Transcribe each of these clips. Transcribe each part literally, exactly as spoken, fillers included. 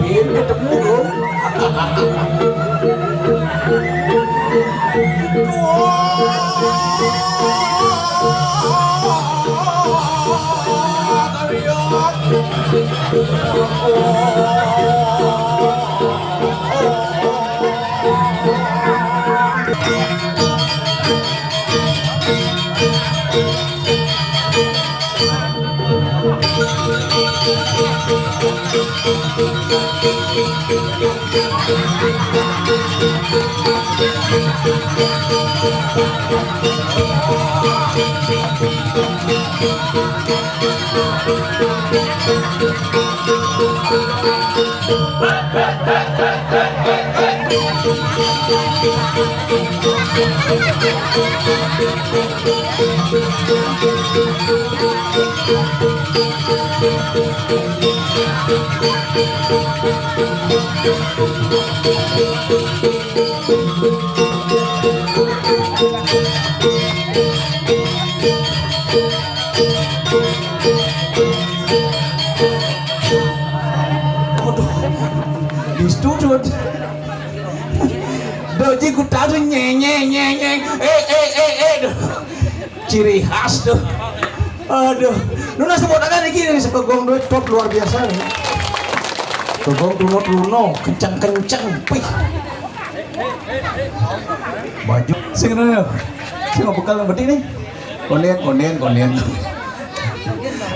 Bin ketemu dong. Aduh, di studio. Doji ku tahu nye nye nye nye. Eh eh eh eh. Duh. Ciri khas tuh. Aduh, nu nah sebut aja nih gini, sepegong duit top luar biasa nih. Pegong tuno tuno, kenceng kenceng, pih. Baju. Sing ngono. Sing bekal nang beti nih. Konden, konden, konden.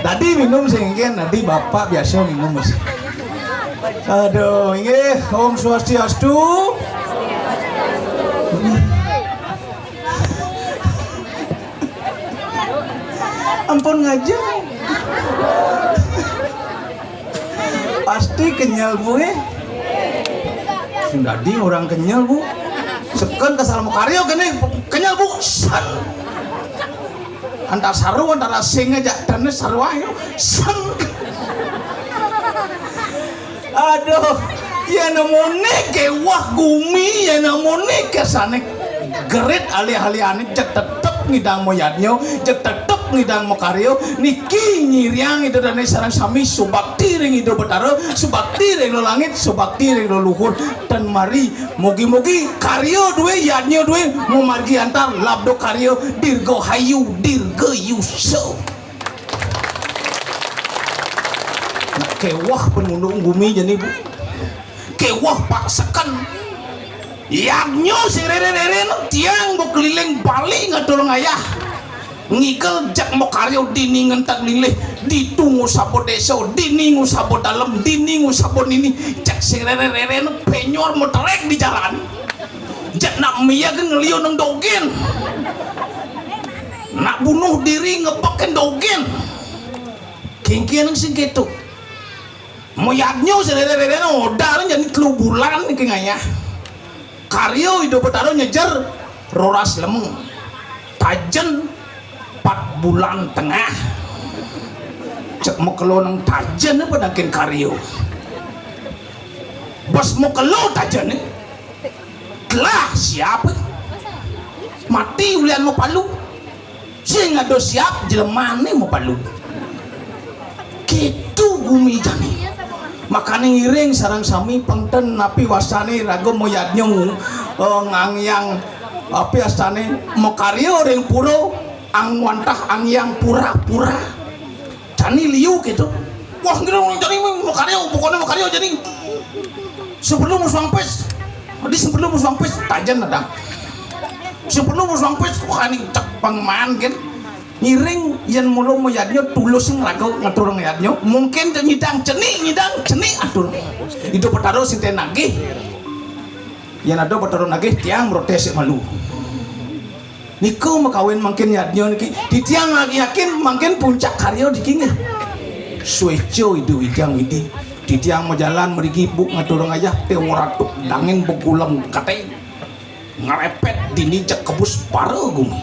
Tadi minum sing, tadi bapak biasa minum, Mas. Aduh, inggih, Om Swastiastu. Ampun ngajeng. Pasti kenyal, Bu, eh. Sing dadi orang kenyal, Bu. Seken kesal mau karyo kene kenyal, Bu. San. Antar saru, antara sing aja, dan saru ayo. San. Aduh, ya namone kewah gumi, ya namone kesane gerit alih-alih anik, jeg tetep ngidang moyadnyo, jeg tetep ngidang mokaryo, niki nyiriang ida dane sarang sami subakti ring Ida Betara, subakti ring lo langit, subakti ring lo luhur, dan mari mugi-mugi karyo duwe, yadnyo duwe, mamargi antar, labdo karyo, dirgo hayu, dirgo yuso. Kewah penundung gumi jani, Bu. Kewah pak seken. Yadnyo sing rere-rere no tiang bo keliling Bali ngatur ngayah. Ngikel jak makaryo dini ngentak lilih, ditu ngusabo deso, dini ngusabo dalem, dini ngusabo nini. Jak sing rere-rere no penyor motorek di jalan. Jak nak mia ke ngelio nang dogen. Nak bunuh diri ngebek ke dogen. Kengkian sing ketu. Moyadnyo sing rere-rere no odal jani telu bulan niki ngayah. Karyo Ida Betara nyejer roras lemeng. Tajen empat bulan tengah. Cek mokelo nang tajen apa nangkin karyo. Bos mokelo tajen ni. Telah siap. Mati ulian mapalu. Sing ado siap jelemane mapalu. Kitu gumi jani. Makane ngiring sarang sami pengten napi wastane raga moyadnyo, eh, ngangyang api astane makaryo ring pura ang wantah angyang pura-pura. Jani liu kitu. Wah, ngira jani makaryo, pokokne makaryo jani. Sebelum musuh ampis. Di sebelum musuh ampis, tajen ada. Sebelum musuh ampis, wah, ini cek pangman kan. Ngiring yen mula moyadnyo tulus ngraga ngatur ngayadnyo, mungkin nyidang cenik, nyidang cenik atur. Ida Betara sing ten nagih. Yen ada Betara nagih, tiang protes sik malu. Nika makawin mangkin yadnya niki. Titiang yakin mangkin puncak karya niki nggih. Sueca Ida Wijang Widi. Titiang majalan mriki, Bu, ngatur ngayah, te ora tuk dangin begulem kateng. Ngrepet dini jak kebus para gumi.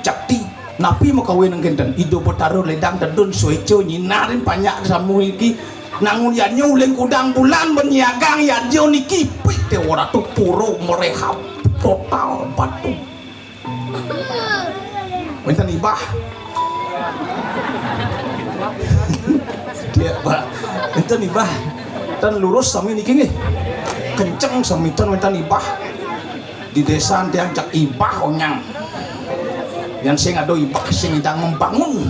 Cakti, napi makawin nang kenten? Ida Betara ledang tedun sueca nyinarin panjak samu iki. Nangun yadnya uling kudang bulan bernyagang yadnya niki pik Déwa Ratu pura merehab total batu. Wénten ibah. Dia, Pak. Wénten ibah. Tan lurus sami niki nggih. Kenceng sami tan wénten ibah. Di désa tiang cak ibah onyang. Yang sing ada ibah sing idang membangun.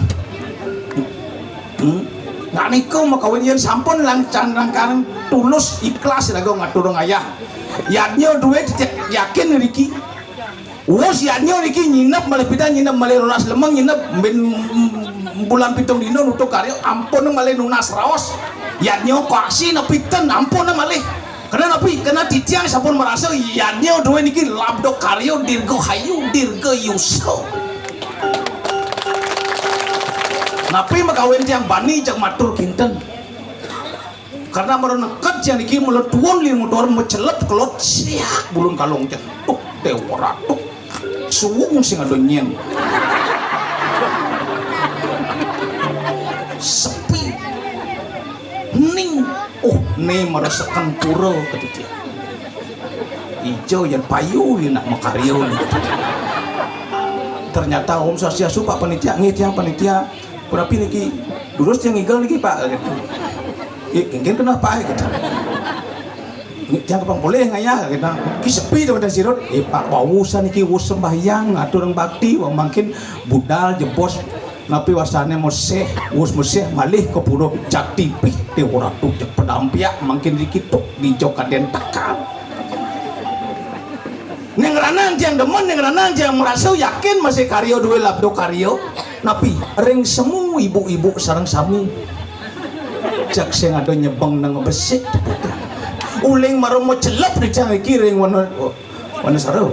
Hmm? Nah niku makawin yén sampun langcang langkang tulus ikhlas raga ngatur ayah. Yadnya duit yakin riki. Wus yadnya niki nyinep malih pidan nyinep malih rolas lemeng nyinep bin bulan pitung dina nutup karya ampun malih nunas raos. Yadnya koaksi nepi ten ampun malih. Kena nepi kena titiang sampun merasa yadnya duwe niki labda karya dirga hayu dirga yusa. Napi makawin tiang bani jak matur kinten. Karena mara nengked siang niki mula tuun lin motor mecelep kelot siak bulun kalong cen. Tuh, Déwa Ratu. Suwung sing ada nyén. Sepi. Ning. Oh, né mara seken pura ketitik. Ijo yén payu yén nak makarya nih. Ternyata Om Swastiastu Pak Panitia, nggih tiang panitia. Punapi niki? Durus tiang ngigel niki, Pak. Eh, mungkin kenapa gitu. Ini tiang kepang boleh ngayah gitu. Ki sepi teman sirut. Eh, Pak, wau usan niki wus sembahyang, atur bakti, wau mangkin budal jebos napi wasane mesih, wus mesih malih ke pura jati pih Déwa Ratu jeg pedampiak mangkin niki tuk di jokaden tekan. Ning ranang tiang demen, ning ranang tiang merasa yakin masih karya duwe labda karya. Napi ring semu ibu-ibu sareng sami. Jak sing ada nyebeng nang besik. Uling mara macelep di cang iki ring wana wana sara.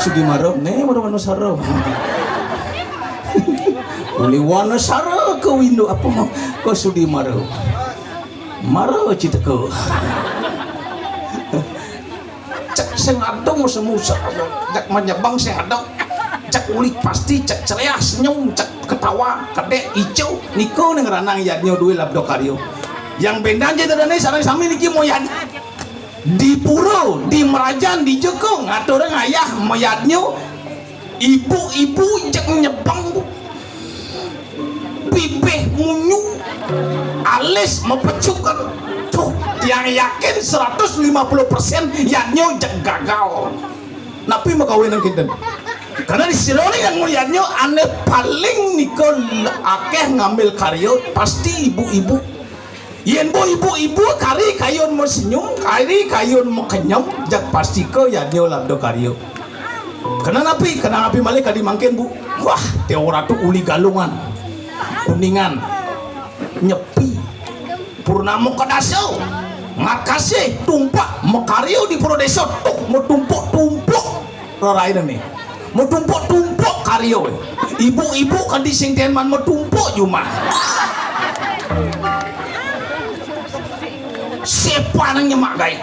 Sudi mara né mara wana sara. Uli wana sara ke windu apa? Ke sudi mara. Mara citeka. Cek sing adung semusa. Cek menyebang sing adung. Cek uli pasti cek ceria senyum cek ketawa kedek ijo niku ning ranang yadnya duwe labda karya. Yang bendan je tadane sareng sami niki moyan di pura di merajan di jeko ngatur ayah mayadnya. Ibu-ibu cek nyebang bibih munyu alis mepecukan. Tuh tiang yakin seratus lima puluh persen yadnya cek gagal. Napi makawin nang kinten? Karena di sironi yang muliannya ane paling nika akeh ngambil karya pasti ibu-ibu. Yen bu ibu-ibu kari kayun mau senyum, kari kayun mau kenyem, jak pasti ke yadnya labda karya. Kena napi, kena napi malih kadi mangkin bu. Wah, Déwa Ratu uli Galungan, Kuningan, Nyepi, Purnama Kedasa, Markasih, Tumpak, makarya di Pura Desa, tuh mau tumpuk-tumpuk reraina nih. Mau tumpuk-tumpuk karya. Ibu-ibu kadi sing ten man mau tumpuk jumah. Siapa nang nyemak gai?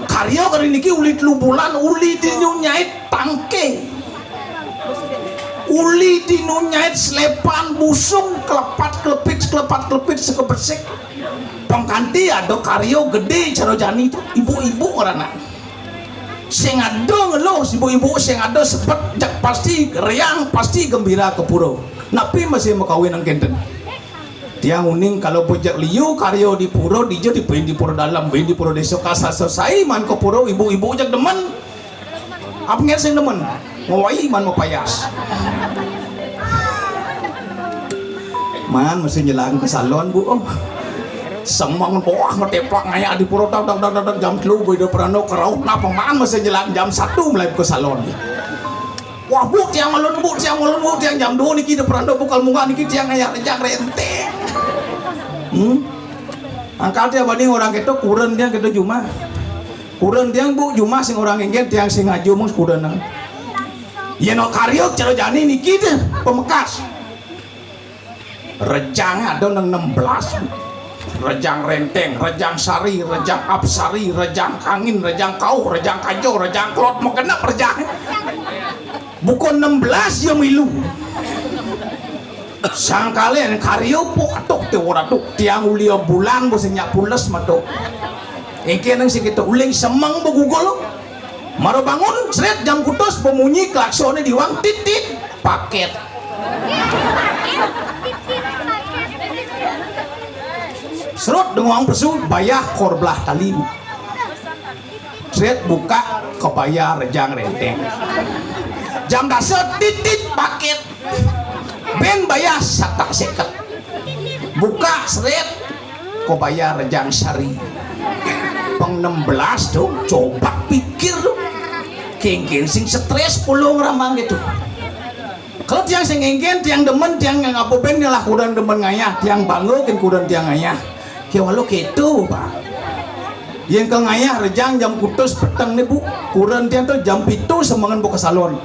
Karya kali niki uli telu bulan uli dinyunyait tangke. Uli dinyunyait selepan busung kelepat kelepit kelepat kelepit sekebesik. Pengkanti ada karya gede cara jani tu ibu-ibu karena sing ada ngeluh ibu-ibu sing ada sebet jak pasti riang pasti gembira ke pura. Napi masih makawin nang kenten. Tiang uning kalau bejak liu karya di pura dija di pin di pura dalam bin di pura desa kasar selesai man ke pura ibu-ibu jak demen. Apa ngen sing demen? Ngawai man mapayas. Man mesti nyelang ke salon bu. Oh. Semang wah ngeteplak ngayak di pura tak tak tak tak jam telu bu ida perano kerauh napa man mesti nyelang jam satu mulai ke salon. Wah, bu tiang malun, bu tiang malun, bu tiang jam dua niki de peranda bukal munggah niki tiang ngayah rejang renteng. Hmm? Angkal tiang banding orang kita kuren tiang kita jumah. Kuren tiang bu jumah sing orang ingin tiang sing ngaju mung kuren nang. Yen karya cara jani niki deh pemekas. Rejang ada nang enam belas. Rejang Renteng, Rejang Sari, Rejang Apsari, Rejang Kangin, Rejang Kauh, Rejang Kajo, Rejang Klot, mau genep rejang. Bukan enam belas ya milu. Sangkala karya po atuk te ora tuk. Tiang uli bulan bo sing nyak pules matuk. Engke nang sing kita uling semeng begugul. Mara bangun, sret jam kutus bemunyi klaksone diwang, tit, tit, paket. Serut dengong pesu, bayah kor belah tali. Sret buka, kebaya rejang renteng. Jam dasa, tit, tit, paket. Ben bayah satak seket. Buka, sret, kebaya rejang sari. Peng enam belas tu, coba pikir tu. Kengken sing stres pulung ramang gitu. Kalau tiang sing engken, tiang demen, tiang ngapa ben lah kudan demen ngayah, tiang bangga ken kudan tiang ngayah. Ke walau keto, Pak. Yen ke ngayah rejang jam kutus peteng ni, Bu. Kudan tiang tu jam pitu semengan buka salon.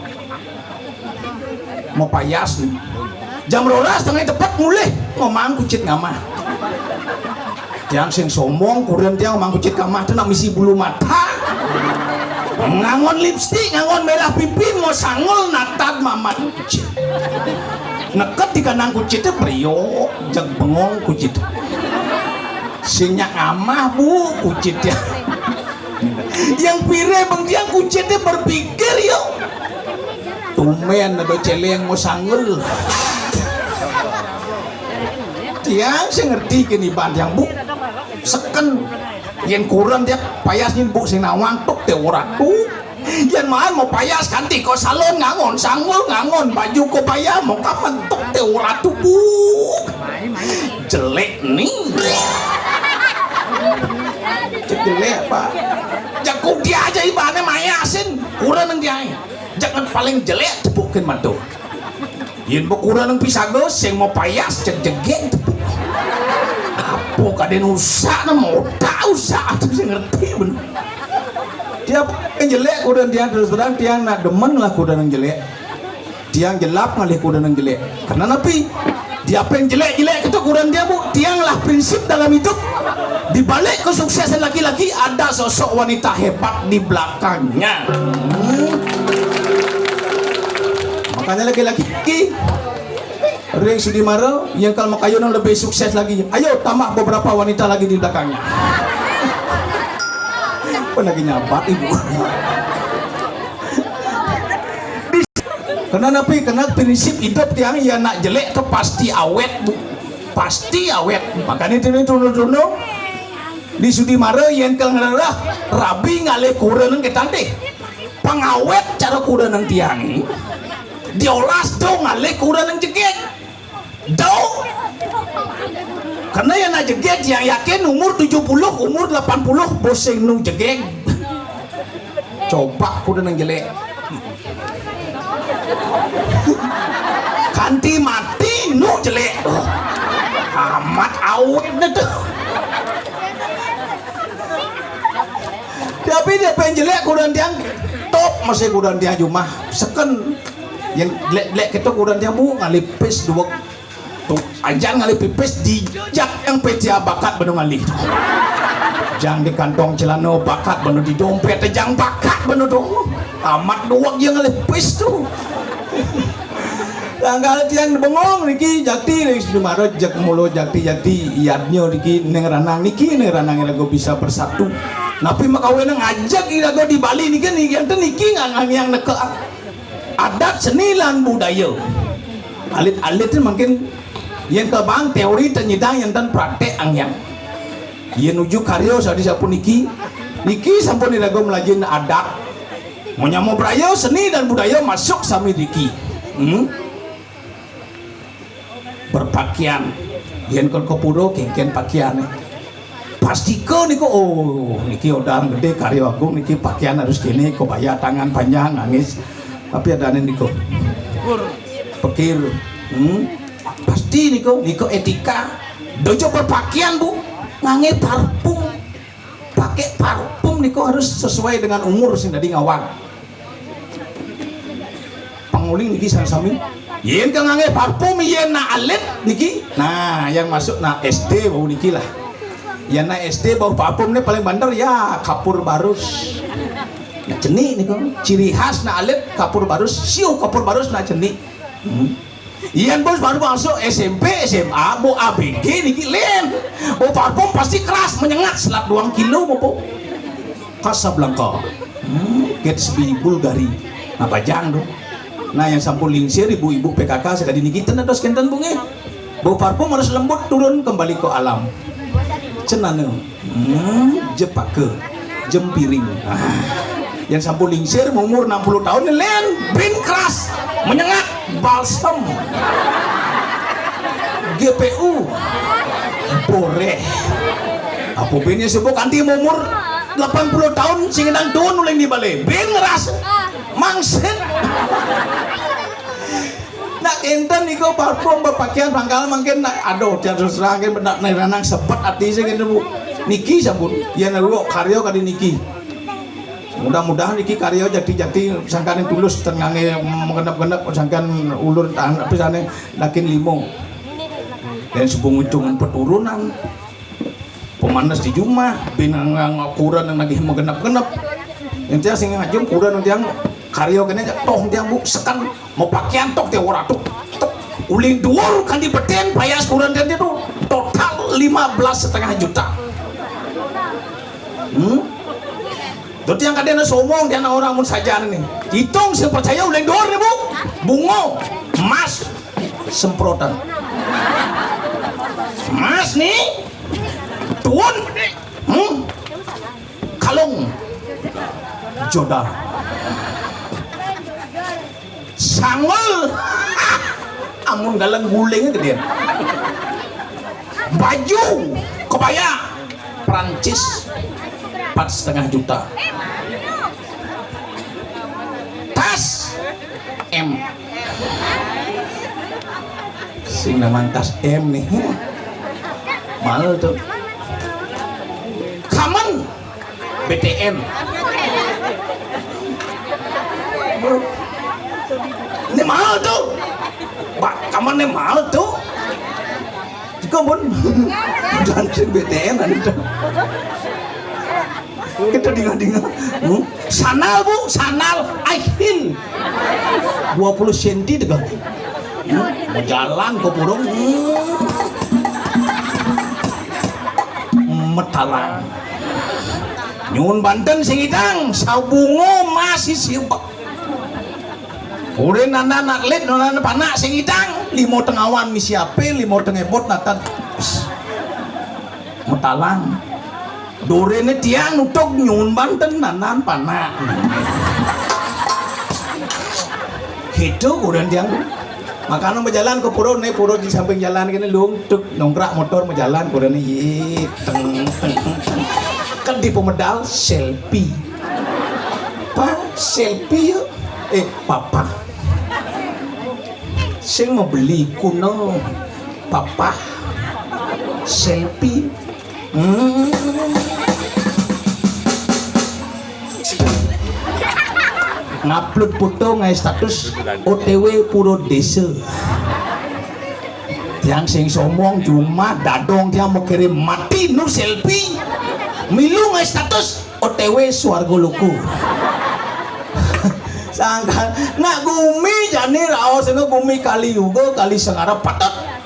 Mau payas ni. Jam roras tengah tepet mulih ngomang kucit ngamah. Tiang sing sombong, kudan tiang mang kucit kamah tu nak misi bulu mata. Ngangon lipstik, ngangon merah pipi, mau sangul natad mamat kucit. Neket di kandang kucit tu periuk, jeg bengong kucit. Sing nyak ngamah, Bu, kucit ya. Yang pire bang tiang kucit tu berpikir yo. Tumben ada celeng mau sangul. Tiang sing ngerti kini ban tiang, Bu. Seken. Yen kuren tiang payas nyin, Bu, sing nawang tuk te ora tuk. Yen maan mau payas kanti ko salon ngangon sangul, ngangon baju kebaya mau kamen tuk te ora tuk, Bu. Jelek ni. Jelek, Pak. Jaku dia aja ibane mayasin. Kuren nang dia. Jangan paling jelek tepukin madu. Yen bekuranang pisaga sing mau payas jeg jegek tepuk. Apa kaden usah nama otak usah, aku sing ngerti bener. Tiang yang jelek kudan tiang, terus terang tiang nak demen lah kudan yang jelek. Tiang jelap ngalih kudan yang jelek. Karena napi? Dia apa yang jelek-jelek kita kudan tiang, Bu? Tiang lah prinsip dalam hidup. Di balik kesuksesan laki-laki ada sosok wanita hebat di belakangnya. Hmm. Makanya laki-laki ring sudi mara, yang kalau makayun lebih sukses lagi. Ayo tambah beberapa wanita lagi di belakangnya. Apa lagi nyabat ibu? Kena napi? Kena prinsip hidup tiang, ya nak jelek tu pasti awet, Bu. Pasti awet. Makanya tiang tunu-tunu di sudi mara yang kalau ngerah rabi ngalih kuranang kita deh. Pengawet cara kuranang tiang ni. Diolas dong ngalih kuranang jegek. Dong. Karena yang nak jegek yang yakin umur tujuh puluh, umur delapan puluh boseng nu jegek. Coba kuda nang jelek. Kanti mati nu jelek. Amat awet dah tu. Tapi dia pengen jelek kuda tiang top masih kuda tiang jumah seken. Yang jelek-jelek kita kuda tiang, Bu, ngalih pis dua. Tu ajan ngalih pipis dijak yang petia bakat benu ngalih. Jang di kantong celana bakat benu di dompet jang bakat benu tu. Amat duweg yang ngalih pis tu. Tanggal tiang bengong niki jati ring sini mara jeg mulu jati-jati iadnya niki neng ranang niki neng ranang iraga bisa bersatu. Napi makawin ngajak iraga di Bali niki niki enten niki ngang yang neka. Adat seni lan budaya. Alit-alit ni mungkin yang kebang teori tenyidang yang dan praktek angyang. Yang nuju karya sadi sapuniki. Niki sampun iraga melajin adat. Menyama beraya seni dan budaya masuk sami niki. Hmm? Berpakaian. Yang ke pura kengken pakaian. Pastika niku, oh, niki orderan gede karya agung niki pakaian harus kene, kebaya tangan panjang, angis. Tapi ada ane niku. Pekir. Hmm? Pasti niku, niku etika. Dojo berpakaian, Bu. Ngangge parfum. Pakai parfum niku harus sesuai dengan umur sing dadi ngawang. Panguling niki sami-sami. Yen ka ngangge parfum yen nak alit niki. Nah, yang masuk nak S D bau niki lah. Yang nak S D bau parfum ni paling banter ya kapur barus. Nah, cenik niku. Ciri khas nak alit kapur barus, siu kapur barus nak cenik. Hmm. Yan bos baru masuk S M P, S M A, bau A B G niki lén. Bau parfum pasti keras, menyengat, selat doang kilo, bau. Casablanca. Hmm, Gatsby, Bulgari. Nah, bajang tuh. Nah, yang sampun lingsir ibu-ibu P K K sakadi niki ten dados kénten, Bu, nggih. Bau parfum harus lembut, turun kembali ke alam. Cenana. Hmm, jepaka. Jempiring. Ah. Yang sampun lingsir umur enam puluh tahun lén, bin keras, menyengat, balsem. G P U. Boréh. Apa bin sing sibuk kanti umur delapan puluh tahun sing nang tuun uling di balé. Bin ngeras. Mangsit. Nak kénten niku parfum, berpakaian, pangkal mangkin nak, aduh, tiap terus terang, mangkin nak nang sebet ati sing ngéné, Bu. Niki sampun, yén kok karya kadi niki. Mudah-mudahan niki karya jati-jati sangkaning tulus, ten nganggé menggenep-genep, sangkan ulun tahan apa sané, lakin limo. Dan sebung ujung peturunan. Pemanas di jumah, bin ngang-, ngang-, kurenan nagih menggenep-genep. Ente sing ngajum kurenan tiang karya kéné, toh tiang, Bu, seken mau pakaian toh tiang ora tuh. Tuh, uling duur kanti betén payas kurenan tiang tuh total lima belas setengah juta. Hmm? Tuh tiang kadéna somong tiang orang mun sajan nih. Hitung sing percaya uling duur nih, Bu. Bungo, emas, semprotan. Emas nih, tuun, hmm? Kalung, jodoh. Sanggul, amun galang guling gedé. Baju, kebaya, Prancis, empat setengah juta. Tas, M. Sing naman tas M nih. Mahal tuh. Kamen, B T N. Ini mahal tuh. Pak, kamen ini mahal tuh. Jika pun jangan sing B T N ada tuh. Kita dengar-dengar. Hmm? Sandal, Bu, sandal high heel. Dua puluh senti tegak. Hmm? Mau jalan ke burung. Hmm. Metalang. Nyuwun banten sing idang, sabungo masih siup. Urin nanan atlet, nanan panak sing idang, limo tengawan misi ape, limo tengepot natan. Metalang. Dorene tiang nutug nyuwun banten nanan panak. Gitu kuren tiang. Makanya berjalan ke pura, nih pura di samping jalan kene lung, tuk, nongkrak motor berjalan, kurene, yit, teng, teng, teng, teng. Kan di pemedal, selfie. Pak, selfie yuk. Eh, papa. Sing mau beli kuno, papa. Selfie. Hmm. Ngupload foto, ngai status, O T W pura desa. Tiang sing somong cuma dadong tiang mau kirim mati nu selfie. Milu ngai status, O T W swarga loka. Sangkan nak gumi jani raos, gumi Kali Yuga, Kali Sengara patut.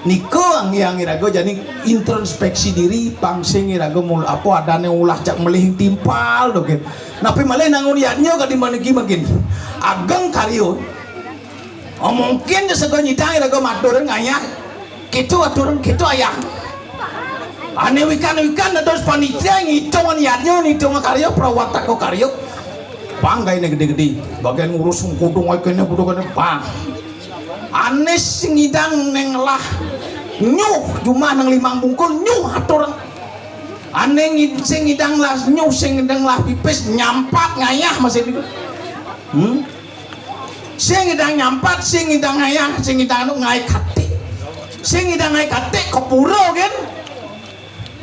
Nika anggiang iraga jani introspeksi diri, pang sing iraga mul-, apa adane ulah cak melih timpal to, gin. Napi malih nangun yadnya kadi maniki mangkin. Ageng karya. Oh, mungkin sega nyidang iraga matur ngayah. Kitu atur, kitu ayah. Ane wikan-wikan dados panitia ngitung yadnya, ngitung karya, prawartaka karya. Pang gaene gede-gede. Bagian ngurus kudung wae kene, kudu kene, pang. Ane sing ngidang neng lah nyuh, jumah nang limang bungkul nyuh atur. Ane ngid-, sing ngidang lah nyuh, sing ngidang lah pipis nyampat ngayah masih di. Hmm? Sing ngidang nyampat, sing ngidang ngayah, sing ngidang anu ngai kate. Sing ngidang ngai kate ke pura, gen.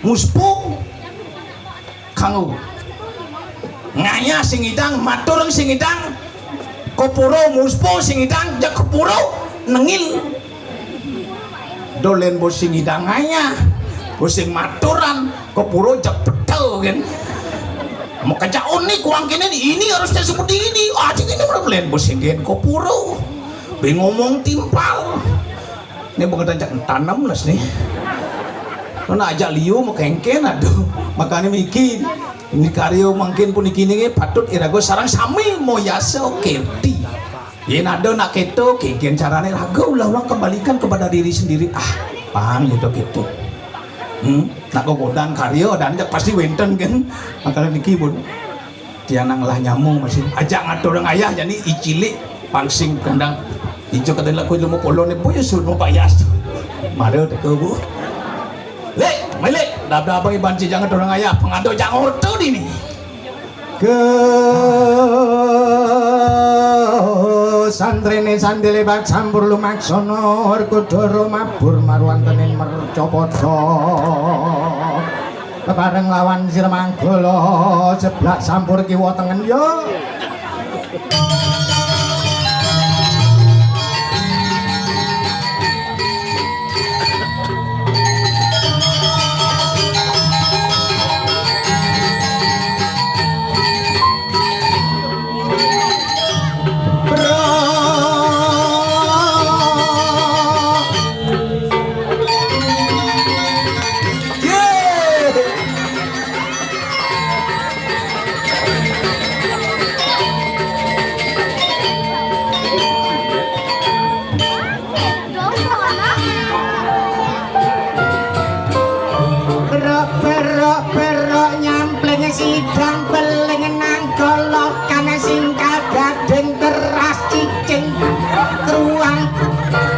Muspu. Kanggo. Ngayah sing ngidang, matur sing ngidang. Ke pura muspu sing ngidang, jak ke pura nengil. Dolen bos sing ngidang ngayah. Bos sing maturan, ke pura jak petel kan. Mau kerja unik uang kene ini harusnya seperti ini. Ah, cik ini dolen bos sing gen ke pura. Be ngomong timpal. Ini pengetan cak tanem les nih. Kena ajak liu mau kengken, aduh. Makanya mikir, ini karya mungkin pun iki nih patut iraga sarang sami moyasa kerti. Yen ada nak keto, kengken carane raga ulah-ulah kembalikan kepada diri sendiri. Ah, pang gitu gitu. Hmm, nak kegodan karya dan pasti wenten kan. Makanya niki pun tianang lah nyamung masih ajak ngatur orang ayah, jadi icilik pangsing kandang. Ijo kata laku ilmu polone, bu, ya suruh Pak Yas. Mari teko, Bu. Lek, milik, dah abang iban si jangan orang ayah, pengado jangan orto dini. Ke santrene sandile bak sampur lumaksana, Werkudara mabur marwantening mercapada. Kepareng lawan Sirmanggala, seblak sampur kiwa tengen ya. Berok-berok-berok nyampling sidang beling nang kolokan sing kagading teras cicing kruang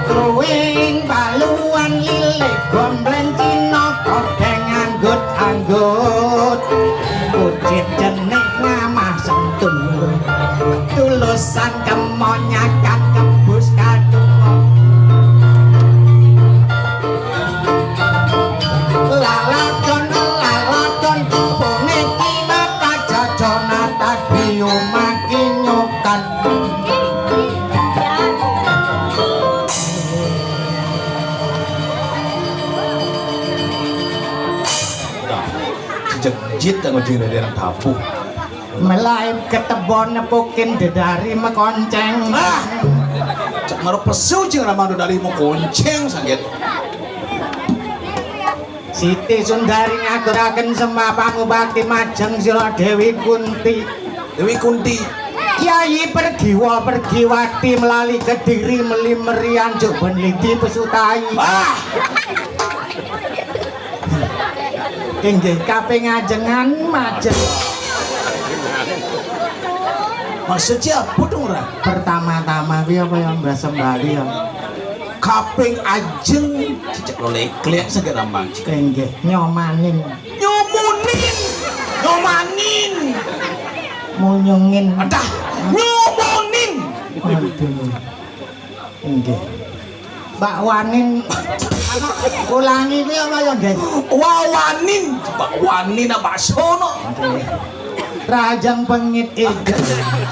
kruing baluan lilih gombleng Cina kodeng anggut-anggut kucit cenik ngamah sentul tulusan kemonyakan kebus kadung Lalagon, lalagon, puniki maka jajan atadi umakinyokan. Jejit aku jing dari anak tabuh. Melaib ketebon nepukin dedari mekonceng. Ah! Cek maro pesu jing ramah dari mekonceng sakit. Siti Sundari ngaturaken sembah pangubakti majeng sira Dewi Kunti. Dewi Kunti. Yayi pergiwa pergiwati melali kediri meli merian juk ben lidi pesutai. Ah! Inggih kaping ajengan majeng. Maksudnya apa dong, Ra? Pertama-tama kuwi apa ya, Mbah Sembali ya? Kaping ajeng cicak lolek kliak seger rambang. Inggih, nyomanin. Nyomunin. Nyomanin. Munyungin. Adah, nyomunin. Waduh. Inggih. Mbak Wanin. Ulangi kuwi apa ya, nggih? Wawanin. Mbak Wanin apa sono? Nggih. Rajang pengit ijo.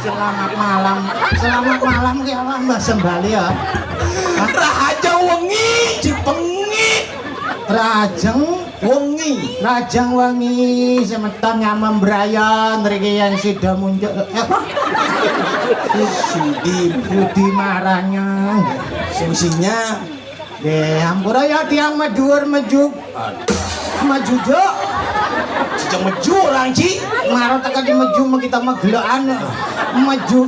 Selamat malam. Selamat malam ki apa, Mbah Sembali ya? Raja wengi dipengit. Rajeng wengi. Rajang wengi semeton nyamem brayan mriki yen sida muncul. Eh, apa? Sudi. Sudi maranya. Fungsinya. Nggih, ampura ya tiang meduur mejuk. Aduh. Mejujuk. Sejak meju orang, Ci. Maro tekan di meju kita megelokan. Mejuk.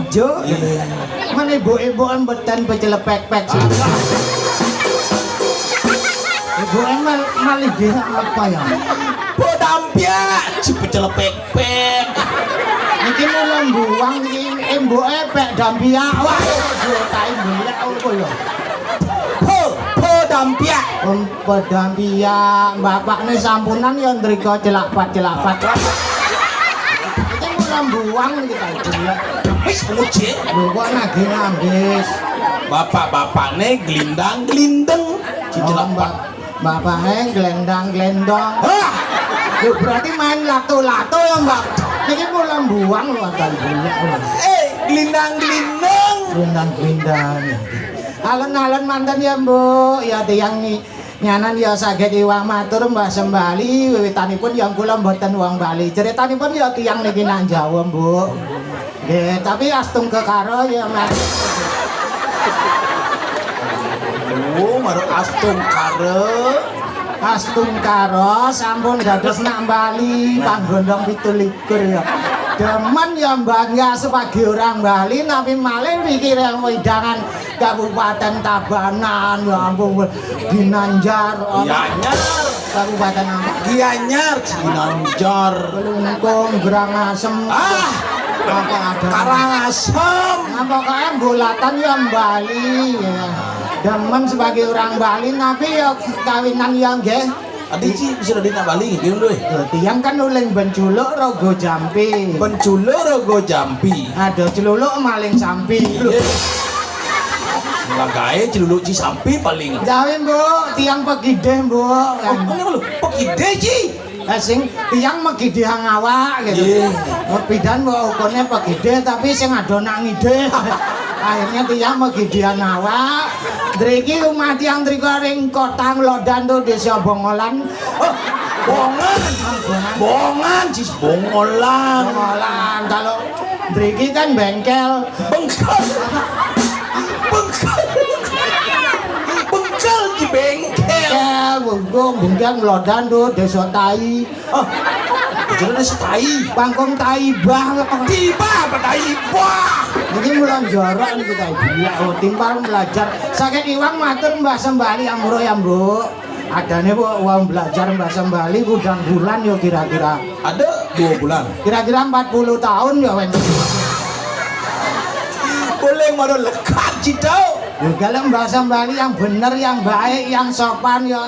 Jo. Iya. Men ibu-ibu mboten pecel pek-pek. Ibu mal malih nggih apa ya? Bodampia, si pecel pek-pek. Niki mula mbuang iki embuke pek dampia. Wah, tak embuke apa ya? Bo, bodampia. Om bodampia, bapakne sampunan ya ndrika celak pat celak pat. Iki mula mbuang iki ta, Jul, ya. Wis muji. Lho kok nagih ngambis. Bapak-bapakne glindang-glindeng. Cicil Oh, empat. Mbak, Mbak Heng glendang-glendong. Hah? Lho berarti main lato-lato ya, Mbak. Niki mula mbuang lho, Abang Bulek lho. Eh, glindang-glindeng. Glendang-glendang. Alon-alon manten ya, Mbok. Ya tiang ni Nyanan ya saged iwang matur Mbah Sembali, wiwitanipun ya kula mboten wong Bali. Critanipun ya tiyang niki nang Jawa, Mbok. Nggih, tapi astung kekaro ya, Mas. Oh, marang Astungkara. Astungkara sampun dados nak Bali, panggondong pitu likur ya. Demen ya, bangga sebagai orang Bali, tapi malih niki wedangan Kabupaten Tabanan, ya ampun, Ginanjar, Gianyar. Kabupaten apa? Gianyar, Ginanjar. Klungkung, Gerangasem. Ah, apa ada? Karangasem. Apa kae bulatan ya Bali ya. Demen sebagai orang Bali, tapi ya kawinan ya nggih. Adi Ci, bisa dadi nak Bali nggih lho. Lho, tiyang kan uling Benculuk Rogo Jampi. Benculuk Rogo Jampi. Ada celuluk maling sampi. Lho. Lah gae celuluk Ci sampi paling. Gawe, Mbok, tiyang pegideh, Mbok. Oh, ngene lho, pegideh, Ci. Eh, sing tiyang megidihang awak gitu. Nggih. Pidan, Mbok, ukune pegideh tapi sing ado nak ngidih. Akhirnya tiyang megidihan awak. Driki rumah tiyang drika ring Kota Nglodan tuh, Desa Bongolan. Oh, Bongan. Bongan. Bongan, Ci, Bongolan. Bongolan. Kalau driki kan bengkel. Bengkel. Bengkel. Bengkel, Ci, bengkel. Bengkel, bengkel, bengkel Nglodan tuh, Desa Tai. Oh, jenenge si Tai. Pangkung Tai bah. Tibah apa Tai bah? Ini mulan jorok ini kita gila. Oh, timpal belajar. Sakit iwang matur Mbah Sembali, ampura ya, Mbok. Adane, Mbok, wong belajar Mbah Sembali kudang bulan ya kira-kira. Ada dua bulan. Kira-kira empat puluh tahun ya, Wen. Boleh marang lekat, Ci, tau. Ya, kalau Mbah Sembali yang bener, yang baik, yang sopan ya.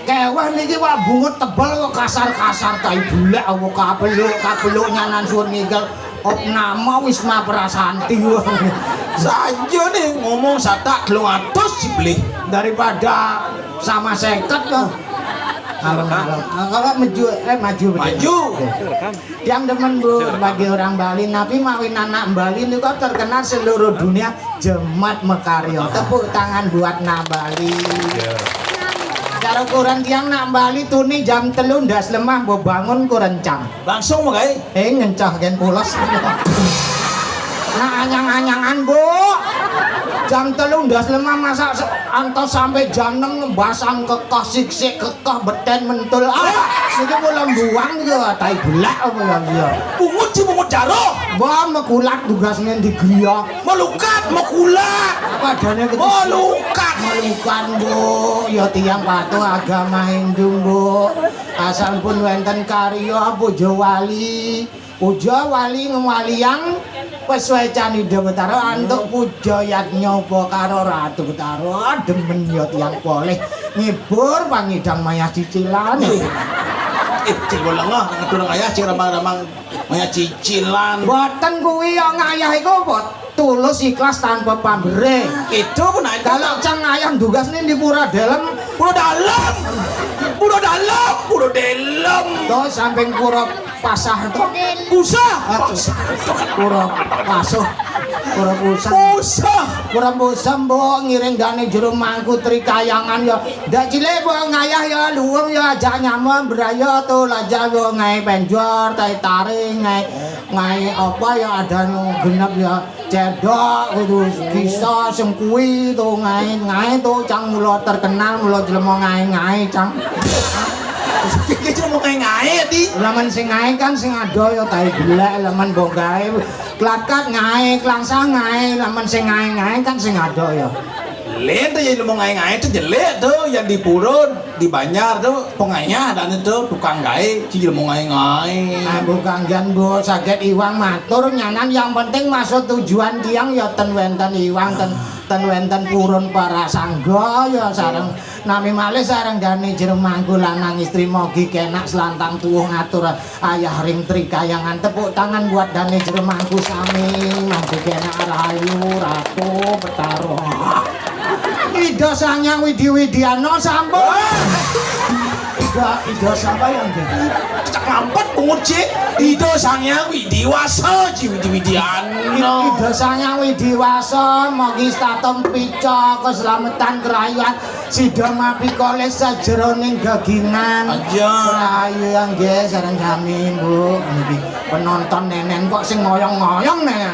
Kewah niki wak bungut tebel kok, kasar-kasar, tai bulek apa, kapeluk, kapeluk nyanan suwun ninggal. Op nama Wisma Prasanti. Saja nih ngomong satak telung atus dibeli. Daripada sama seket loh. Alon-alon. Nah, kalau maju, eh, maju, maju. Maju. Yang demen, Bu, bagi orang Bali, tapi mawi nak Bali niku terkenal seluruh dunia, Jemat Mekaryo. Tepuk tangan buat nak Bali. Iya. Cara ukuran tiang nak Bali tuni jam telu ndas lemah, Bu, bangun ku rencang. Langsung, Bu, kae? Eh, ngencah gen pulas. Nah, anyang-anyangan, Bu. Jam telu ndas lemah, masak se-, antos sampai jam enam, basang kekeh, siksik kekeh, beten mentul. Ah, niki mula buang ya, tai bulek apa ya, ya. Pungut, Ci, pungut jaroh. Wah, mekulat tugasnya di griya. Melukat, mekulat. Apa adanya gitu? Melukat. Melukat, Bu. Ya tiang patuh agama Hindu, Bu. Asal pun wenten karya puja wali. Puja wali ngwaliang pesuecan Ida Betara antuk puja yadnya upakara Ratu Betara. Demen ya tiang poleh ngibur pangidang mayah cicilan. Eh, Ci, lengah, ngedur ngayah, Ci, ramang-ramang mayah cicilan. Mboten kuwi ya, ngayah iku apa? Tulus ikhlas tanpa pamrih. Itu pun ada. Kalau cang ngayah ndugas ning di Pura Dalem. Pura Dalem. Pura Dalem, Pura Dalem. To samping Pura Pasah to. Pusah. Ah, Pura Pasuh. Pura Pusah. Pusah. Pura Pusah, Mbok, ngiring dane jero mangku Tri Kayangan ya. Ndak cilik, Mbok, ngayah ya, luwung ya, ajak nyama, braya to, lajah, Mbok, ngae penjor, tai taring, ngae, ngae apa ya, ada nu genep ya, cedok gitu, kisa, sing kuwi to, ngae, ngae to, cang, mula terkenal, mula jelema ngae, ngae, cang. Iki jelema ngae, ngae, di. Lamun sing ngae kan sing ada ya, tai gelek, lamun mbok gae. Klakat ngae, klangsah ngae, lamun sing ngae-ngae kan sing ada ya. Lén to ya ilmu ngae-ngae to jelek to, yang di purun, di banjar to, pengayah dan itu tukang gae, ci ilmu ngae-ngae. Ambu kanggian, Bu, saged iwang matur nyanan, yang penting maksud tujuan tiang ya ten wenten iwang, ten, ten wenten purun parasangga ya sareng nami malih sareng dane jero mangku lanang istri, mogi kenak selantang tuwuh ngatur ayah ring Tri Kayangan. Tepuk tangan buat dane jero mangku sami, mangku kenak rahayu, ratu, betara. Ida Sang Hyang Widi Widiana sampun. Ida, Ida siapa yang jadi? Cek ngampet pungut, Ci. Ida Sang Hyang Widi Wasa, Ci, Widi Widiana. Ida Sang Hyang Widi Wasa, mogi statum pica, keselamatan, kerayuan, sida mapikoles sajeroning gegingan. Aja. Rahayu ya nggih, sareng sami, Bu. Niki penonton nenen kok sing ngoyong-ngoyong nih.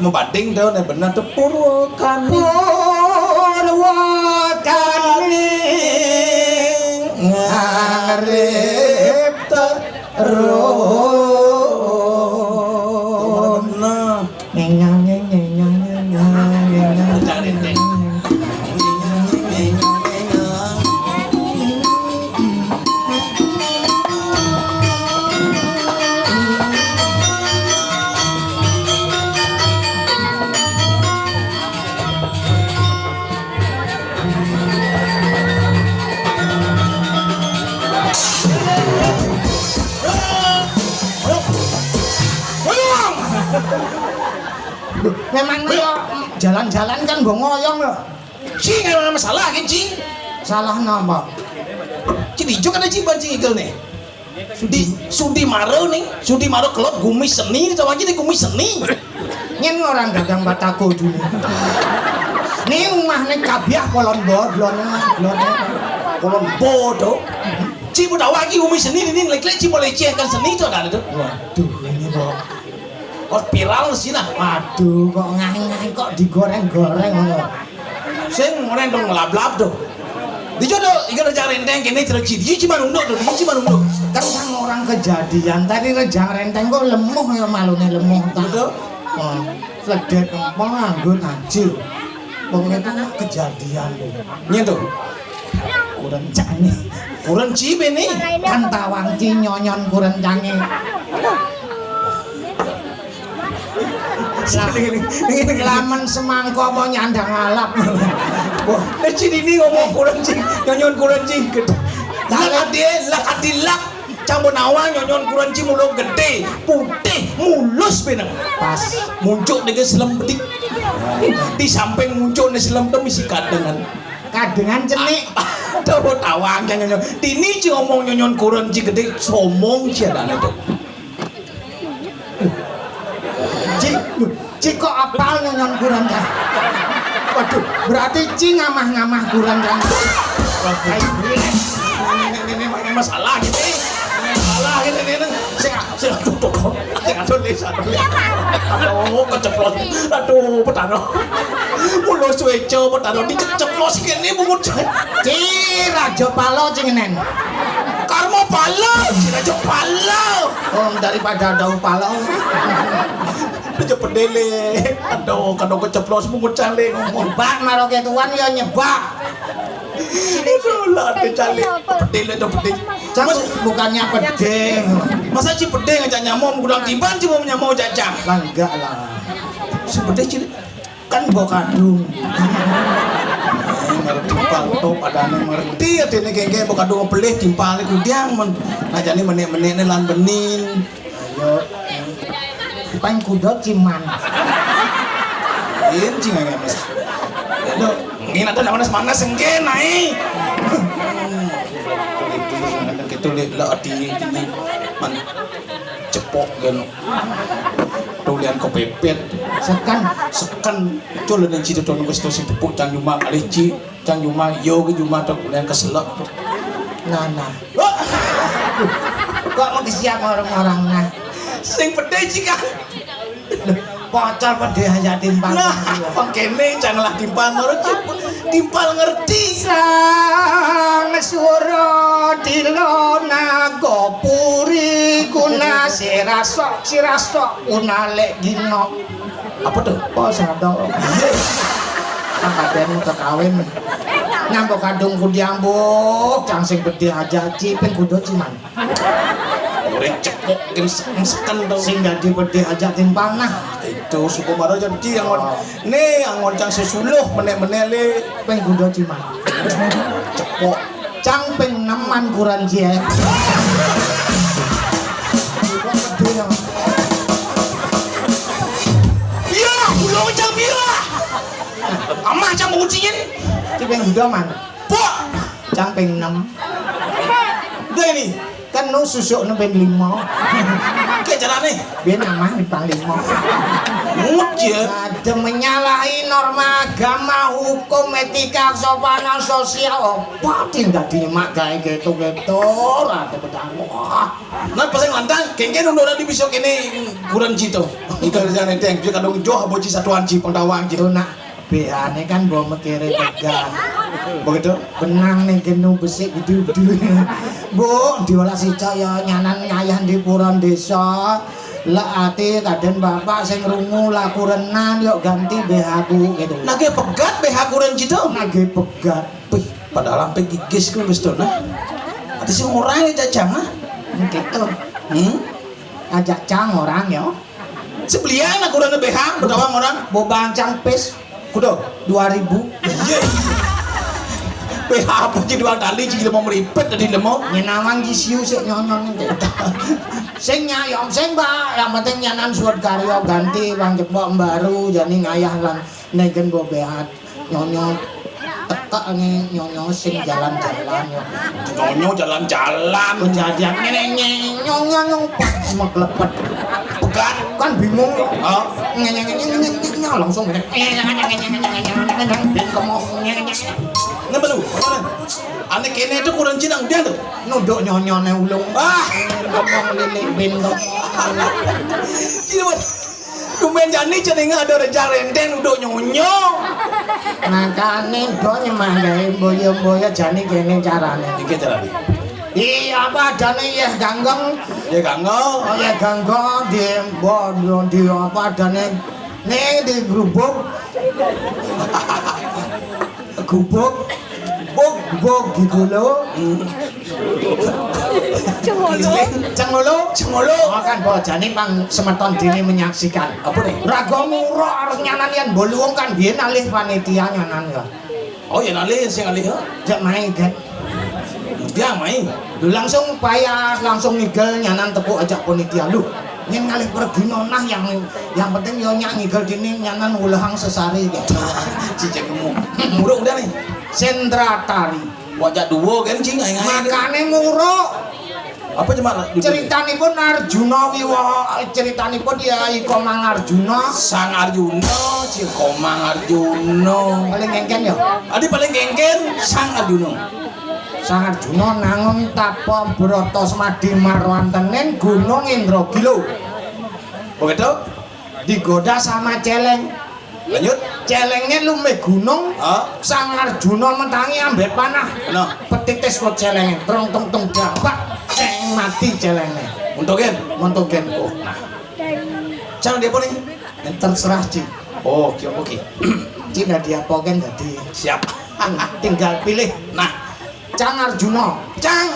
Mubading to, nek bener to Purwakani. Purwakani ngarep terus. Bener. Nyenyang, nyenyang, nyenyang, nyenyang. Cak Renteng. Memang yo jalan-jalan kan mbok ngoyong lho. Ci, nggak ada masalah kan, Ci? Salah napa? Ci dijuk ada Ci ban Ci ngigel nih. Sudi, Sudi Maro nih, Sudi Maro kelot gumi seni, sama aja nih gumi seni. Nyen orang gagang batako dulu. Nih rumah nih kabiah kolon bod, lone, lone. Kolon bodo. Ci mau tahu lagi gumi seni ini lek-lek Ci boleh Ci akan seni itu ada tuh. Waduh, ini bo. Kok viral sih nah. Waduh, kok ngangen-ngangen kok digoreng-goreng ngono. Sing ora ndong lablab to. Dijo to, iki Rejang Renteng kene jero Ci. Iki Ci manunduk to, iki Ci manunduk. Kan sang orang kejadian tadi Rejang Renteng kok lemuh ya malune lemuh ta. Betul. Oh, fledet apa nganggo najil. Pokoknya itu kejadian tuh. Nyen to. Kurang cani. Kurang Ci bene. Kan tawang Ci nyonyon kurang cani. Lah, lamen semangko apa nyandang alap. Wah, eh, Ci ini ngomong kurang Ci, nyonyon kurang Ci. Lah kadie, lah kadilak. Campur nawa nyonyon kurang Ci mulo gede, putih, mulus beneng. Pas. Muncuk nih selem bedik. Di samping muncuk nih selem tem isi kadengan. Kadengan cenik. Tuh tawang kan nyonyon. Dini Ci ngomong nyonyon kurang Ci gede, somong Ci ada tuh. Ci, Ci kok apal nyonyon kuran kan? Waduh, berarti Ci ngamah-ngamah kuran kan? Ini, ini, ini, ini masalah gitu. Ini masalah gitu ini. Sing, sing, aduh, aduh, aduh. Sing, aduh, Lis, aduh, Lis. Aduh, keceplos. Aduh, petano. Mulo sueco, petano diceceplos kene bungut. Ci, Raja Palo, Ci ngenen. Karma Palo, Ci Raja Palo. Oh, daripada ada upala. Aja pedele. Aduh, kadang keceplos bungut cale ngomong. Bak maro ketuan ya nyebak. Aduh, lah ada cale. Pedele to pedele. Cang, bukannya pedeng. Masa Ci pedeng aja nyamuk kurang tiban Ci mau nyamuk aja. Lah enggak lah. Si pedeng Ci kan mbok kadung. Eh, ngerti timpal to padane ngerti atine kengke mbok kadung pelih timpale kudiang men. Nah jane menik-menikne lan benin. Ayo. Paling kuda Ci man. Yen Ci ngene, Mas. Lho, ngene to manas-manas engke nae. Gitu le, lah ati ini man cepok kene. Tulian kepepet. Seken. Seken. Cul ning situ to nunggu situ sing tepuk cang Juma kali Ci. Cang Juma yo ke Juma to tulian keselak to. Nah, nah. Wah. Kok mau kesiap orang-orang nah. Sing pede Ci kan. Pocol pede aja timpal. Nah, pengkene cang lah timpal maro Ci. Timpal ngerti. Sang Suradila naga puri guna sirasok, sirasok guna lek gino. Apa tuh? Oh, sado. Angkaten kekawin. Nyambok kadung kudiang, Mbok. Cang sing bedhe aja, Ci, ping kuda, Ci, man. Urip cepok, mungkin seken, seken to. Sing dadi bedhe aja timpang, nah. Itu suku maro jadi yang ngon-, ne yang ngoncang sesuluh menek-menek le. Ping kuda, Ci, man. Cepok. Cang ping enem man kuran, Ci, eh. Kok bedhe, ya? Iya, ulo cang pira? Amah cang pengucingin. Ci ping kuda, man. Pok. Cang ping enem. Udah ini. Anu susuk nempel lima. Kayak carane. Biar nama di panglima. Mut ya. Ada menyalahi norma agama, hukum, etika, kesopanan sosial. Apa tindak dimak gawe gitu-gitu. Rada betah. Wah. Nah, pas yang lantang, kengken udah di besok ini kurang cito. Kita kerja nenteng, dia kadung joh boci satuan ci pengtawang gitu. Nah, B H-ne kan mbok mekire pegat. Begitu? Benang ning genu besik gedhe-gedhe. Mbok diolah sicaya nyanan ngayah di pura desa. Lek ati kaden bapak sing rungu laku renan, yuk ganti B H-ku gitu. Nage pegat B H-ku ren cito. Nage pegat. Wih, padahal sampai gigis ku wis to, nah. Ati sing orang ya jajang, nah. Gitu. Hmm? Ajak cang orang ya. Sebelian aku udah B H, bertawang orang. Mbok bancang pis. Kudu dua ribu. Iya. B H apa sih dua kali sih mau meripet tadi lemo. Nyenawang gisiu sik nyonyon. Sing nyayong sing, Mbak, yang penting nyanan suwet karya ganti wong jebok mbaru jani ngayah lan negen mbok B H. Nyonyo teka nih, nyonyo sing jalan-jalan. Nyonyo jalan-jalan. Kejadian ngene, ngene, nyonyo, nyonyo, pas meglepet. Pegat. Kan bingung. Hah? Ngene, ngene, ngene, ngene, langsung ngene. Ngene, ngene, ngene, ngene, ngene, ngene, ngene, ngene. Ngene lu, apa nih? Ane kene itu kurang cinang dia tuh. Nunduk nyonyone ulung. Ah, ngomong lilik bintang. Iya, Mas. Tumben jani jenenge ada rejal renten udah nyonyo. Makane mbok nyemanggahi mboyo-mboyo jani kene carane. Iki carane. Di apa adane yeh ganggeng? Ya ganggeng. Oh ya ganggeng di mbok di apa adane? Ning di grubuk. Gubuk. Buk, buk gitu lho. Cengolo. Cengolo. Cengolo. Oh kan bojone pang semeton dene menyaksikan. Apa nih? Raga muruk harus nyanan yen mbok luwung kan biyen alih panitia nyanan ya. Oh ya alih sing alih ya. Cek main kan. Dia main. Lu langsung payas, langsung ngigel nyanan tepuk ajak panitia. Lu yen ngalih pergi nonah yang yang penting yo nyak ngigel dini nyanan ulehang sesari ya. Cicekmu. Muruk udah nih. Sentra tari. Wajah dua kan cing ngai ngai. Makane muruk. Apa cuma ceritanipun Arjuna Wiwaha, ceritanipun ya Iko Mang Arjuna. Sang Arjuna, si Komang Arjuna. Paling ngengken ya. Adi paling ngengken Sang Arjuna. Sang Arjuna nangun tapa brata semadi marwantenen Gunung Indragila. Begitu? Digoda sama celeng. Lanjut. Celenge lumeh gunung. Hah? Sang Arjuna metangi ambek panah. Nah. Petitis kok celenge. Trong tong tong dapak. Ceng mati celenge. Untukin. Montogen. Oh, nah. Jangan dia apa nih? Terserah Ci. Oh, oke oke. Ci nggak diapoken jadi. Siap. Tinggal pilih. Nah, Cang Arjuna. Cang.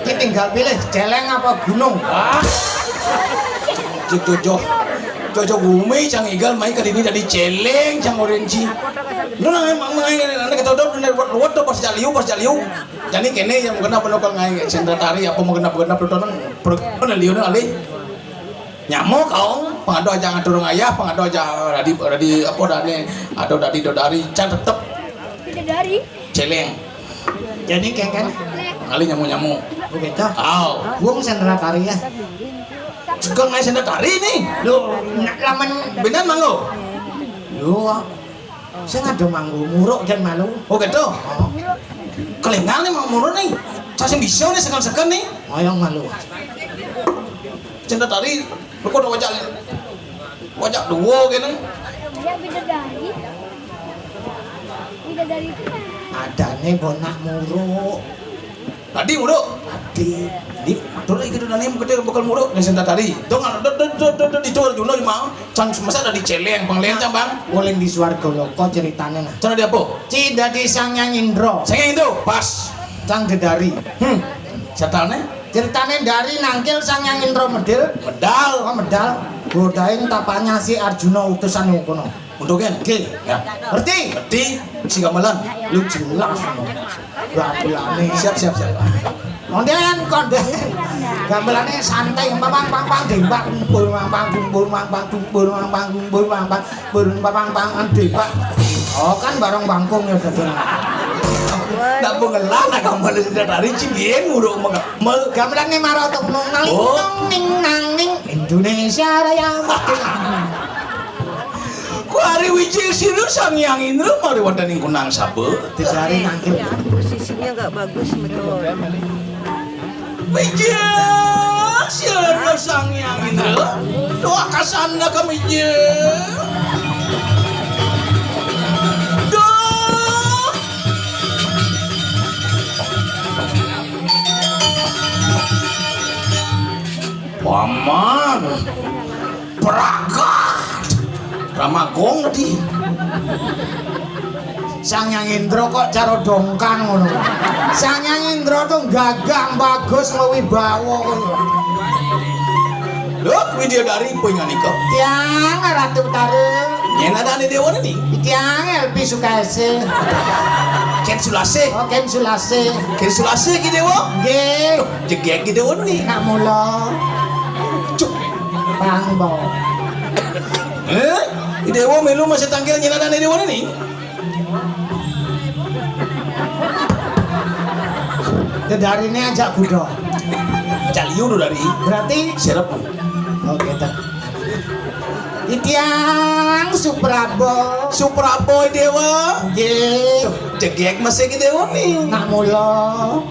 Ki tinggal pilih celeng apa gunung. Ah. Jojo. Jojo bumi cang igal mai ke dini dari celeng cang orange. Lu nang emang mai nanti kita udah bener buat ruwet tuh pas jaliu pas jaliu. Jadi kene yang kena bener kalau ngai sendal tari apa mau kena kena pedotan per kena liu nang alih. Nyamuk kaong pengado aja ngatur ngayah pengado aja tadi tadi apa dane ada tadi dodari can tetep Bidadari. Celeng. Jadi kengken. Kali nyamu-nyamu. Oh gitu. Aw. Wong sendera tari ya. Juga ngai sendera tari nih. Lo nak lamen bener manggo. Lo saya ngado manggo muruk dan malu. Oh gitu. Oh. Kelingan nih mau muruk nih. Saya bisa nih sekan-sekan nih. Ayo malu. Sendera tari. Lu kok wajak wajak dua kene. Dia bidadari. Bidadari itu kan. Adane bonak muruk. Tadi muruk. Tadi. Di atur lagi kita nanya mungkin bakal muruk nang sing tadi. Dong do do do do do di tuar Juno lima. Cang masa ada di celeng pang lencang bang. Uling di swarga loko ceritane nah. Cara di apa? Ci dadi Sang Hyang Indra. Sang Hyang Indra pas. Cang dedari. Hmm. Setane? Ceritane dari nangkil Sang Hyang Indra medil. Medal. Oh, medal. Godain tapanya si Arjuna utusan wong kono. Untukin. Oke. Ya. Ngerti? Ngerti. Si gamelan. Lu jelas. Gamelane. Siap siap siap. Konden konden. Gamelane santai pang pang pang pang dembak kumpul pang pang kumpul pang pang kumpul pang pang kumpul pang pang burung pang pang pang dembak. Oh kan bareng bangkung ya dadi. Nak pengelah nak kamu ada dari cibien uruk mengepel. Gamelan ni marah tok nong nang Oh. Nong ning nang ning Indonesia Raya. Ku ari wijil sira Sang Hyang Indra mari wonten ing kunang saba. Dicari nangkil. Ya, posisinya nggak bagus, betul. Wijil sira Sang Hyang Indra. Doa kasana ka wijil. Duh. Paman. Pragat. Ramagong tadi. Sang Hyang Indra kok cara dongkang ngono. Sang Hyang Indra tuh gagah bagus mawibawa ngono. Lho, Widyadari apa yang nika? Tiang Ratu Utara. Yen adane dewa ni? Tiang L P Sukasih. Ken Sulasih. Oh, Ken Sulasih. Ken Sulasih ki dewa? Nggih. Jegek ki dewa ni. Nak mula. Cuk. Pang, Bo. Eh? Ki dewa melu masih tangkil nyeladane dewa ni? Dedarine ajak kuda. Cak liu tu dari. Berarti sirep. Oke, tak. Itiang Suprabo. Suprabo dewa. Nggih. Jegek masih ki dewa ni. Nak mula.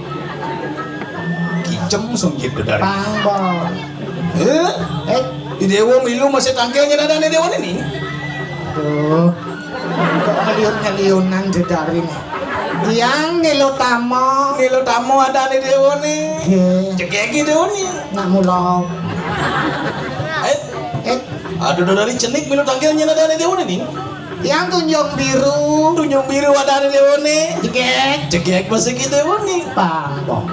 Kicem sungkit dari. Pang, Bo. Eh? Eh? Di dewa milu masih tangkil nyeladane dewa ni. Aduh. Kok ngeliun-ngeliunan jedarin. Yang Nilo Tamo. Nilo Tamo adane dewa ni. Nggih. Jegek ki dewa ni. Nak mula. Eh? Eh? Aduh, dari cenik milu tangkil nyeladane dewa ni. Yang Tunjung Biru. Tunjung Biru adane dewa ni. Jegek. Jegek masih ki dewa ni. Pang, Bo.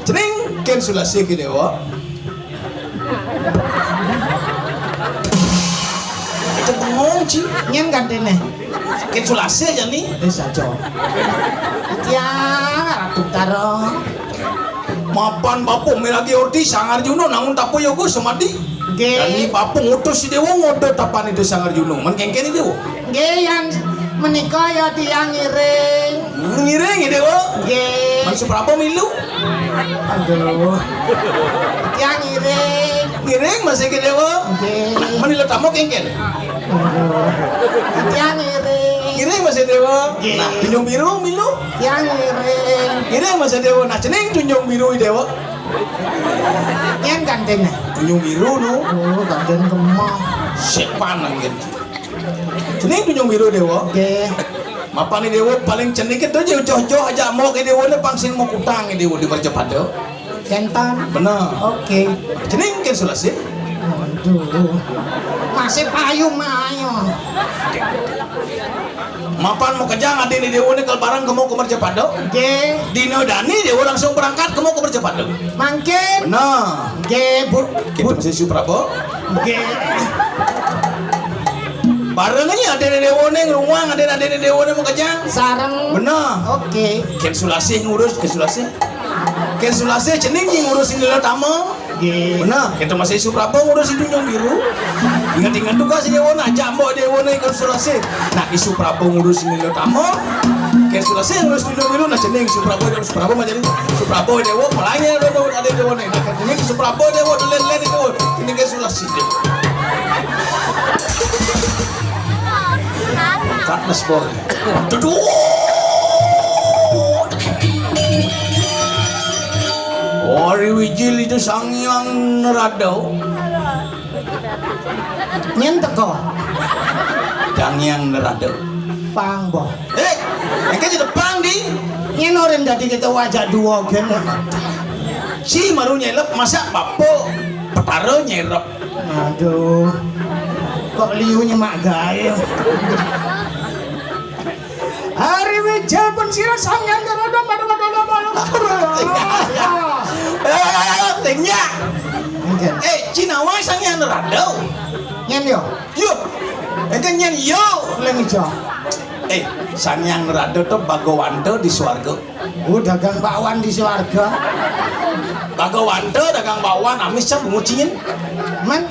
Cening Ken Sulasih ki dewa. Itu bengong, Ci. Nyen gantene. Ken Sulasih aja ni. Wis aja. Tiang Ratu Taro. Mapan bapuh miragi orti Sang Arjuna nangun tapa yoga samadhi. Nggih. Dani bapuh ngutus si dewa ngoda tapan itu Sang Arjuna. Men kengken dewa. Nggih, yang menika ya tiang ngiring. Ngiring ya dewa. Nggih. Men Suprabo milu. Aduh. Tiang ngiring. Ngiring masih ke dewa. Nggih. Men Nilo Tamo kengken. Aduh. Tiang ngiring. Ngiring masih dewa. Nggih. Nah, Tunjung Biru milu. Tiang ngiring. Ngiring masih dewa. Nah, cening Tunjung Biru dewa. Yang ganteng. Tunjung Biru no. Oh, ganteng kemah. Sepan nanggen. Cening Tunjung Biru dewa. Nggih. Mapan ni dewa paling cenik itu aja joh-joh aja mau ke dewa ni pang sing mau kutang dewa di Mercapada. Kentan. Benar. Oke. Cening Ken Sulasih. Aduh. Masih payu mayo. Mapan mau kejang adine dewa ni kal barang kemo ke Mercapada. Nggih. Dina dani dewa langsung berangkat kemo ke Mercapada. Mangkin. Benar. Nggih, Bu. Kita masih Suprabo. Nggih. Bareng aja adine dewa ni ngrunguang adine adine dewa ni mau kejang. Sareng. Benar. Oke. Ken Sulasih ngurus Ken Sulasih. Ken Sulasih cening sing ngurusin Nila Tama. Nggih. Bener, kita masih Suprabo ngurusin Tunjung Biru. Ingat-ingat tugas dewa nak ajak mbok dewa ni Ken Sulasih. Nak di Suprabo ngurusin Nila Tama. Ken Sulasih ngurus Tunjung Biru nak cening Suprabo dan Suprabo macam ni. Suprabo dewa pelanya ada dewa ada dewa ni. Nak cening Suprabo dewa delen-delen dewa. Ini Ken Sulasih dewa. Kat mas boy. Duduk. Ori wijil itu Sang Hyang Nerada. Nyen teko. Sang Hyang Nerada. Pang, boh. Eh, engke jadi pang di. Nyen orang dadi kita wajah dua gen. Si maru nyelep masa bapak petara nyerep. Aduh. Kok liu nyemak gae. Hari wijil pun sira Sang Hyang Nerada madu madu madu. Eh, tinggal. Nggih. Eh, cinawa Sang Hyang Nerada. Nyen yo. Yo. Engke nyen yo. Leng ijo. Eh, Sang Hyang Nerada to Bagawanta di swarga. Oh, dagang bakwan di swarga. Bagawanta dagang bakwan amis cang bungut cingin. Men.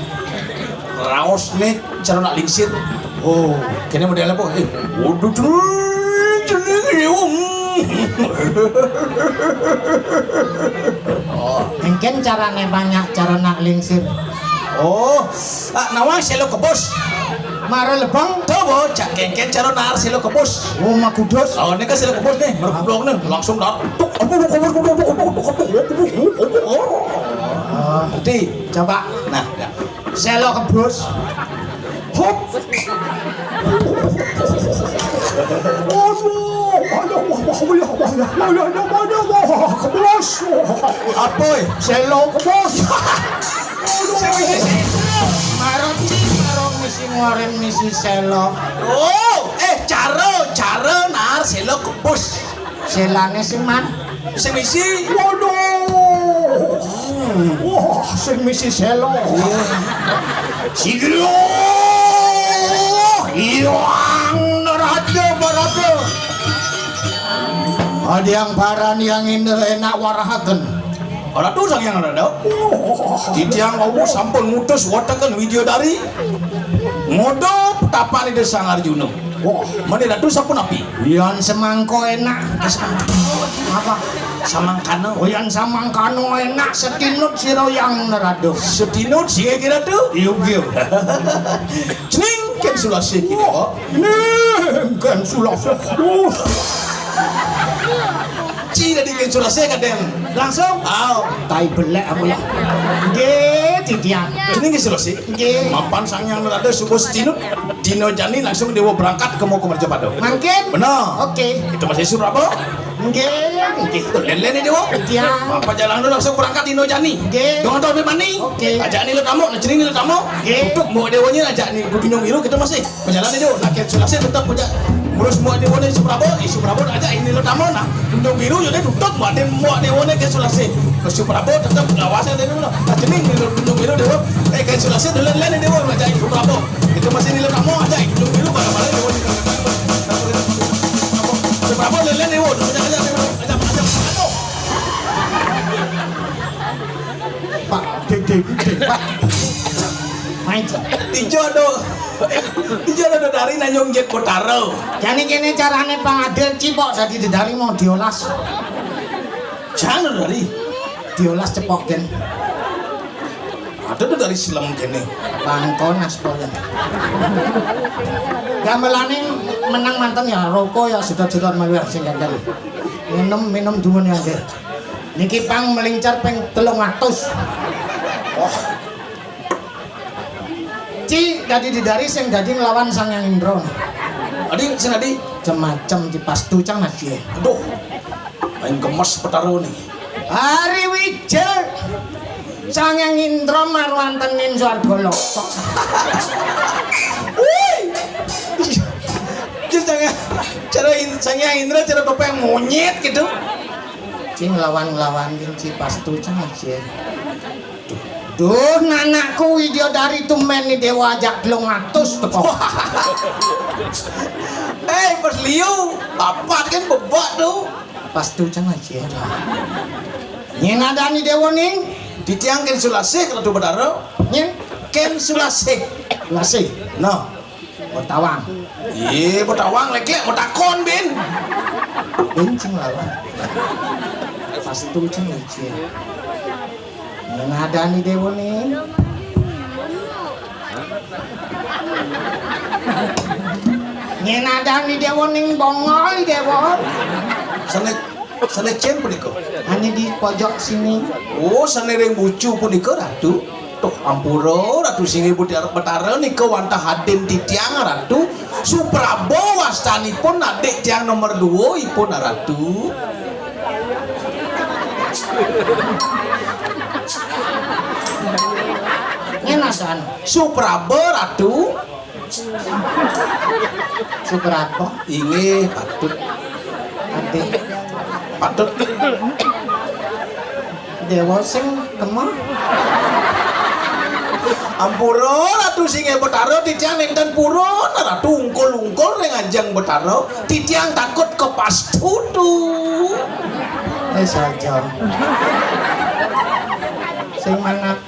Raos nih cara nak lingsir. Oh, kene model apa? Eh, waduh, cuy. Jenenge wong. Engken carane banyak cara nak lingsir. Oh, ah, nawang selo kebus. Mara lebang. Coba cak kengken cara nar selo kebus. Oh, makudus. Oh, ini kan selo kebus nih, mereblok nih, langsung dak. Tuk, aduh, kebus, kebus, kebus, kebus, kebus, kebus, kebus. Ah, di, coba. Nah, ya. Selo kebus. Hop. Aduh, aduh, wah, wah, wah, wah, wah, wah, wah, wah, wah, wah, kebos. Apa, eh? Selo kebos. Aduh. Maroti, marong misi ngoren misi selo. Oh, eh, cara, cara nar selo kebos. Selane sing man. Sing misi. Waduh. Wah, sing misi selo. Sigro. Iwang neraka baraka. Ada yang paran yang indah enak warahaken. Ora tuh sang yang ada. Titiang wau sampun mutus weteken Widyadari. Ngodo tapane Sang Arjuna. Wah, mene ratu sapunapi? Yan semangko enak. Apa? Samangkana. Oh, yan samangkana enak setinut sira yang nerado. Setinut sing kira tu? Iya, iya. Cening ken sulasi kita. Wah, ning ken sulasi. Duh. Ci dadi ken sulasi kadang. Langsung? Aw. Tai belek aku ya. Nggih, titiang. Cening ken sulasi. Nggih. Mapan sang yang nerado subuh setinut. Dino jani langsung dewa berangkat ke Moko Mercapada. Mangkin? Benar. Oke. Itu masih Surabaya. Nggih. Nggih, itu lele nih dewa. Iya. Apa jalan dulu langsung berangkat dino jani. Nggih. Dengan tahu mani? Oke. Ajak nih lo tamu, nah, cening nih lo tamu. Nggih. Untuk mau dewanya ajak nih gunung biru kita masih. Perjalanan dewa, nah, kayak sulasi tetap punya. Terus mau dewa nih Surabaya, di Surabaya ajak ini lo tamu, nah. Gunung biru jadi tutup, mau dewa, mau dewa nih kayak sulasi. Ke Suprabo tetap ngawasnya dari dulu. Nah, cening di Gunung Biru dewa. Eh, kayak sulasi dulu lain dewa ngajak Suprabo. Itu masih nilai kamu aja Gunung Biru pada pada dewa. Suprabo lain dewa, udah ajak ajak ajak ajak. Pak, dek dek dek Pak. Main. Tijo do. Tijo do dari nanyong jet potaro. Jani kene carane Pak Adil cipok dadi dedari mau diolas. Jangan dari. Diolas cepok, Gen. Ada tuh dari silem kene. Bangkon aspal, Gen. Gamelane menang manten ya, rokok ya, sedot-sedot malu ya, sing ganjal. Minum, minum dumun ya, Gen. Niki pang melincar ping telung atus. Wah. Ci dadi didari sing dadi nglawan Sang Hyang Indra. Adi, sing adi? Cemacem ci pastu cang adi. Aduh. Main gemes petaro nih. Hari wijil Sang Hyang Indra marwantenin swarga loka. Wih. Terus Sang Hyang, cara In-, Sang Hyang Indra cara topeng monyet gitu. Ci nglawan-nglawan ci pastu cang adi. Duh, nanakku Widyadari tumben ni dewa ajak telung atus teko. Eh, pas liu, papat kan bebak tu. Pas tu cang aja. Nyen adani dewa ning? Titiang ken sulasih kalau tu bedaro. Nyen? Ken sulasih. Sulasih. No. Betawang. Iya, betawang lek-lek betakon, Bin. Bin cing lawan. Pas tu cing licin. Nyen adani dewa ning. Nyen adani dewa ning bongol dewa. Sane, sane cen punika. Hanya di pojok sini. Oh, sane ring bucu punika, Ratu. Tuh, ampura, Ratu Singgih Buti Arep Betara nika wantah adin titiang, Ratu. Suprabo wastanipun adik tiang nomor dua ipun, Ratu. Ngenasan. Suprabo, Ratu. Suprabo. Inggih, patut. Adik. Patut. Dewa sing kemah. Ampura, Ratu Singgih Betara, titiang nenten purun, Ratu ungkul-ungkul ring ajeng Betara, titiang takut kepastutu. Eh, saja. Sing manapa?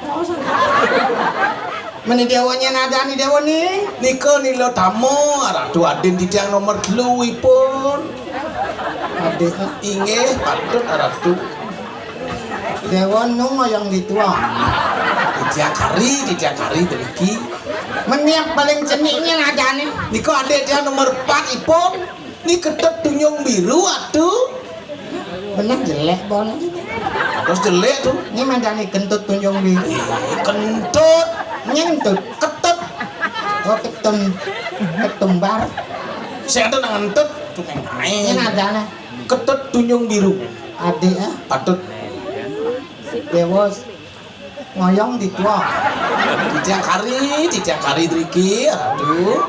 Meni dewa nyen adani dewa ning? Nika nila tama, Ratu adin titiang nomor telu ipun. Inggih, patut Ratu. Déwa nu ngoyong dituwa. Titiang kari, titiang kari mriki. Meniap paling cenik nyén adané. Nika adik tiang nomor empat ipun. Ni Ketut Tunjung Biru, Ratu. Bener jelék boleh. Terus jelék tuh. Ini mandani kentut tunjung biru. Ih, kentut. Nyentut. Ketut. Oh, ketun. Ketumbar. Saya ada nang ngentut. Tukang main. Ini ada lah. Ketut Tunjung Biru. Adik, ah. Patut. Déwa ngoyong dituwa. Titiang kari, titiang kari mriki. Aduh.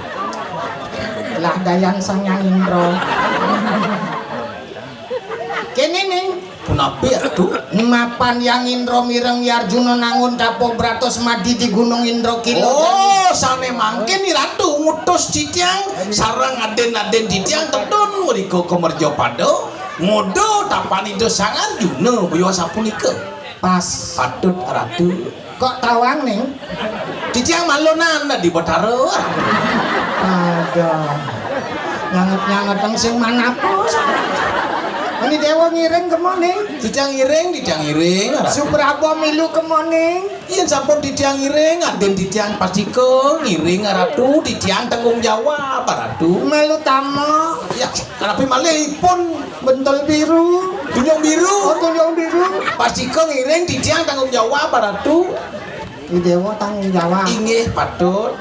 Lah dayan Sang Hyang Indra. Kéné ning. Punapi, Ratu? Mapan Hyang Indra mireng Yarjuna nangun tapa bratos madi di Gunung Indra Kila. Oh, sané mangkin Ni Ratu ngutus titiang sareng adin-adin titiang tedun mrika ka mercapada ngoda tapan Ida Sang Arjuna, baya sapunika. Pas. Patut, Ratu. Kok tawang ning? Titiang malunan di Betara. Ada. Nyanget-nyanget sing manapa. Ini Déwa ngiring kemana? Titiang ngiring, titiang ngiring, Ratu. Suprabo milu kemana? Yén sampun titiang ngiring, adin titiang pastika ngiring, Ratu, titiang tanggung jawab, Ratu. Melu tama. Ya, tapi malih ipun Bentul biru. Tunjung biru. Oh, tunjung biru. Pastika ngiring titiang tanggung jawab, Ratu. Ni Déwa tanggung jawab. Inggih, patut.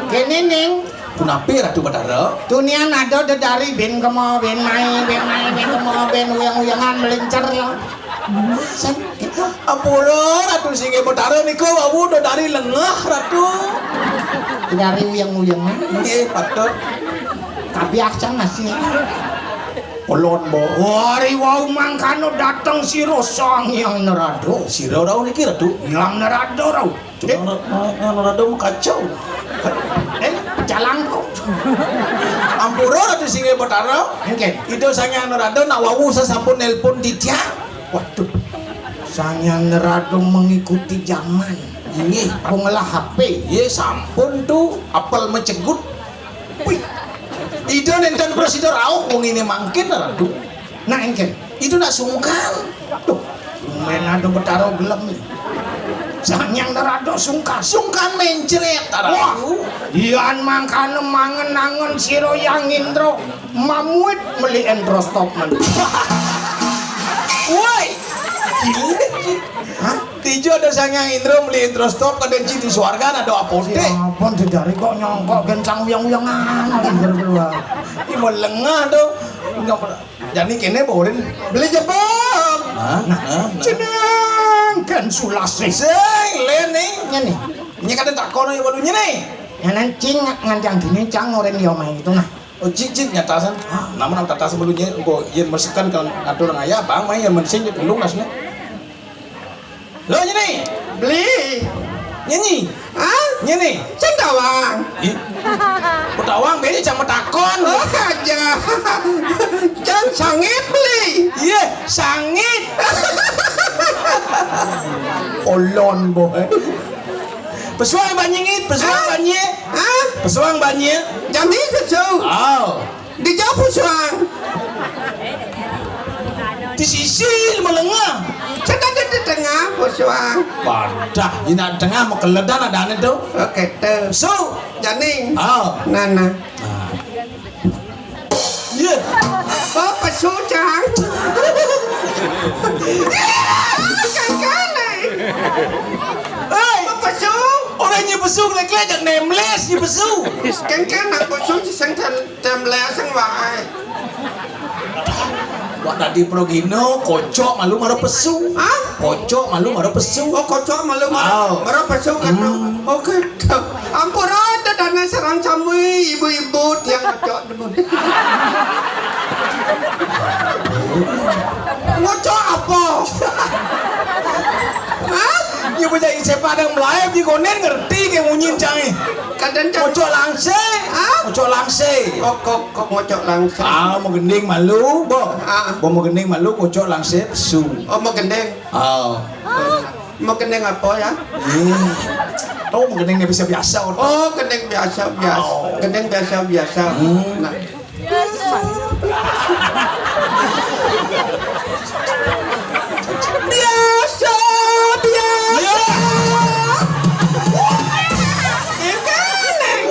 Kéné ning. Punapi, Ratu Betara? Tunian ada dedari bin kema, bin mai, bin mai, bin kema, bin uyang-uyangan melincer ya. Sing, gitu. Ampura, Ratu Singgih Betara nika wau dedari lengah, Ratu. Dedari uyang-uyangan. Nggih, patut. Kabiah cang masih. Ulun, Bo. Wari wau mangkana dateng sira Sang Hyang Nerada. Sira rau niki, Ratu? Hyang Nerada rau. Cuma Nerada mekacau. Eh, pecalang kok. Ampura, Ratu Singgih Betara. Nggih. Ida Sang Hyang Nerada nak wau sasampun nelpon titiang. Waduh. Sang Hyang Nerada mengikuti zaman. Nggih. Aku ngelah H P. Ye, sampun tu apel mecegut. Wih. Ida nénten prasida rauh wong ini mangkin, Ratu. Nak éngkén. Ida nak sungkan. Duh, main ada Betara gelem. Sang Hyang Nerada sungkan. Sungkan mencret, Ratu. Wah, yan mangkana mangen-angen sira Hyang Indra mamuit meli entrostop men. Woi. Gila. Hah? Tijo ada Sang Hyang Indra meli entrostop kadén ci di swarga ada apotek. Ampun, dedari kok nyongkok gencang uyang-uyangan. Indra keluar. Ini mau lengah tuh. Nyongkok. Jani kéné, Bo, Rin. Beli jebak. Hah? Nah, hah? Jeneng kan Sulasih. Sing, lén nih. Nyén nih. Nyé kadén takon ya baru nyé nih. Nyanan cing ngancang dini cang oren yo main itu nah. Oh, cing, cing, nyatasan. Hah? Nama, nama tatasan baru nyé, engko yén mesekan kalau ngatur ngaya, bang main yén mensing di pundung nasnya. Lo nyé nih. Beli. Nyé nih. Hah? Nyé nih. Sing tawang. Ih. Petawang beli sama takon. Oh, aja. Cang sangit beli. Iya, sangit. Olon, boy. Pesuang banyak ngit, pesuang banyak. Hah? Pesuang banyak. Jami kesu. Oh. Di jauh pesuang. Di sisi melengah. Sedang di tengah pesuang. Padah, di nak tengah mekeledan ada ane tu. Oke, tu. Su. Jani. Oh. Nana. Nah. Iya. Oh, pesu, Cang. Cang kene. Hei. Oh, pesu. Orang nyi pesu, lek-lek, jangan nemles, nyi pesu. Kengken nak pesu, sing tem-, temles, sing wae. Wak tadi progino, kocok malu maro pesu. Hah? Kocok malu maro pesu. Oh, kocok malu maro, maro pesu kan. Hmm. Oke. Ampura, dadane sareng sami ibu-ibu tiang ngocok demen. Ngocok apa? Hah? Ibu jadi sepadang melayu di konen ngerti ke munyin cange. Kadang cang ngocok langse. Hah? Ngocok langse. Kok, kok, kok ngocok langse. Ah, mau gending malu, Bo. Ah. Bo mau gending malu, ngocok langse pesu. Oh, mau gending. Oh. Mau gending apa ya? Ih. Oh, gending biasa-biasa, oh. Oh, gending biasa-biasa. Oh. Gending biasa-biasa. Hmm. Nah. Biasa, biasa. Ya. Gending.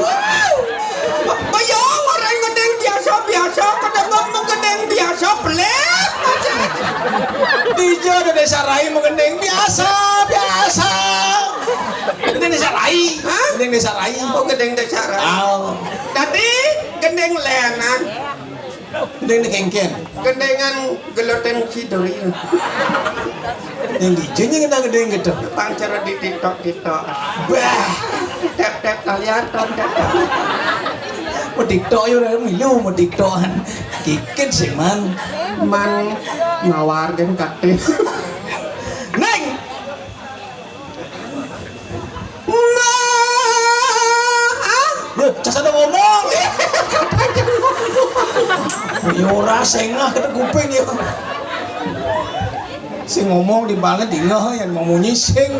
Bayang orang gending biasa-biasa, kadang mau gending biasa, pelit aja. Dija ada desa rai mau gending biasa, biasa. Ini desa rai. Hah? Ini desa rai. Oh, gending desa rai. Oh. Tadi gending lenan. Gending di kengken. Gendengan geloten si Dori. Yang di jenjing kita gending gitu. Pancar di TikTok, TikTok. Bah. Tep, tep, talian, tom, tep, tep. Mau TikTok ya udah milu mau TikTokan. Kikit sih, Man. Man, mawar kan kate. Neng. Ma. Ya, cas ada ngomong. Ya ora sengah kena kuping ya. Sing ngomong di balik dingeh yang mau munyi sing.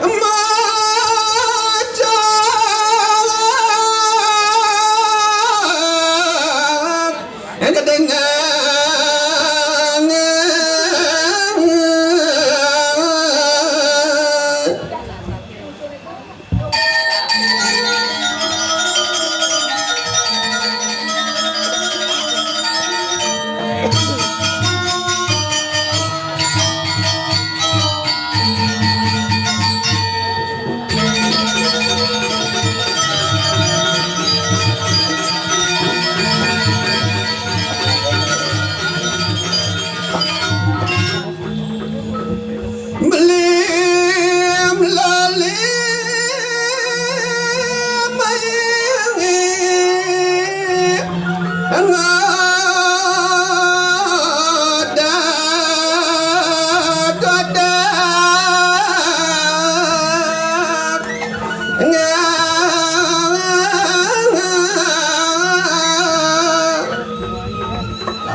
Ma. Kedengaran. Beli melali mayangi.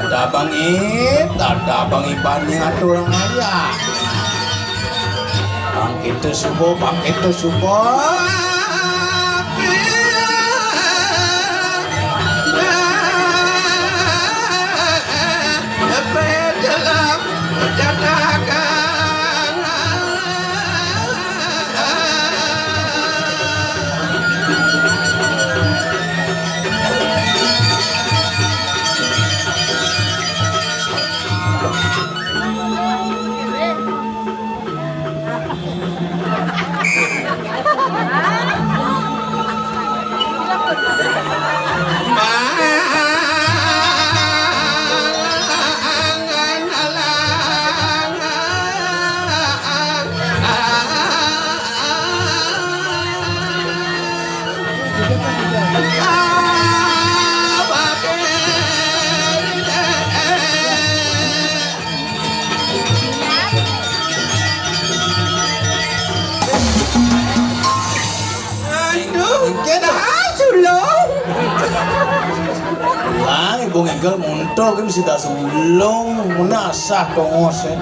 Ada Bang Ip, ada Bang Iban yang atur ayah. Bangkit subuh, bangkit subuh. Aduh, kena sulung. Lah, ibu ngegel muntul kan sudah sulung, menasah tongos ya.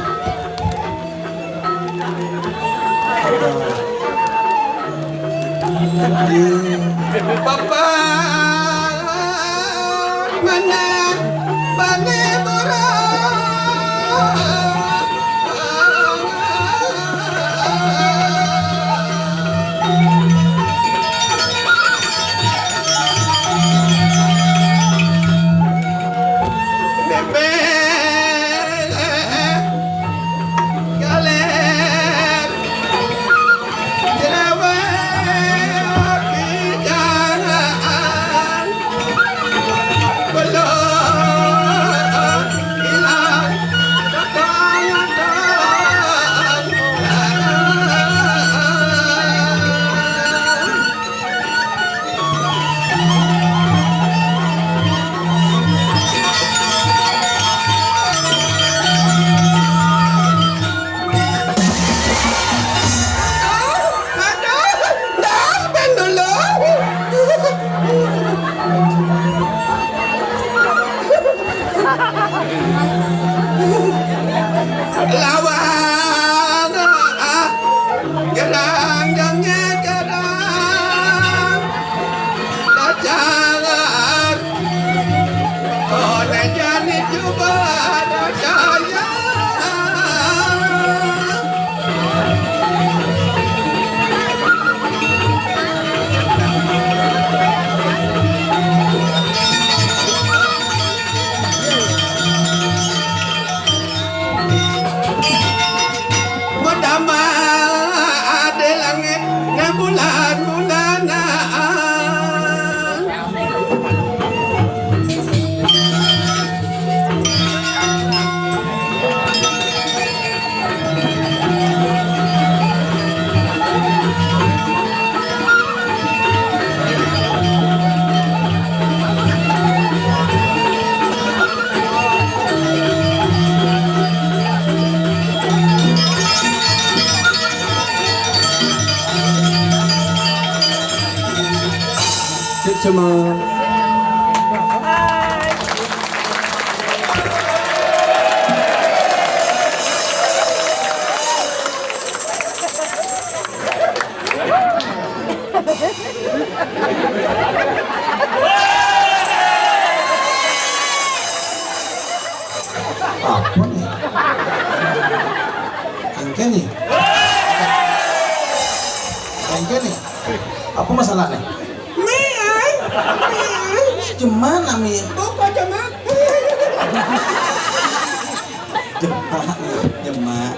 Papa, mana bani murah? Semua. Apa nih? Engke nih. Engke nih. Apa masalahnya? Mie, ai. Mie, ai. Jemak, Mi. Apa jemak? Jemak, Mi. Jemak.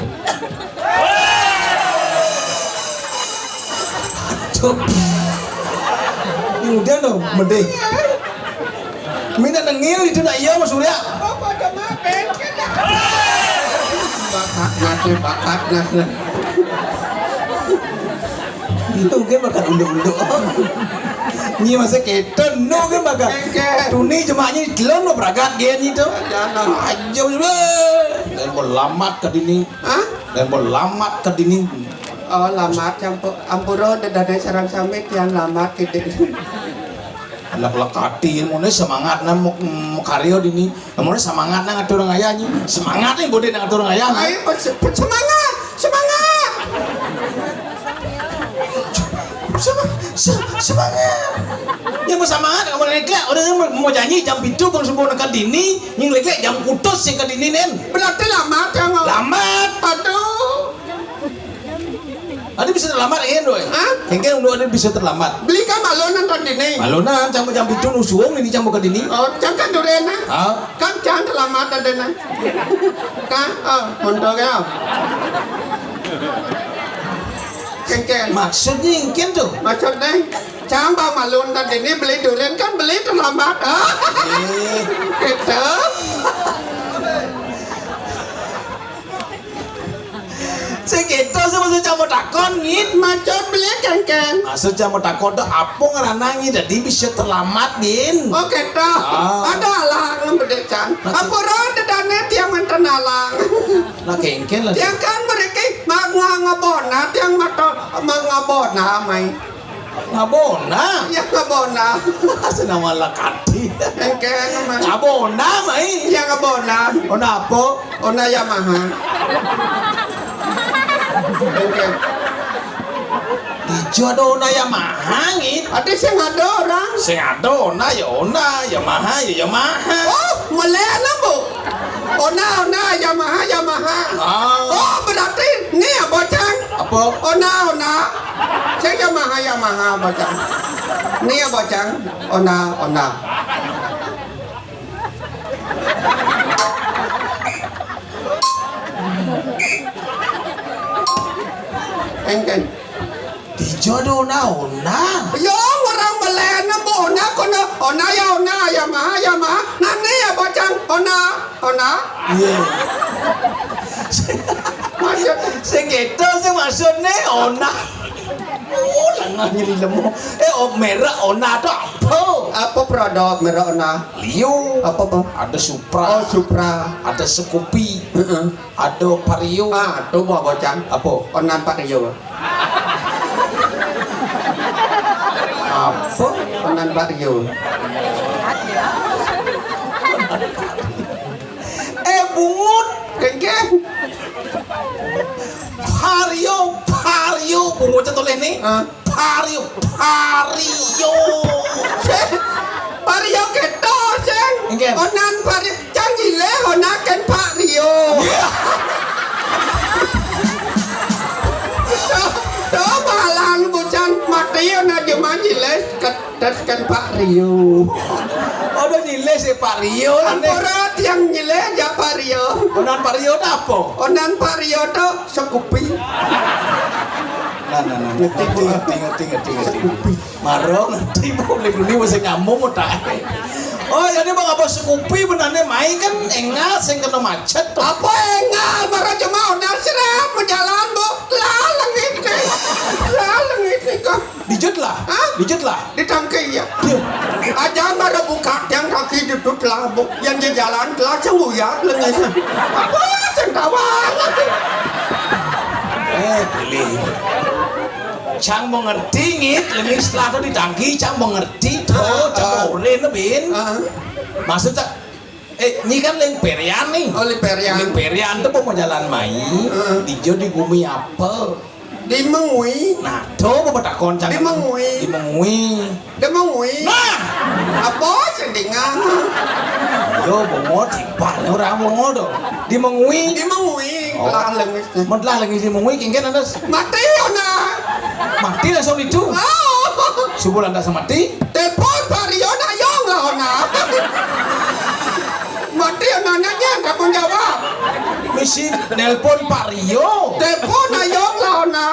Aduh. Ini udah loh, medeh. Mina nengil itu nak iya, Mas Surya. Bakat nate, bakat nate. Itu ge bakat unduk-unduk. Nyi masa keto, nu ge bakat. Engke. Tuni jemaknya telon lo beragat ge nyi to. Jangan. Aja weh. Dan belamat ke dini. Hah? Dan belamat ke dini. Oh, lamat, campu-, ampura dedane sareng sami tiang lamat kidik. Anak lekati, mune semangat na mau, mau karya dini. Mune semangat na ngatur ngaya nyi. Semangat nih bode na ngatur ngaya nyi. Ayo, pe-, pe-, semangat, semangat. Sema-, se-, semangat. Ya mau semangat, kamu leklek. Orang yang mau, mau janji jam pitu, bang subuh nang ke dini, nying leklek jam kutus sing ke dini, nen. Berarti lamat ya, Ngok? Lamat. Aduh. Ada bisa terlambat, yen, doi? Hah? Engke unduk ada bisa terlambat. Beli kan malunan kan dini? Malunan, cang jam pitu nu suwung, ini cang buka dini. Oh, cang kan duren, ah? Ah. Kan cang terlambat ada, nah. Kan, oh, untuk ya. Kengken. Maksudnya engken tuh? Maksudnya, cang bang malunan dini beli duren kan beli terlambat, ah? Eh. Gitu. Sing gitu sih maksud cang mau takon, Ngit. Maksud beli kengken. Maksud cang mau takon tuh apa ngerana, Ngit, dadi bisa terlambat, Din? Oh, gitu. Ah. Ada alang beli cang. Maksud ampura dedane tiang manten alang. Nah, kengken lah. Tiang kan mereka mau ngabona, tiang mato mau ngabona, mai. Ngabona? Ya, ngabona. Senama lakati. Engke, Mas. Ngabona, mai. Ya, ngabona. Ona apa? Ona Yamaha. Engke. Ijo ada Ona Yamaha, Ngit. Ada sing ada orang. Sing ada Ona ya Ona, Yamaha ya Yamaha. Oh, melena, Bu. Ona, Ona, Yamaha, Yamaha. Ah. Oh, berarti ni apa, Cang? Apa? Ona, Ona. Sing Yamaha, Yamaha, apa, Cang? Ni apa, Cang? Ona, Ona. Engken. Dijo ada Ona, Ona. Yo, orang belena, Bu, Ona, kono, Ona ya Ona, Yamaha, Yamaha. Nani ya bocang, Ona, Ona. Iya. Maksud sing gitu sih maksudnya, Ona. Oh, lengah nyeri lemu. Eh, oh, merek Ona tuh apa? Apa produk merek Ona? Lio. Apa, apa? Ada Supra. Oh, Supra. Ada Scoopy. Heeh. Ada Vario. Ah, tuh, Bu, bocang. Apa? Onan Vario. Apa? Onan Vario. Eh, bungut. Kengkeng. Vario, Vario. Bungut tulis nih. Ah. Vario, Vario. Vario keto, sing. Nggih. Onan Vario, cang nyilih, onan ken Pak Rio. Iya. Tuh, tuh, malang bucan mati, onan cuma nyilih, ketes ken Pak Rio. Ada nyilih si Pak Rio, aneh. Ampura tiang nyilih, ya Pak Rio. Onan Pak Rio tuh apa? Onan Pak Rio tuh Scoopy. Nah, nah, nah. Ngerti, ngerti, ngerti, ngerti, ngerti, ngerti. Scoopy. Maro ngerti, Bu, lek dulu masih nyambung otak. Oh, jadi Bang, apa Scoopy benane mai kan engal sing kena macet tuh. Apa engal, maro cuma onan seret menjalan, Bu. Lah, lengit nih. Lah, lengit nih kok. Dijut lah. Hah? Dijut lah. Di tangki ya. Iya. Aja maro buka tiang kaki duduk lah, Bu. Yang di jalan telah sembuyat lengis. Apa sing tawa lagi? Eh, pilih. Cang mengerti, Ngit, lengis lah tu ditangki, cang mengerti tu, cang oren tu, Bin. Maksud cang, eh, ni kan leng perian ni. Oh, leng perian. Leng perian tu mau jalan mai, dijo di gumi apa? Di Mengwi. Nah, tu mau betakon cang. Di Mengwi. Di Mengwi. Di Mengwi. Nah! Apa sing dengar? Yo, bengol, tiba ni orang bengol tu. Di Mengwi. Di Mengwi. Oh. Lah lengis. Mun lah lengis di Mengwi, kengken ada. Mati ona. Mati langsung itu. Oh. Subuh lantas mati. Telepon Pak Rio nak yong lah ona. Mati ona nanya, tak pun jawab. Misi nelpon Pak Rio. Telepon nak yong lah ona.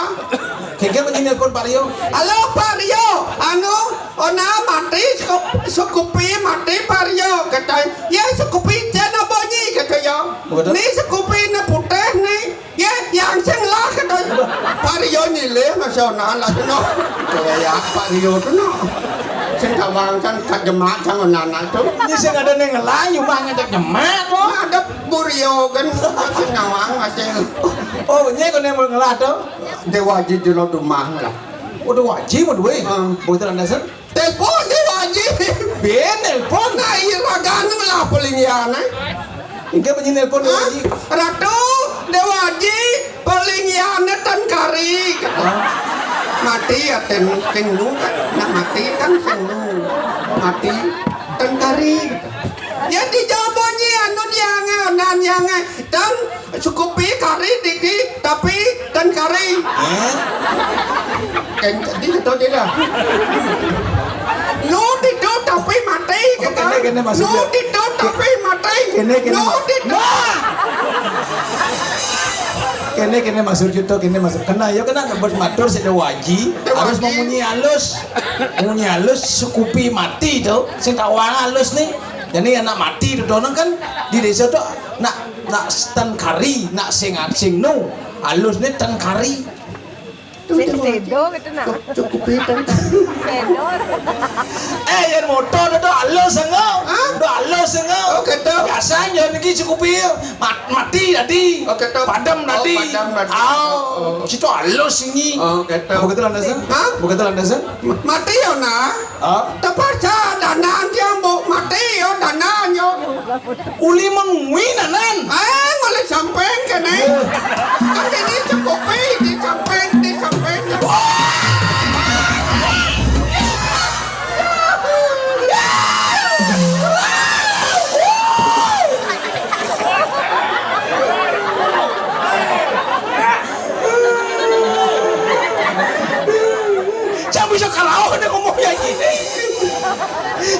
Kengken mesti nelpon Pak Rio. Halo, Pak Rio. Anu, ona mati, suku-, sukupi mati, Pak Rio, kata. Ya, sukupi cen apa ni, kata ya. Betul. Ni sukupi ni putih ni. Ya, yang sing lah, kata. Pak Rio nyilih masih ona lah tu, no. Ya, Pak Rio tu, no. Sing kawang kan kat jemak sang ona tu. Ni sing ada neng lah, you mah ngajak jemak tu. Nah, ada Bu Rio kan, sing kawang masih. Oh, ni kau neng ngelah tu. Dewa Haji jelo rumah lah. Oh, Dewa Haji mau duit. Hmm. Betul anda sen? Telepon Dewa Haji. Bin nelpon. Nah, iya ragan lah paling ya, nah. Engke bunyi nelpon Dewa Haji. Ratu, Dewa Haji, paling ya, nah, tan kari. Hah? Mati ya, ten, ten nu kan. Nak mati kan sen nu. Mati, tan kari. Ya, dijawab bunyi, anu, yang, nan, yang, Tan sukupi kari didi, tapi tan kari. Hah? Kan tadi kata dia dah. Nu ditu tapi mati, oh, kata. Kene, kene maksud nu dia. Ditu tapi mati. Kene, kene. Nu ditu. Nah! Kene, kene maksud kita, kene maksud. Kena, ya kena buat matur sik Dewa Haji. Dewa Haji. Harus memunyi halus. Memunyi halus sukupi mati tu. Sing kawang halus ni. Jadi anak mati tu dono kan di desa tu nak, nak tan kari, nak sing, sing nu. Halus ni tan kari. Sing sedo gitu nak. Cukup, cukup itu. Sedo. Eh, yang motor tu halus enggak? Hah? Tu halus enggak? Oh, gitu. Biasanya niki cukupi mat-, mati tadi. Oh, gitu. Padam tadi. Oh, padam tadi. Oh, oh. Situ halus ini. Oh, gitu. Begitu landasan? Hah? Begitu landasan? Mati ya, nak? Hah? Terpaksa danan dia mau mati ya, danan ya. Uli mengwi nanan. Eh, ngoleh samping kene. Eh. Kan ini cukupi, di samping, di samping. Cang bisa kalaun dia ngomong ya gini.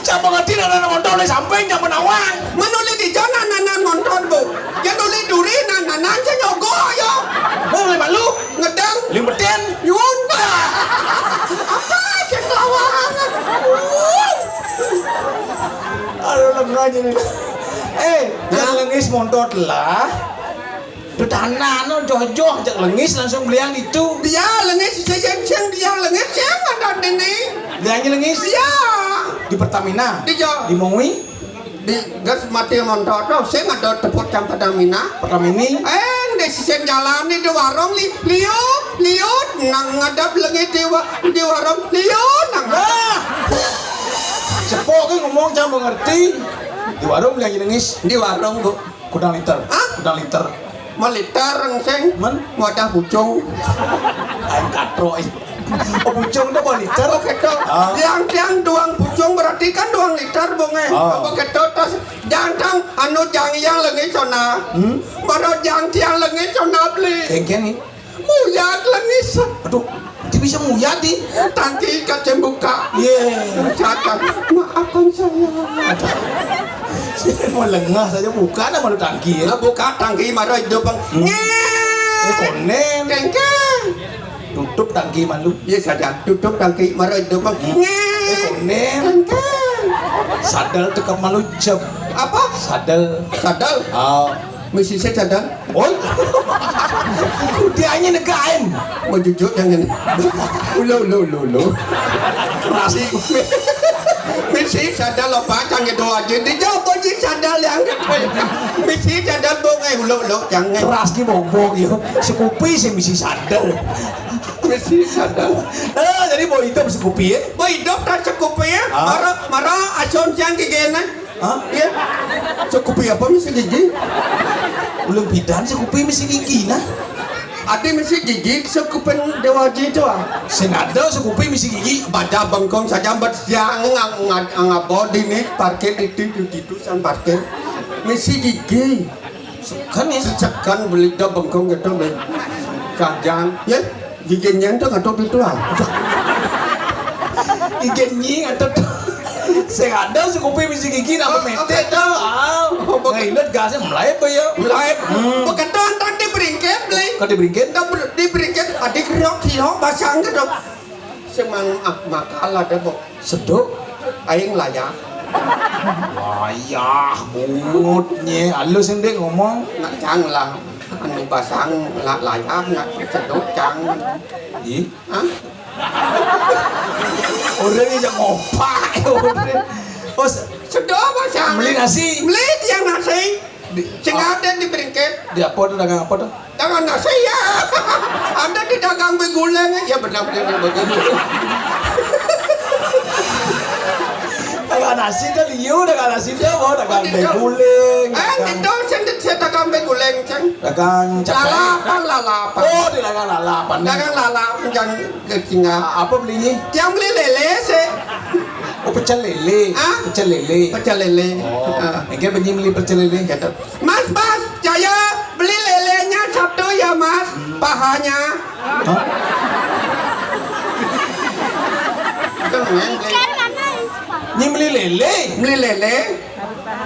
Cang mengerti nanan montor di samping, cang menawang. Menuli di jona nanan montor, Bu. Ya nuli duri nananan, cang nyogok ya. Oh, lima lu. Ngedang. Limbetin. Yunda. Apa cek lawan? Aduh, lengah jadi. Eh, yang lengis montor lah. Dudana no jojoh, jak lengis langsung beliang itu. Dia lengis, sing, sing, dia lengis, sing ada dene. Beliangnya lengis? Iya. Di Pertamina? Di jo. Di Mongwi? Di gas mati montor tu, sing ada tepuk cam Pertamina. Pertamini? Eh, di sisi jalan ni di warung li, liut, liut, nang ngadap lengis di wa-, di warung, liut, nang. Wah! Sepok ke ngomong cam mengerti. Di warung beliangnya lengis. Di warung, Bu. Kudang liter. Hah? Kudang liter. Meliter, sing. Men? Wadah pucung. Aing katro, ih. Oh, pucung tu bawa liter? Oh, gitu. Ah. Yang, yang duang pucung berarti kan duang liter, Bung, eh. Ah. Apa gitu, tas, jang, jang, anu, jang yang lengis sona. Hmm? Baru jang tiang lengis sona beli. Kengkeng ni. Muyat lengis. Aduh, dia bisa muyat ni. Tangki kaca buka. Ye. Cakap, "Maafkan saya." Mau lengah saja buka dah malu tangki, ya. Lah buka tangki, malu hidup, Bang. Hmm. Nyet. Eh, konen. Kengkeng. Tutup tangki malu. Ya, saja. Tutup tangki, malu hidup, Bang. Hmm. Nyet. Eh, konen. Kengkeng. Sadel tekap malu jeb. Apa? Sadel. Sadel? Ah. Misi saya sadel. Oi. Udianya negain. Mau jujur jangan. Ulo, ulo, ulo, ulo. Keras. Misi sadel lo, Pak, jangan doa aja. Dijawab aja sadel yang. Misi sadel, Bung, eh, ulo, ulo, jangan. Keras ni, Bung, Bung, yo. Sekupi sih misi sadel. Misi sadar. Ah, jadi bawa hidup sekupi, ya? Bawa hidup tak sekupi, ya? Ah? Mara, mara ason siang gigi, nah. Hah? Ya. Sekupi apa misi gigi? Ulun pidan sekupi misi gigi, nah. Adi misi gigi, sekupin Dewa Haji itu, ah. Sing ada sekupi misi gigi. Baca bengkong saja, buat siang ngang, ngang, ngang, abodi nih, parkir itu, itu, itu, san parkir. Misi gigi. Sekan, ya? Sekan beli dah bengkong gitu, beli. Kajang. Ya, giginya tuh nggak tahu itu, ah. Giginya nggak tahu. Sing ada sekupi misi gigi, nama mete dah. Ah. Oh, bek- Nggak ingat gasnya, mulai apa ya? Mulai. Hmm. Beketan tak diberingkit, beli. Kau diberingkit? Tak ber-, diberingkit, adik riok, riok, basang gitu. Semang, ah, makalah deh, Bok. Seduk. Aing layah. Layah, butnya. Halus yang dia ngomong. Nak cang lah. Anu basang, nak layah, nak seduk cang. Ih. Hah? Orang ini jangan ngopak, ya, orang. Oh, se- Seduk basang. Beli nasi. Beli tiang nasi. Di, sing ah, ada di Bringkit. Di apa tuh, dagang apa tuh? Dagang nasi ya. Ada di dagang beguling ya, benar-benar beguling. Dagang nasi tuh liu, dagang nasi tuh apa? Dagang beguling. Eh, dagang itu sendiri saya dagang beguling, Cang. Dagang cabai. Lalapan, lalapan. Oh, di dagang lalapan. Dagang lalapan, Cang. Kecinga. Apa belinya? Yang beli lele sih. Oh, pecel lele. Hah? Pecel lele. Pecel lele. Oh. Ah. Engke benyi beli pecel lele. Gitu. Mas, Mas, saya beli lelenya satu ya, Mas. Pahanya. Hah? Itu namanya beli. Nyi beli lele. Beli lele.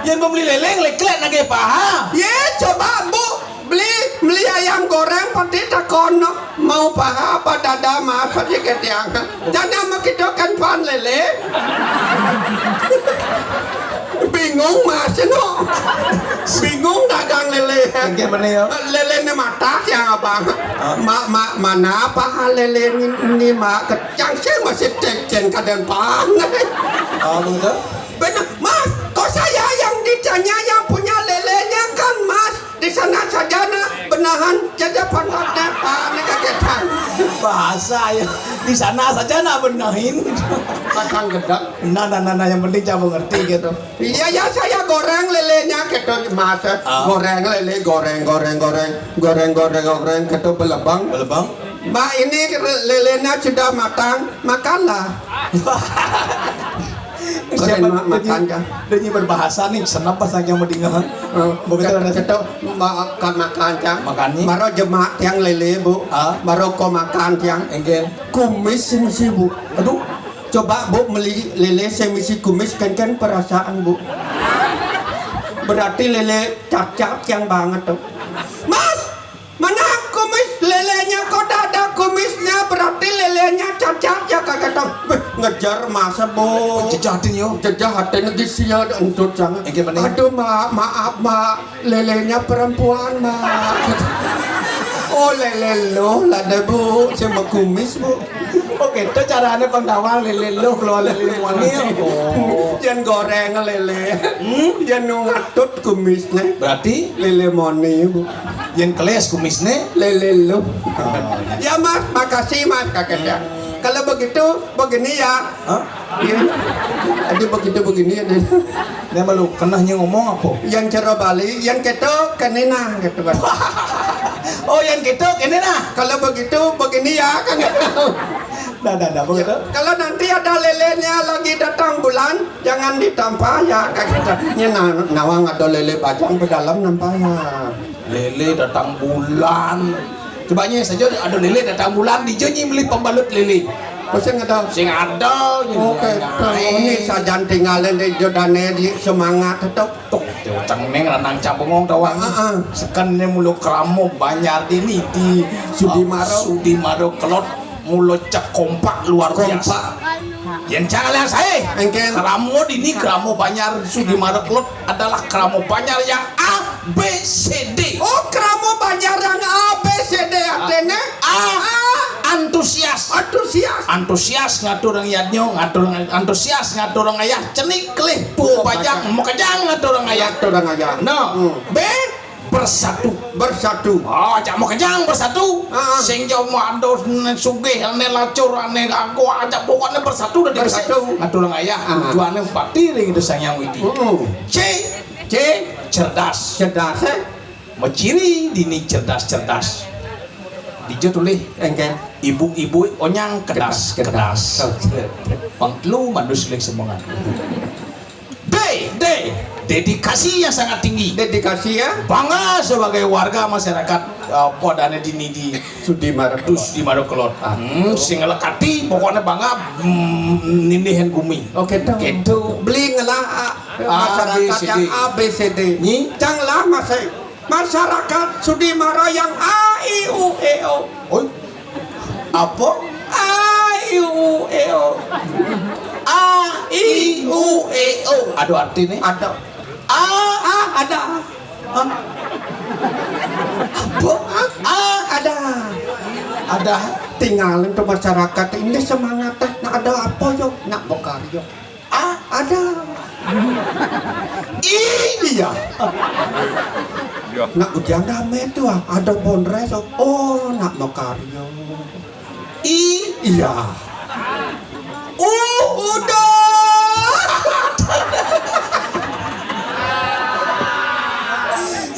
Yang beli lele ngeleklek nage paha. Ye, coba Bu beli, beli ayam goreng pati takon mau paha apa dada, Mas, pati ketiang. Dada mah kita kan pan lele. Bingung, Mas, no. Bingung dagang lele. Engke mana ya? Lele ne mata yang abang. Ah. Ma, ma, mana paha lele ini, ini, Mak? Kecang sih masih cek-cek kadan pan. Oh, betul. Benar, Mas, kok saya yang ditanya, yang punya lelenya kan Mas? Di sana saja nak benahan, jadi apa nak, nak, ah, nak kagetan. Bahasa ya. Di sana saja nak benahin. Pasang gedek. Nah, nah, nah, nah, yang penting kamu ngerti gitu. Iya, ya, saya goreng lelenya gitu, Mas. Ah. Goreng lele, goreng, goreng, goreng, goreng, goreng, goreng, gitu, belebang. Belebang. Mbak, ini lelenya sudah matang, makanlah. Siapa ma-, makan, Cang? Dia nyi berbahasa nih, senap pas lagi mau dengar. Oh, begitu ada cetok, makan, makan, Cang. Makan nih. Maro jemak tiang lele, Bu. Ah. Maro ko makan tiang. Enggen. Kumis ini sih, Bu. Aduh. Coba, Bu, beli lele semisi kumis, kan, kan perasaan, Bu. Berarti lele cacat yang banget tuh. Mas, mana kumis lelenya, kok tak ada kumisnya? Berarti lelenya cacat ya, kagak tahu. Beh, ngejar masa, Bu. Jejatin yo. Jejatin lagi sia entut sangat. Engke mending. Aduh, Mak, maaf, Mak. Lelenya perempuan, Mak. Oh, lele lo lah deh, Bu. Sama kumis, Bu. Oke, itu caranya penggawa lele lo keluar lele moni. Oh. Yang goreng lele. Hmm? Yang ngatut kumisnya. Berarti? Lele moni, Bu. Yang keles kumisnya? Lele lo. Oh, ya. Ya, Mas, makasih, Mas, kakek ya. Kalau begitu, begini ya. Hah? Iya. Jadi begitu begini ya. Dia malu, kenahnya ngomong apa? Yang cara Bali, yang keto, kenena, gitu, Bang. Oh, yang keto, kenena. Kalau begitu, begini ya, kan? Dah, dah, dah, begitu. Kalau nanti ada lelenya lagi datang bulan, jangan ditampah ya, kan, gitu. Ini na-, nawang ada lele bajang di dalam nampah ya. Lele datang bulan. Coba nyi saja ada lele datang bulan, di nyi beli pembalut lele. Oh, sing ada. Sing ada, nyi. Oke, ini sajan tinggalin di jodane di semangat tetep. Tuh, dia cengeng ranang cabengong tawang. Heeh. Sekennya mulu keramo banjar ini di Sudimaro. Sudimaro kelot. Mulo cek kompak luar biasa. Kompak. Yen jangan lihat saya. Engken. Keramo dini keramo banjar Sudi Marek Lot adalah keramo banjar yang A B C D. Oh, keramo banjar yang A B C D artinya? A. A. Antusias. Antusias. Antusias ngatur orang yadnyo, ngatur orang antusias ngatur orang ayah, cenik kelih, buku pajang, mau kejang ngatur orang ayah. Ngatur orang ayah. No. Hmm. B. bersatu. Bersatu. Oh, ajak mau kenyang bersatu. Ah. Sing jauh mau aduh, ne sugih, ne lacur, ne aku ajak pokoknya bersatu dan bersatu. Ngatur ayah, ah, tujuannya pati ring itu Sang Hyang Widi. Hmm. C. C. Cerdas. Cerdas, eh? Meciri dini cerdas-cerdas. Dijo tulis engken. Ibu-ibu onyang kedas, kedas. Kedas. Pang telu mandus ling semongan. D, D, dedikasi yang sangat tinggi. Dedikasi ya? Bangga sebagai warga masyarakat, eh, podane dini di Sudi Maro. Dus di Maro Kelot. Ah. Hmm, sing ngelekati pokoknya bangga, hmm, nindihin gumi. Oh, gitu. Gitu. Beli ngelah, ah, A, B, masyarakat C, D. Yang A, B, C, D. Nyi? Cang lah masih masyarakat Sudi Maro yang A, I, U, E, O. Oi. Apa? A, I, U, E, O. A, I, U, E, O. Ada artinya? Ada. A. A, ada. Hah? Apa? A, ada. Ada. Tinggalin tuh masyarakat ini semangat. Nah, ada apa, yo? Nak bekarya. A, ada. I, iya. Nak ujian rame tuh, ah. Ada bondres, oh. Oh, nak makarya. I, iya. U, udah.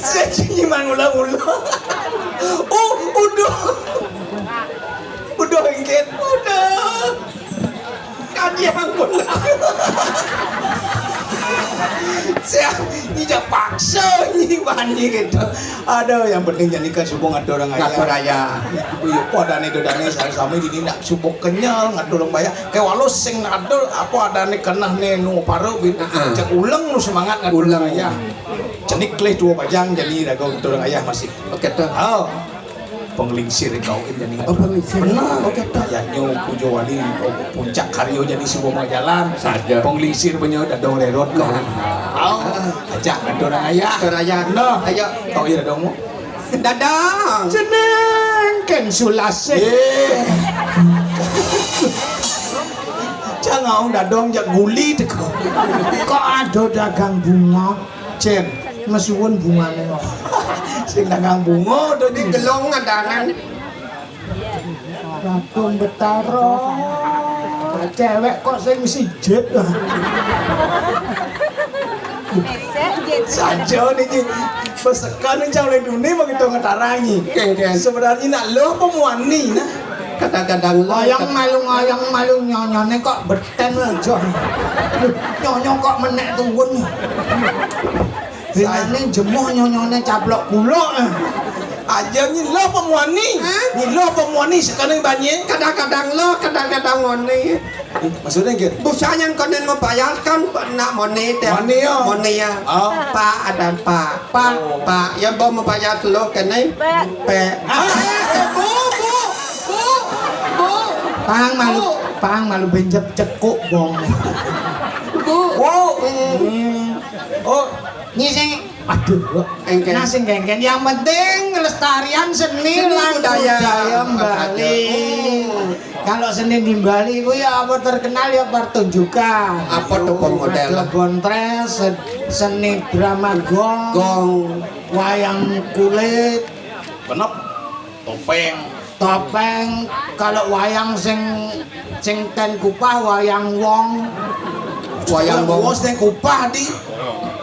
Saya cuma ngulang-ulang. U, udah. Udah, engket. Udah. Kan ya ampun. Saya ini jak paksa ini bani gitu. Aduh, yang penting jadi ke subuh ngatur ayah. Ngatur ayah. Iya, podane dodane sami-sami dini nak subuh kenyal ngatur bayah. Kayak walau sing ada apa adane keneh ne nu paru bin. Heeh. Cek uleng nu semangat ngatur ayah. Cenik leh dua bajang jadi raga ngatur ayah masih. Oke, tuh. Oh. Penglingsir kau ini jadi. Oh, penglingsir. Benar. Oke, tuh. Ayah nyo pujo wali, oh, puncak karyo jadi subuh mau jalan. Saja. Penglingsir punya dadong rerot kau. Nah. Oh. Ajak ngatur ayah. Ngatur ayah. Nah. Ayo. Kau iya dadong mu. Dadang. Jeneng ken sulas. Eh. Jangan dadong jak guli teko. Kok ada dagang bunga? Cen, mesuwun bungane. Sing dagang bunga to di gelong ngandangan. Ratu Betara. Cewek kok sing sijet. Saja niki pesekan ning jam lendune begitu ngetarangi. Sebenarnya nak lo apa muani nah? Kadang-kadang lo ngoyong malu, ngoyong malu, nyonyone kok beten aja. Nyonyo kok menek tuwun. Binane jemuh nyonyone caplok kuluk. Aja nyi lo apa muani? Hah? Nyi lo apa muani sekarang banyak? Kadang-kadang lo, kadang-kadang muani. Maksudnya gitu? Busa yang konen membayarkan nak muani teh. Muani ya. Muani ya. Oh. Pak, ada Pak. Pak, oh. Pak, yang mau membayar lo kene? Pak. Pak. Ah, bu, bu, bu, bu. Pang malu, bu. Pang malu benjep cekuk bong. Bu. Bu. Hmm. Oh, nyi sing, aduh, kok. Engken. Nah, sing kengken. Yang penting lestarian seni, seni lan budaya. Budaya Bali. Hmm. Kalau seni di Bali itu ya apa terkenal ya pertunjukan. Apa tuh, Bang, model? Ada bontres, se-, seni drama gong, gong, wayang kulit. Benep. Topeng. Topeng, kalau wayang sing, sing ten kupah wayang wong. Wayang wong. Wong sing kupah di.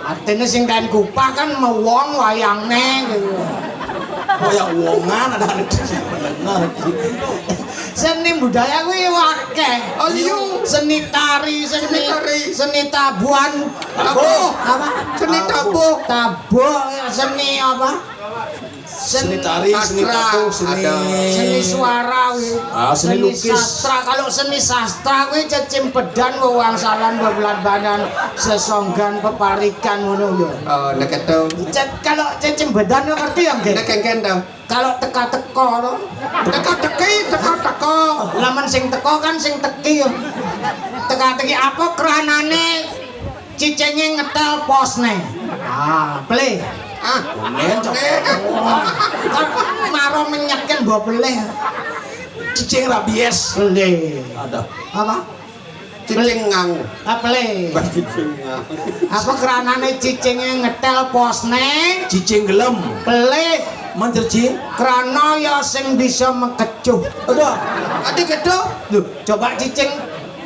Artinya sing ten kupah kan mau wong wayangne gitu. Wayang wongan ada, ada di menengah gitu. Seni budaya kuwi akeh. Oh, iya. Seni tari, seni, seni tari, seni tabuhan. Tabuh. Apa? Seni tabuh. Tabuh, seni apa? Seni tari, seni sastra, tabuh, seni, ada. Seni suara, wi. Ah, seni lukis. Seni sastra. Kalau seni sastra kuwi cecimbedan, wewangsalan, bebeladbanan, sesonggan, peparikan ngono lho. Oh, nek itu. Cet-, kalau cecimbedan ngerti ya, nggih? Nek kengken to. Kalau teka-teka to. Teka-teki, teka-teka. Lamun sing teka kan sing teki ya. Teka-teki apa kranane? Cicinge ngetel posne. Ah, play. Ah, konen, cok. Kan maro menyeken mbok play. Cicing rabies. Play. Ada. Apa? Cicing ngang. Ah, pelih. Cicing ngang. Apa kranane cicinge ngetel posne? Cicing gelem. Pelih. Mencerci. Krana ya sing bisa mekecuh. Udah. Ati kedo. Lho, coba cicing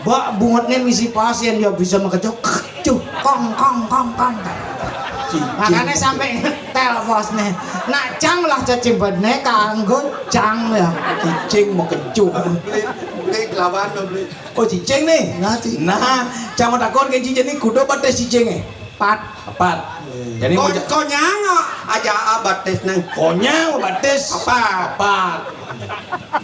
mbok bungutne misi pos yen ya bisa mekecuh. Kecuh. Kong, kong, kong, kong. Cicing. Makane sampe ngetel posne. Nak cang lah cecimbedne kanggo cang ya. Cicing mekecuh. Beli, beli kelawan, beli. Oh, cicing nih. Nah, cicing. Nah, cang takon ke cicing nih kuda batis cicinge. Pat. Pat. Jadi konyang aja batis nang. Konyang batis. Apa? Pat.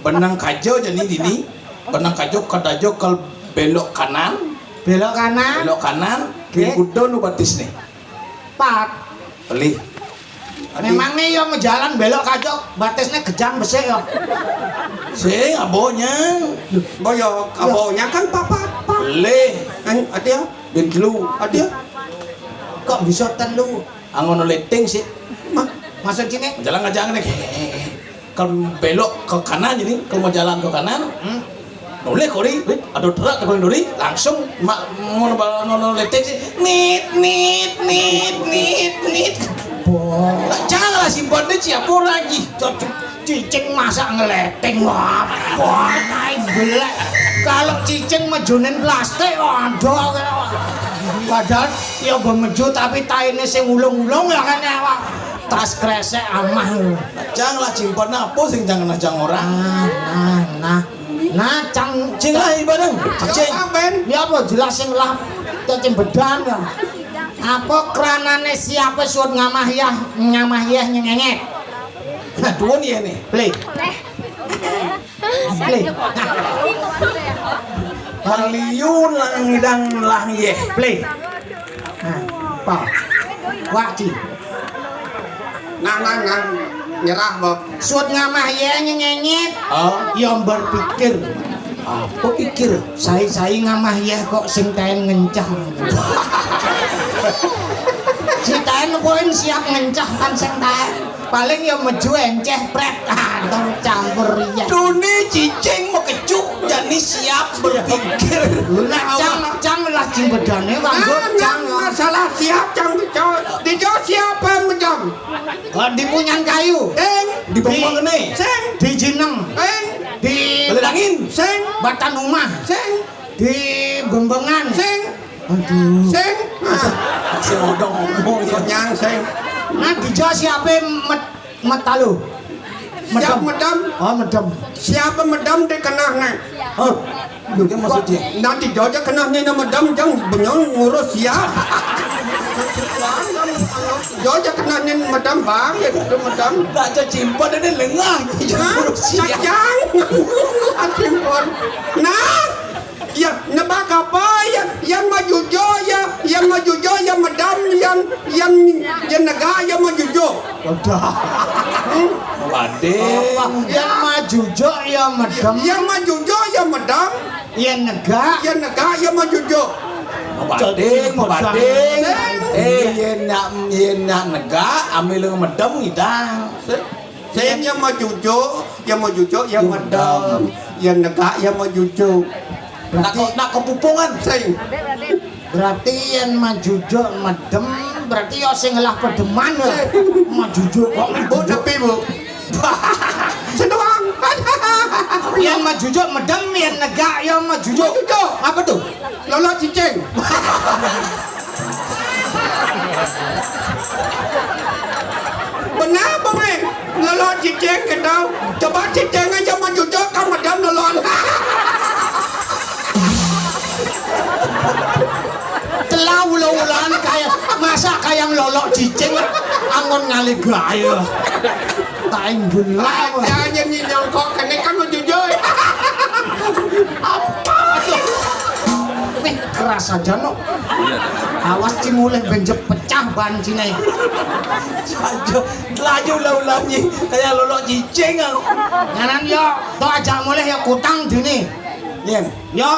Benang kajo jadi dini. Benang kajo kadajo kal belok kanan. Belok kanan. Belok kanan. Oke. Kuda nu batis nih. Pat. Pelih. Memangnya ya mau jalan belok kajo batisnya gejang besik ya. Sing abonya. Boyo, abonya kan papat. Pelih. Kan ada ya? Bin telu. Ada ya? Kok bisa telu? Angono leting sih. Maksud sini? Jalan aja nih. Kalau belok ke kanan jadi kalau mau jalan ke kanan, hmm? Noleh kori, ada truk kori duri, langsung mak ngono ngono letik sih, nit nit nit nit nit. Nah, janganlah simpan deh siapa lagi. Cocok cicing masak ngeleting apa tai belek. Kalau cicing mejunin plastik, waduh. Padahal ya bemeju tapi taine sing ulung-ulung ya kan ya. Tas kresek amah. Janganlah simpan apa sing jangan aja orang. Nah, nah, nah. Nah, cang cing lah ibadah. Cing. Ya apa jelas sing lah cacing bedan ya. Apa kranane siapa suat ngamah ya, ngamah ya nyengenget. Nah, tuan ya nih. Play. Play. Maliun lang ngidang lang ye. Play. Nah, apa? Wak ci. Nang nang nang nyerah, Bob. Suat ngamah ya nyengenget. Oh. Ya berpikir. Apa pikir? Sai-sai ngamah ya kok sing taen ngencah. Si taen poin siap ngencah kan sing taen. Paling ya meju enceh pret. Aduh campur ya. Dune cicing mekecuh jani siap berpikir. Nah, cang cang lah cing bedane wanggo cang. Masalah siap cang dijo. Dijo siapa medam? Oh, di punyan kayu. Sing. Di bembang ini. Sing. Di jineng. Sing. Di angin. Sing. Batan rumah. Sing. Di bembengan. Sing. Aduh. Sing. Ah. Si odong ngomong ya. Konyang sing. Nah, dijo siapa met met talu? Siap medam. Oh, medam. Siapa medam di kenah nih? Oh. Lho, ki maksud dia? Nanti joja kena ni nama dam jang benyong ngurus ya. Joja kena ni madam bang ya itu madam. Tak ada cimpan ada lengah. Hah? Ngurus ya. Sayang. Cimpan. Nah, ya nebak apa ya? Yang majujo ya, yang majujo ya madam, yang yang yang negak ya majujo. Wadah. Hmm? Waduh. Yang majujo ya madam. Yang majujo ya madam. Yen negak. Yen negak ya majujuk. Mabading, mabading. Eh, yen nak yen nak negak ambil medem ngidang. Sing, sing ya majujuk, ya majujuk ya medem. Yen negak ya majujuk. Nak nak kepupungan sing. Berarti yen majujuk medem, berarti ya sing ngelah pedeman ya. Majujuk kok. Bu, tapi Bu. Sedoang. Yang majujuk medem, yang negak yang majujuk. Majujuk. Apa tuh? Lolok cicing. Benar, Bang, eh? Lolok cicing, kita coba cicing aja majujuk, kan medem lolok. Telah ulo-uloan kaya masak kayang lolok cicing angon ngalih gaya. Taing belah. Jangan nyongkok kene kan mau jujur. Apa tuh? Nih keras aja no. Awas ci mulih benjep pecah ban cine. Aja laju ulang-ulangi kayak lolok cicing aku. Nganan yo, to ajak mulih ya kutang dini. Yen. Yo.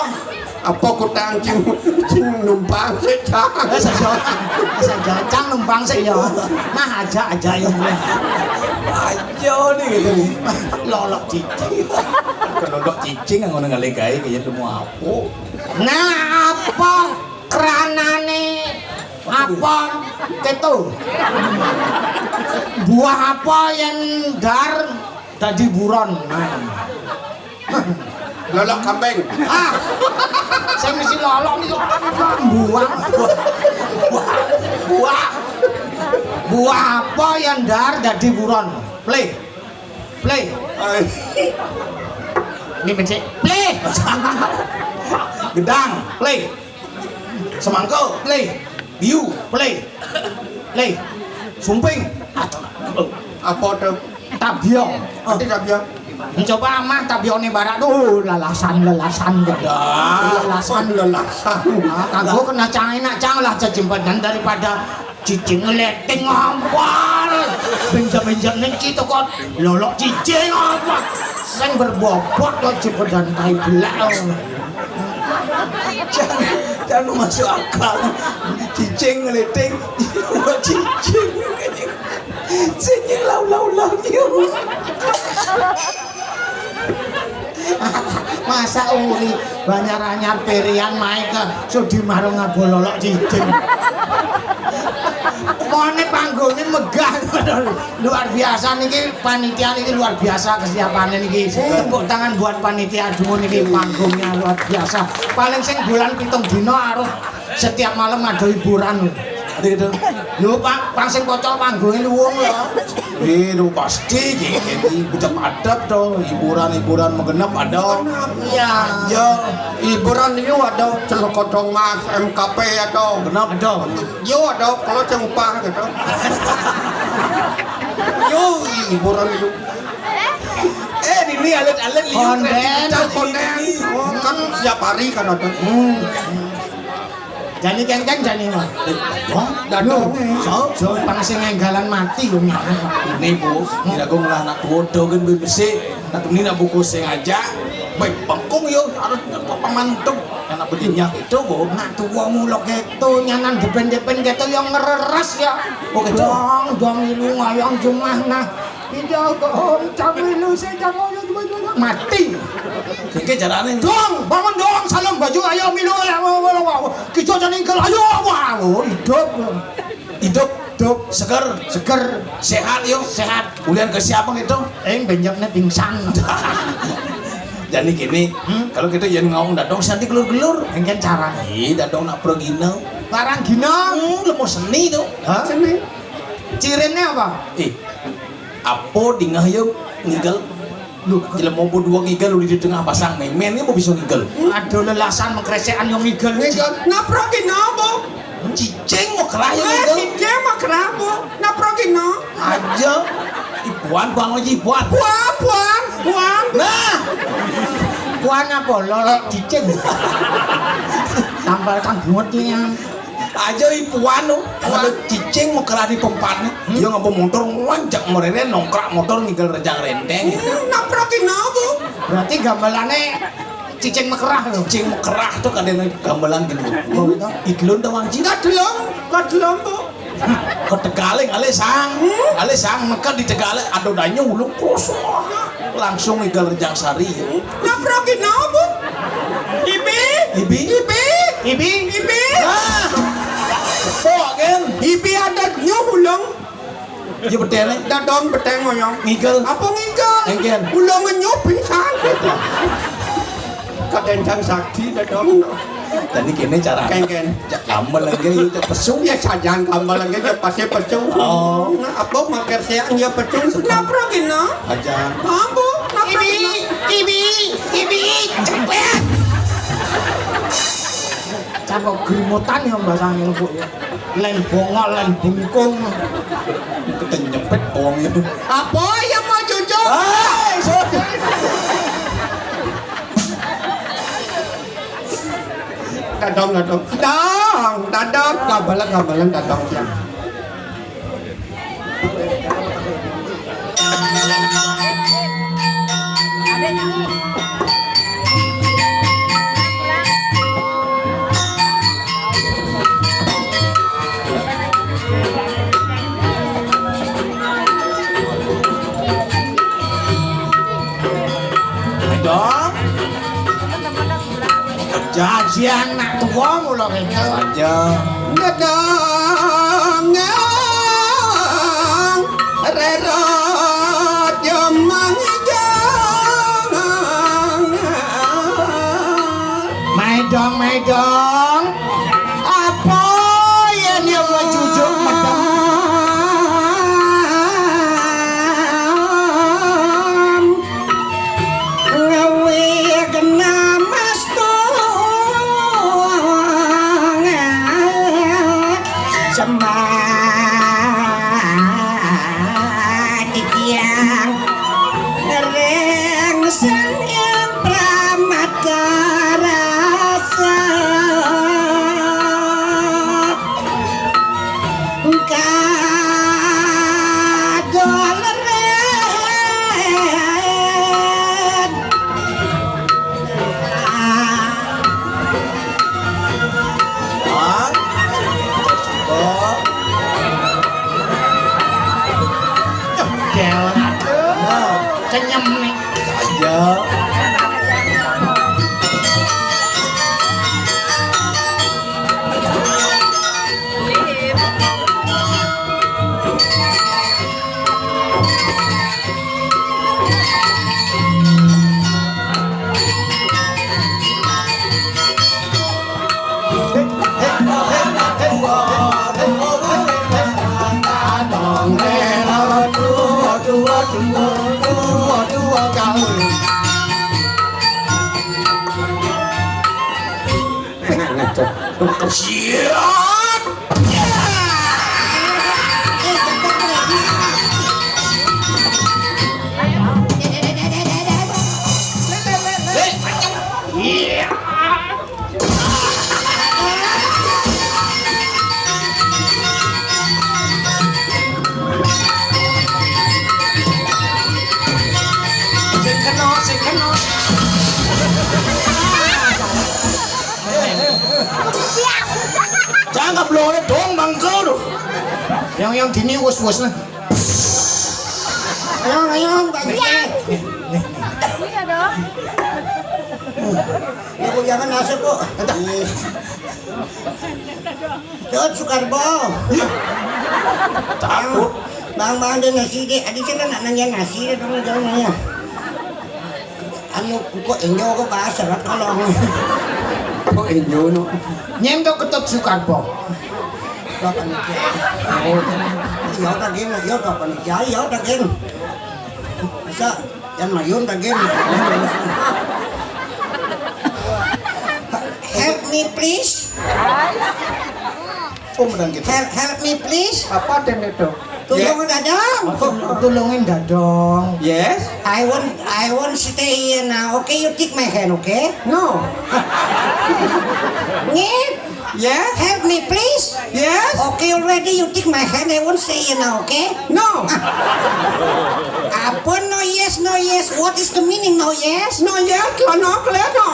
Apa kutang cing cing numpang sik cang. Eh, saja. Saja cang numpang sik ya. Nah, aja aja ya. Aja nih gitu. Lolok cicing. Kalau lolok cicing ngono ngale gawe kaya temu apa? Nah, apa kranane apa keto? Buah apa yang dar dadi buron? Nah. Lolok kambing. Ah, saya mesti lolok nih kok buah. Buah, buah, buah apa yang dar dadi buron? Play, play. Ai. Ini mencet. Play. Gedang. Play. Semangka. Play. Biu. Play. Play. Sumping. Aduh. Apa tuh? Tabio. Nanti tak biar. Mencoba amah tabione barak tuh lalasan lalasan. Dah. Lalasan. Lalasan. Ah, kanggo kena cang enak cang lah cecimpedan daripada cicing ngeleting ngampar. Benjam-benjam niki toko lolok cicing apa? Sing berbobot lo cipedan tai belak. Jangan, jangan masuk akal. Cicing ngeleting, cicing. Cicing lau lau lau. Masa uri banyar anyar perian mae ke Sudi Marung ngabo lolok cicing. Mone panggungnya megah. Luar biasa niki, panitia niki luar biasa kesiapannya niki. Tepuk tangan buat panitia dulu niki, panggungnya luar biasa. Paling sing bulan pitung dino harus setiap malam ada hiburan. Ada gitu. Lho, Pak, pang sing pocol panggungnya luwung lho. Itu pasti gini ucap adab tuh, hiburan-hiburan menggenap ada. Iya. Ya, hiburan itu ada celok kodong mas, M K P ada. Genap ada. Yo ada kalau sing upah gitu. Yo, hiburan itu. Eh, ini alit-alit liu Konten. Kredit kita konten. Oh, kan setiap hari kan ada. Jani kengkeng jani mah. Dadong. So, so pang sing enggalan mati yo nyana. Ini bu, kira gue ngelah anak bodoh kan besi. Nak ini nak buku sing aja. Baik bengkung yo, harus paman tuh. Anak bedinya itu bu. Nak tuwa mula keto nyanan depen-depen keto yo ngereres ya. Oh, keto. Dong, dong ilu ngayang jumah nah. Iya kok cang ilu sing cang ngoyo mati. Kengke carane. Dong, bangun dong, salam baju ayo milu ya. Kijo jani ingkel ayo wah hidup. Hidup, hidup, seger, seger, sehat yuk, sehat. Ulian ke siapa gitu? Eh, benyaknya pingsan. Jadi gini, kalau kita yang ngomong dadong santi gelur-gelur. Engken carane. Ih, dadong nak pergina. Larang gina. Hmm, lemo seni tuh. Hah? Seni. Cirine apa? Eh, apa dingah yuk ngigel? Lu jelema mau dua ngigel udah di tengah pasang memen ini mau bisa ngigel. Aduh lelasan mengkresekan yo ngigel. Ngigel, naprak gina apa? Cicing mau kerah yuk Eh, ngigel. Cicing mau kerah apa? Naprak gina. Aja. Ibuan bang aja ibuan. Buah, buah, buah. Nah, Buah apa? Lolok cicing. Tambal kang bungut ya. Aja ibuan lo. Kalau cicing mau kerah di tempatnya, dia ngapa motor lonjak merere nongkrak motor ngigel rejang rendeng. Naprak gina apa? Berarti gambalannya cicing mekerah lho. Cicing mekerah tuh kadang gambalan gini. Oh, gitu. Iglun tuh wangci. Enggak delong, enggak delong kok. Ke Tegaling ale sang. Ale sang meka di Tegaling ada danyo ulung kosong. Langsung ngigel rejang sari. Naprak gina apa? Ibi. Ibi. Ibi. Ibi. Ibi. Ah. Pok kan. Ibi ada nyu ulung. Ya betene. Dadong beteng ngoyong. Ngigel. Apa ngigel? Engken. Ulung nyu pingsan. Kadendang sakti dadong. Tadi kene cara. Kengken. Jak kambel lagi itu pesu. Ya sajang kambel lagi ya pasti pesu. Oh. Nah, apa maker siang ya pesu. Naprak gina. Aja. Mampu, naprak gina. Ibi, ibi, ibi, cepet. Cangkok grimutan ya bahasane empuk ya. Len bongol, len bungkung. Ketenyepet bawang itu. Apa yang mau cucu? Hai, sorry. Dadong, dadong. Dadong, dadong. Gambalan, gambalan dadong ya. Dadong. Jajian nak tuwa mula kene. Aja. Gedang rerot jomang jang. Maidong, maidong. Apa yen yo jujuk medem? Ngawi kena mastu sembah titiang ring Sang Hyang Pramata Rasa. Kadol red. Hah? Coba. Cedel. Nah. Kenyem nih. Aja. Siap. Sing kena, sing kena. Jangan bloe dong mangko lho. Yang, yang dini wes-wes lah. Ayo, ayo, Mbak Nia. Iya dong. Ya, Bu, jangan masuk, Bu. Entah. Iya. Dot Sukarbo. Iya. Takut. Bang, bang, dia nasi deh. Adi sih nak nanya nasi deh, dong, jangan nanya. Anu, kok enjo kok bahasa rat kalau. Kok enjo no? Nyem dok Ketut Sukarbo. Bapak Nikia. Oh. Iya, tak gini, iya, Bapak Nikia, iya, tak gini. Masa Yan mayun ta, Gin? Help me, please. Oh, medan gitu. Help, help me, please. Apa tem itu? Tulung dadong. Oh, tulungin dadong. Yes. I won't, I won't stay here now. Okay, you take my hand, okay? No. Ngit. Yes. Help me, please. Yes. Okay, already you take my hand. I won't say you now, okay? No. Apa no yes, no yes? What is the meaning no yes? No yes, no, no, clear no.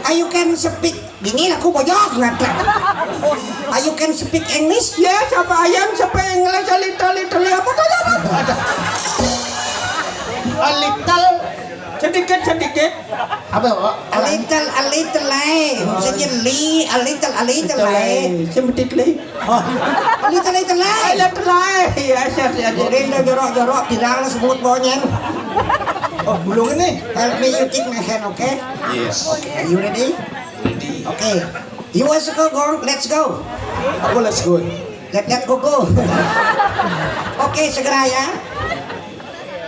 Ah, you can speak. Gini aku bojok ngata. Ah, you can speak English? Yes, apa ayam speak English a little, little, apa tuh, apa? A little. Sedikit, sedikit. Apa, oh, a little, a little lai. Maksudnya li, a little, a little lai. Sedikit lai. Oh. A little, little lai. A little lai. Yes, yes, yes. Jadi udah jorok-jorok, viral sebut bonyeng. Oh, belum ini. Help me, you take my hand, okay? Yes. Okay, are you ready? Ready. Okay. You want to go, go? Let's go. Aku let's go. Let, let go, go. Okay, segera ya.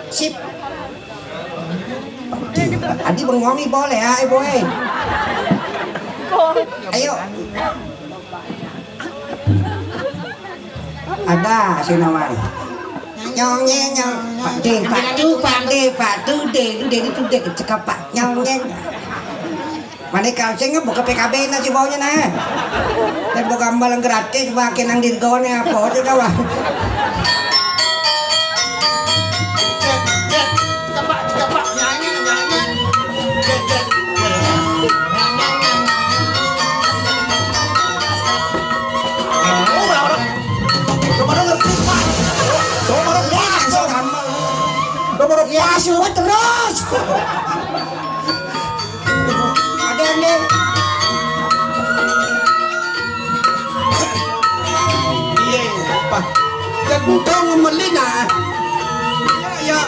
Sip. Adi bengongi boleh ya, eh, boy. Ayo. Ada si Nawar. Nyong, nyong, nyong. Pak De, Pak Du, Pak De, Pak Du, De, Du, De, Du, De, cekap, Pak. Nyong, nyong. Mane kalsing buka P K B na si baunya na. Dan buka gambar gratis, pakai nang dirgone apa aja dah, wah. Cek, cek, coba, coba, nyanyi, nyanyi. Cek, cek. Coba dong, ngerti, Pak. Coba dong, Pak. Coba dong, Pak. Ya, suruh terus. Ada Untung meli nah. Ya, ya.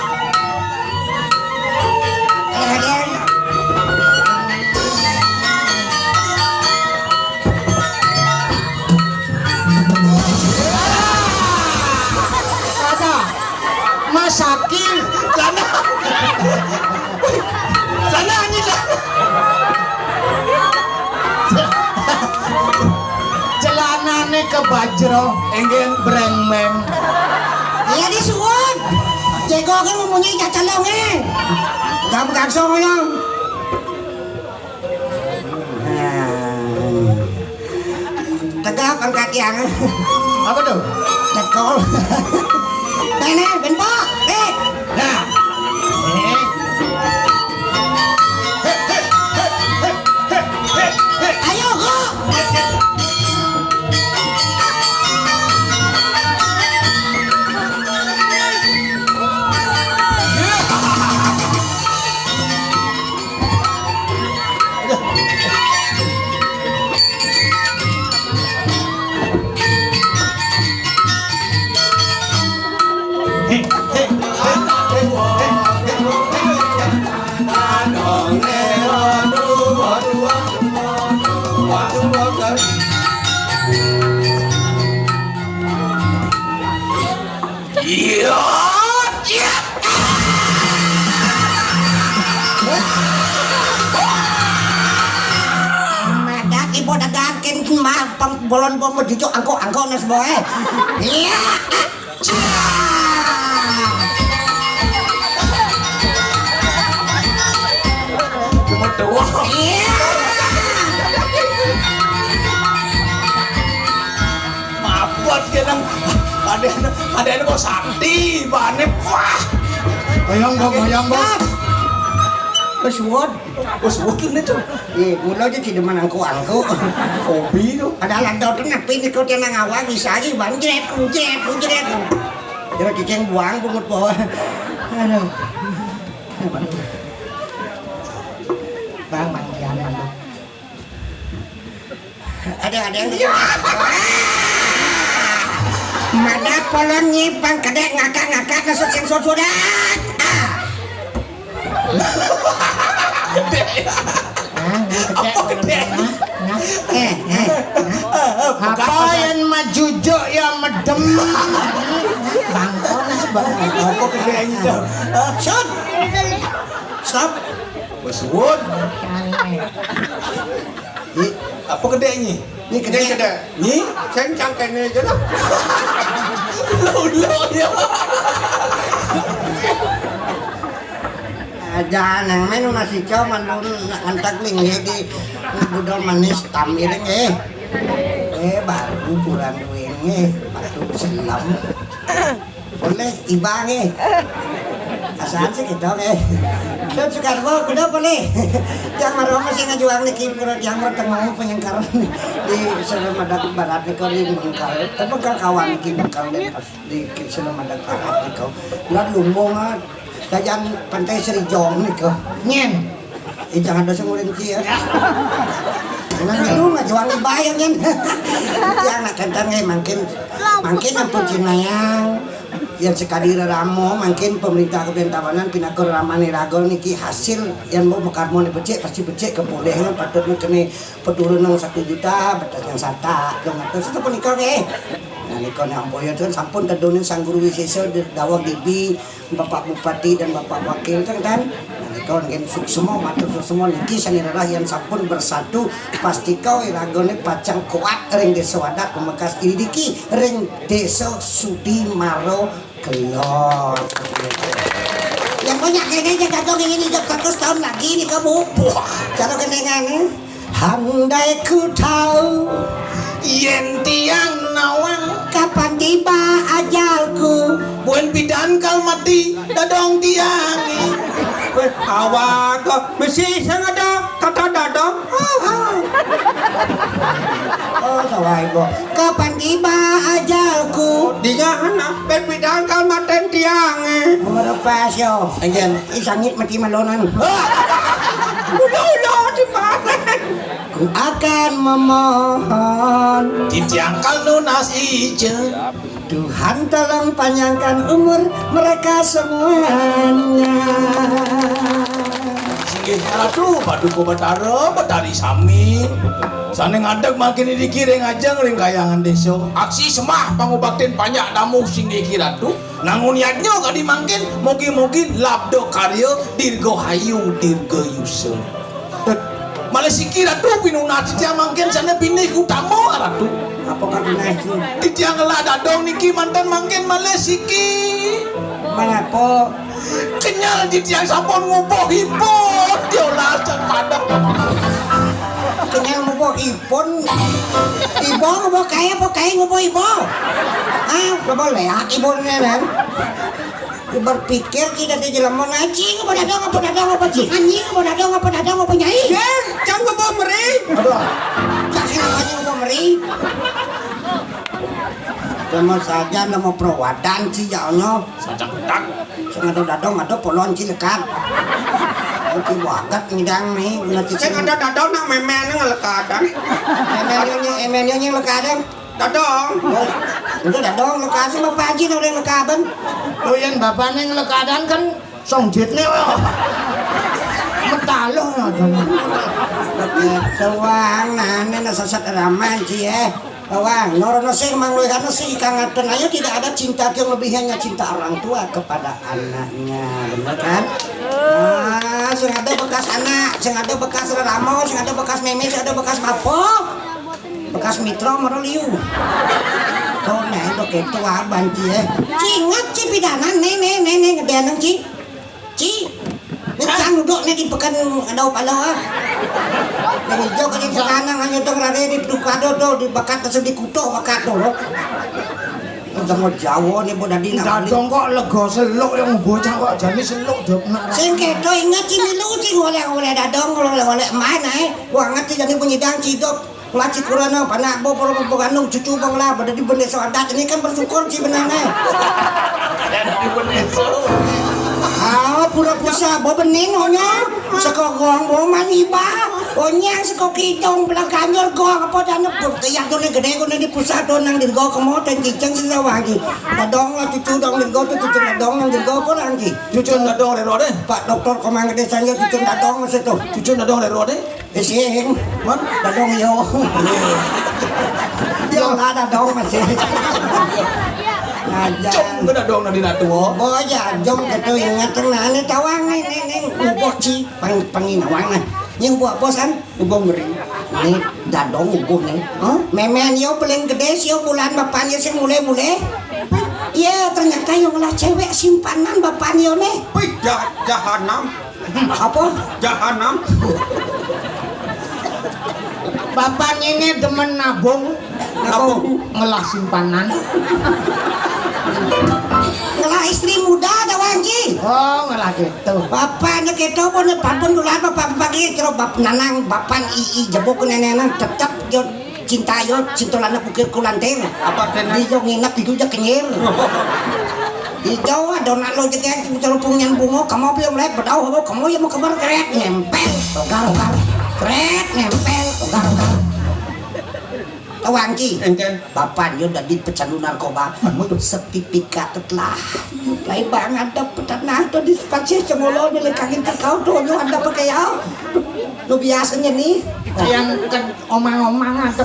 Eh, eh. Ada. Masakin. Lana. Lana ini lah. Celanane kebajro. Enggih. Brengmeng. Iya, disuwun. Jenggoke mempunyai cacelonge. Kamu langsung ya. Tegap angkat yang. Apa tuh? Tekol. Nenek, benpok. Eh. Nah. Eh. Ayo, kok. Iya, iya. Madak ibu dagakin mah pang bolon bom jujuk angkok-angkok nes boe. Iya. Cuma doang. Iya. Mabot kene. Ada ada ada mau sakti, bane. Wah. Oyong, Bang, oyong, Bang. Wis suwun. Wis suwun kene, Cuk. Eh, kula iki demen angkuk-angkuk. Hobi to. Padahal antoten nepi niku tenang awak bisa iki, Bang. Jret, jret, jret. Kira cicing buang pungut bawah. Aduh. Bang, Bang, jangan, Bang. Ada, ada yang Madak polon nyipang kedek ngakak-ngakak nesut sing susudan. Ah. Gede ya. Hah, gedhe. Apa gedhe? Nah, nah. Eh, eh. Apa yen majujuk ya medem. Bangkonas, Bang. Apa gedhe iki, Cok? Hah? Sun. Stop. Wes suwun. Aneh. Nyi, apa gedhe, Nyi? Nyi gedhe. Nyi gedhe. Nyi? Sing cangkene aja lah. Lo, lo, ya. Aja nang menu nasi cau mandun antak linggih di budal manis tamiring, eh. Eh, baru kurang duit, eh. Patu selam. Boleh, iba nggih. Asal sih gitu nggih. Sun Sukarwo, kuda boleh. Yang maromo sing ngajuang niki pura yang bertemu penyengkar di Selemedak Barat niko di Bengkal. Tapi Bengkal kawan niki Bengkal di, di Selemedak Barat niko. Bulan Lumbung, ah, jajan Pantai Serijong niko. Nyen. Eh, jangan ada sing murid ki ya. Nang itu ngajuang iba ya, Nyen. Yang nak kentang, eh, mangkin, mangkin ampun cinayang. Yang sekali reramo, mangkin pemerintah Kabupaten Tabanan pinaka ramane raga niki hasil yang mau mekarmone becik, pasti becik kepolehan patut kene peturunan satu juta, betas yang satak, dong atus itu punika nggih. Nah, nika nek ampun ya, kan sampun tedune Sang Guru Wisesa dawuh gibi, Bapak Bupati dan Bapak Wakil kan, kan. Nah, nika nggih suksma, matur suksma niki sane rerah yang sampun bersatu, pastika iragane pacang kuat ring desa adat Pemekas ini niki ring Desa Sudimaro Kelon. Yang banyak kene aja datang ingin hidup seratus tahun lagi nih kamu. Wah, cara kenengan. Handai ku tahu yen tiang nawang kapan tiba ajalku. Buen pidan kal mati dadong tiang. Weh, awak mesti sing ada kata dadong. Oh, sawai bo. Kapan tiba ajalku? Dinya anak ben pidan kal maten tiang. Merepas yo. Enjen. Isangit mati malonan. Udah, udah, cepat. Ku akan memohon. Titiang kal nunas ijen. Tuhan tolong panjangkan umur mereka semuanya. Singgih Ratu, Paduka Batara, Batari sami. Sané ngadeg mangkin iriki ring ajeng ring kahyangan désa. Aksi sembah pangubaktin panjak damuh singgih Ratu. Nangun yadnya kadi mangkin, mugi-mugi labda karya dirgahayu dirgayusa. Malih siki Ratu pinunas titiang mangkin sané pinih utama Ratu. Apa kapinih? Titiang ngelah dadong niki manten mangkin malih siki. Mangapa? Kenyel titiang sampun ngubuh ipun, diolah cang padek. Kenyel ngubuh ipun. Ibu ngubuh kaé apa kaé ngubuh ibu? Ah, coba lihat ibu ini kan. Berpikir kita di jelema ngaji ngubuh dadong apa dadong apa cik anjing ngubuh dadong apa dadong apa nyai. Ya, cang ngubuh meri. Aduh. Cak sing apa nyai ngubuh meri? Cuma saja nama perawadan ci jauhnya. Saja ketak. Sing ada dadong ada polon ci lekat. Ci wagat ngidang nih, bener ci. Sing ada dadong nak memen ngelekadan. Emennya, emennya ngelekadan. Dadong. Oh, itu dadong lekas sama Pak Haji udah lekadan. Oh, yang bapaknya ngelekadan kan songjitnya, wah. Metaluh, dadong. Sewang, nah, ini nasa sat raman, ci, eh. Wah, norono sing mangluikan sing ikang ngaten ayo tidak ada cinta yang lebih hanya cinta orang tua kepada anaknya, bener kan? Ah, sing ada bekas anak, sing ada bekas reramo, sing ada bekas meme, sing ada bekas bapo, bekas mitra mara liu. Kok nek kok keto aban ci eh. Cingat ci pidanan ne ne ne ne ngedeneng ci. Ci, ngecang duduk nih di pekan ada pala ah. Dari jauh ke di kanan hanya dong rare di dukado do di bakat terus di kuto bakat do. Udah mau Jawa nih mau dadi nak. Dadong kok lega seluk yang bocah kok jane seluk dok nak. Sing keto ingat ci milu ci oleh-oleh dadong oleh-oleh main ae. Wah ngerti jadi penyidang cidok. Lah ci kurana panak bo pura pura anu cucu bang lah pada di bendesa adat ini kan bersyukur ci benane. Jadi bener. Ah, pura pusa bo bening onya. Seko gong bo man iba. Onya seko kidong belah kanjur gong apa dana pun ya gone gede gone di pusat do nang dirgo kemo ten ciceng sing wangi. Dadong lah cucu dong dirgo tu cucu dadong nang dirgo apa lagi? Cucu dadong rero deh. Pak doktor komang gede sanja cucu dadong masa tu. Cucu dadong rero deh. Ising. Man? Dadong yo. Yo lah dadong masih. Aja. Jom ke dadong nang dina tua. Oh ya, jom ketu ingat tenang ni tawang ni ni ni ngubuh ci pang pangin awang ni. Yang buat bosan ngubuh ngeri. Ni dadong ngubuh ni. Hah? Memen yo paling gede sio bulan bapan yo sing mule-mule. Ya ternyata yang lah cewek simpanan bapan yo ni. Wih, jah jahanam. Apa? Jahanam. Bapak ini demen nabung. Nabung. Ngelah simpanan. Ngelah istri muda ada Wanji. Oh, ngelah gitu. Bapaknya gitu pun pampun dulu apa bapak pagi terus bap nanang bapan ii jebuk nenenang tetap yo cinta yo cinta lana bukir kulantir. Apa kena? Di yo nginep itu aja kenyir. Ijo ada nak lo jegek cerupung yang bungo kamu belum lek bedau kamu yang mau kebar kret nempel togar togar kret nempel togar togar. Tawang ki. Engken. Bapak yo dari pecandu narkoba. Sertifikat telah. Lain banget ada petanah tuh di Panceh Cemolo di lekangin ke kau tuh yo ada pakai ya. Lu biasanya nih. Yang ke omang-omang ada.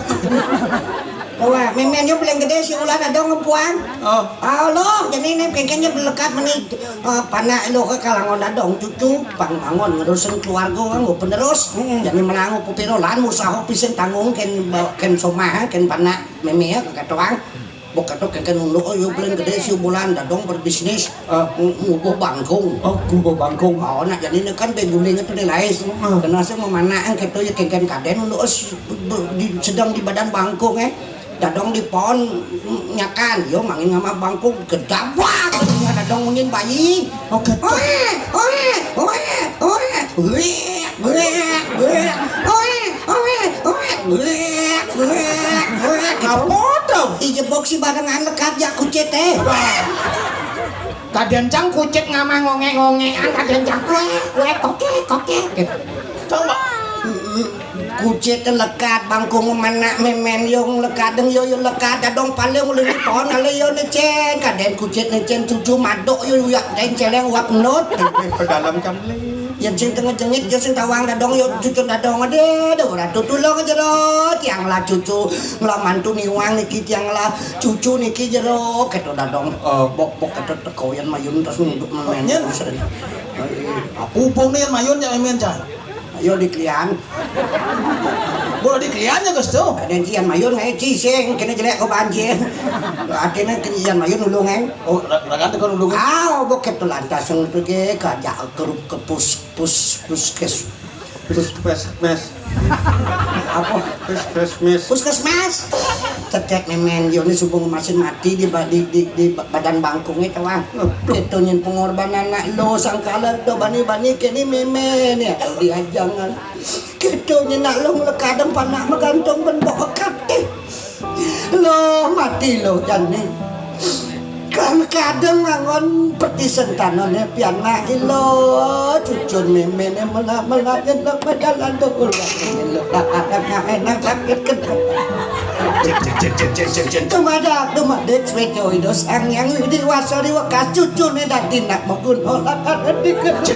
Wah, memennya paling gede si ulah ada ngempuan. Oh. Allah, jadi ini pengennya melekat meni eh, panak lo ke kalangan dadong cucu, pangangon ngerusin keluarga nganggo penerus. Jadi menangu pupiro lan usaha pisin tanggung ken ba- ken somah ken panak meme ya kata doang. Bok kata ken ken unduk oh yo paling gede si bulan dadong berbisnis. Ah. Ng- ngubuh bangkung. Oh, ngubuh bangkung. Oh, nak jadi ini kan beguling itu nih lais. Heeh. Kena sih memanaan gitu ya ken ken kaden unduk oh, s- be- di, sedang di badan bangkung eh. Dadong di pohon nyakan, yo mangin ngamah bangkung gedabak. Dadong mungkin bayi. Oh, gedabak. Oe, oe, oe, oe. Wek, wek, wek. Oe, oe, oe. Wek, wek, wek. Apa tuh? Ijebok si barengan lekat jak kucit eh. Kadencang kucit ngamah ngongek-ngongekan kadencang kuek kuek kokek kokek gitu. Coba. Kucit lekat bangkung menak memen yo lekat deng yo yo lekat dadong paling ulun di pohon ale yo ne cen kaden kucit ne cen cucu madok yo uyak den celeng uap nut. Pedalam camling. Yen sing tengah jengit yo sing tawang dadong yo cucu dadong ade ade ora tu tulung jero tiang lah cucu nglah mantu miwang niki tiang lah cucu niki jero keto dadong. Eh, bok bok keto teko yen mayun terus nunduk memen. Yen. Apa hubungne yen mayun ya emen cah? Yo di klian. Bola di klian ya Gus tu. Ada cian mayun ngai cising kena jelek ko banjir. Artinya kena cian mayun ulung ngai. Oh, rakan tekan ulung. Ah, bok keto lantas sing tu ke kajak kerup ke pus pus puskes. Puskesmas. Apa? Puskesmas. Puskesmas. Cetek memen yo ni subung masin mati di ba- di di, di ba- badan bangkung itu wah. Aduh. Itu nyen pengorbanan anak lo sangkala do bani-bani kene memen ya kalau diajangan. Kita nyen nak lo ngelekadang panak megantung ben bok katih. Lo mati lo jani. Kan kadang ngangon peti sentanane pianak ilo cucun memene melak-melak ilo berjalan tu ulah ilo enak sakit kedua. Tumadak tumadik swejo ido sang yang dewasa di wekas cucune dadi nak magun olah dadi kedua.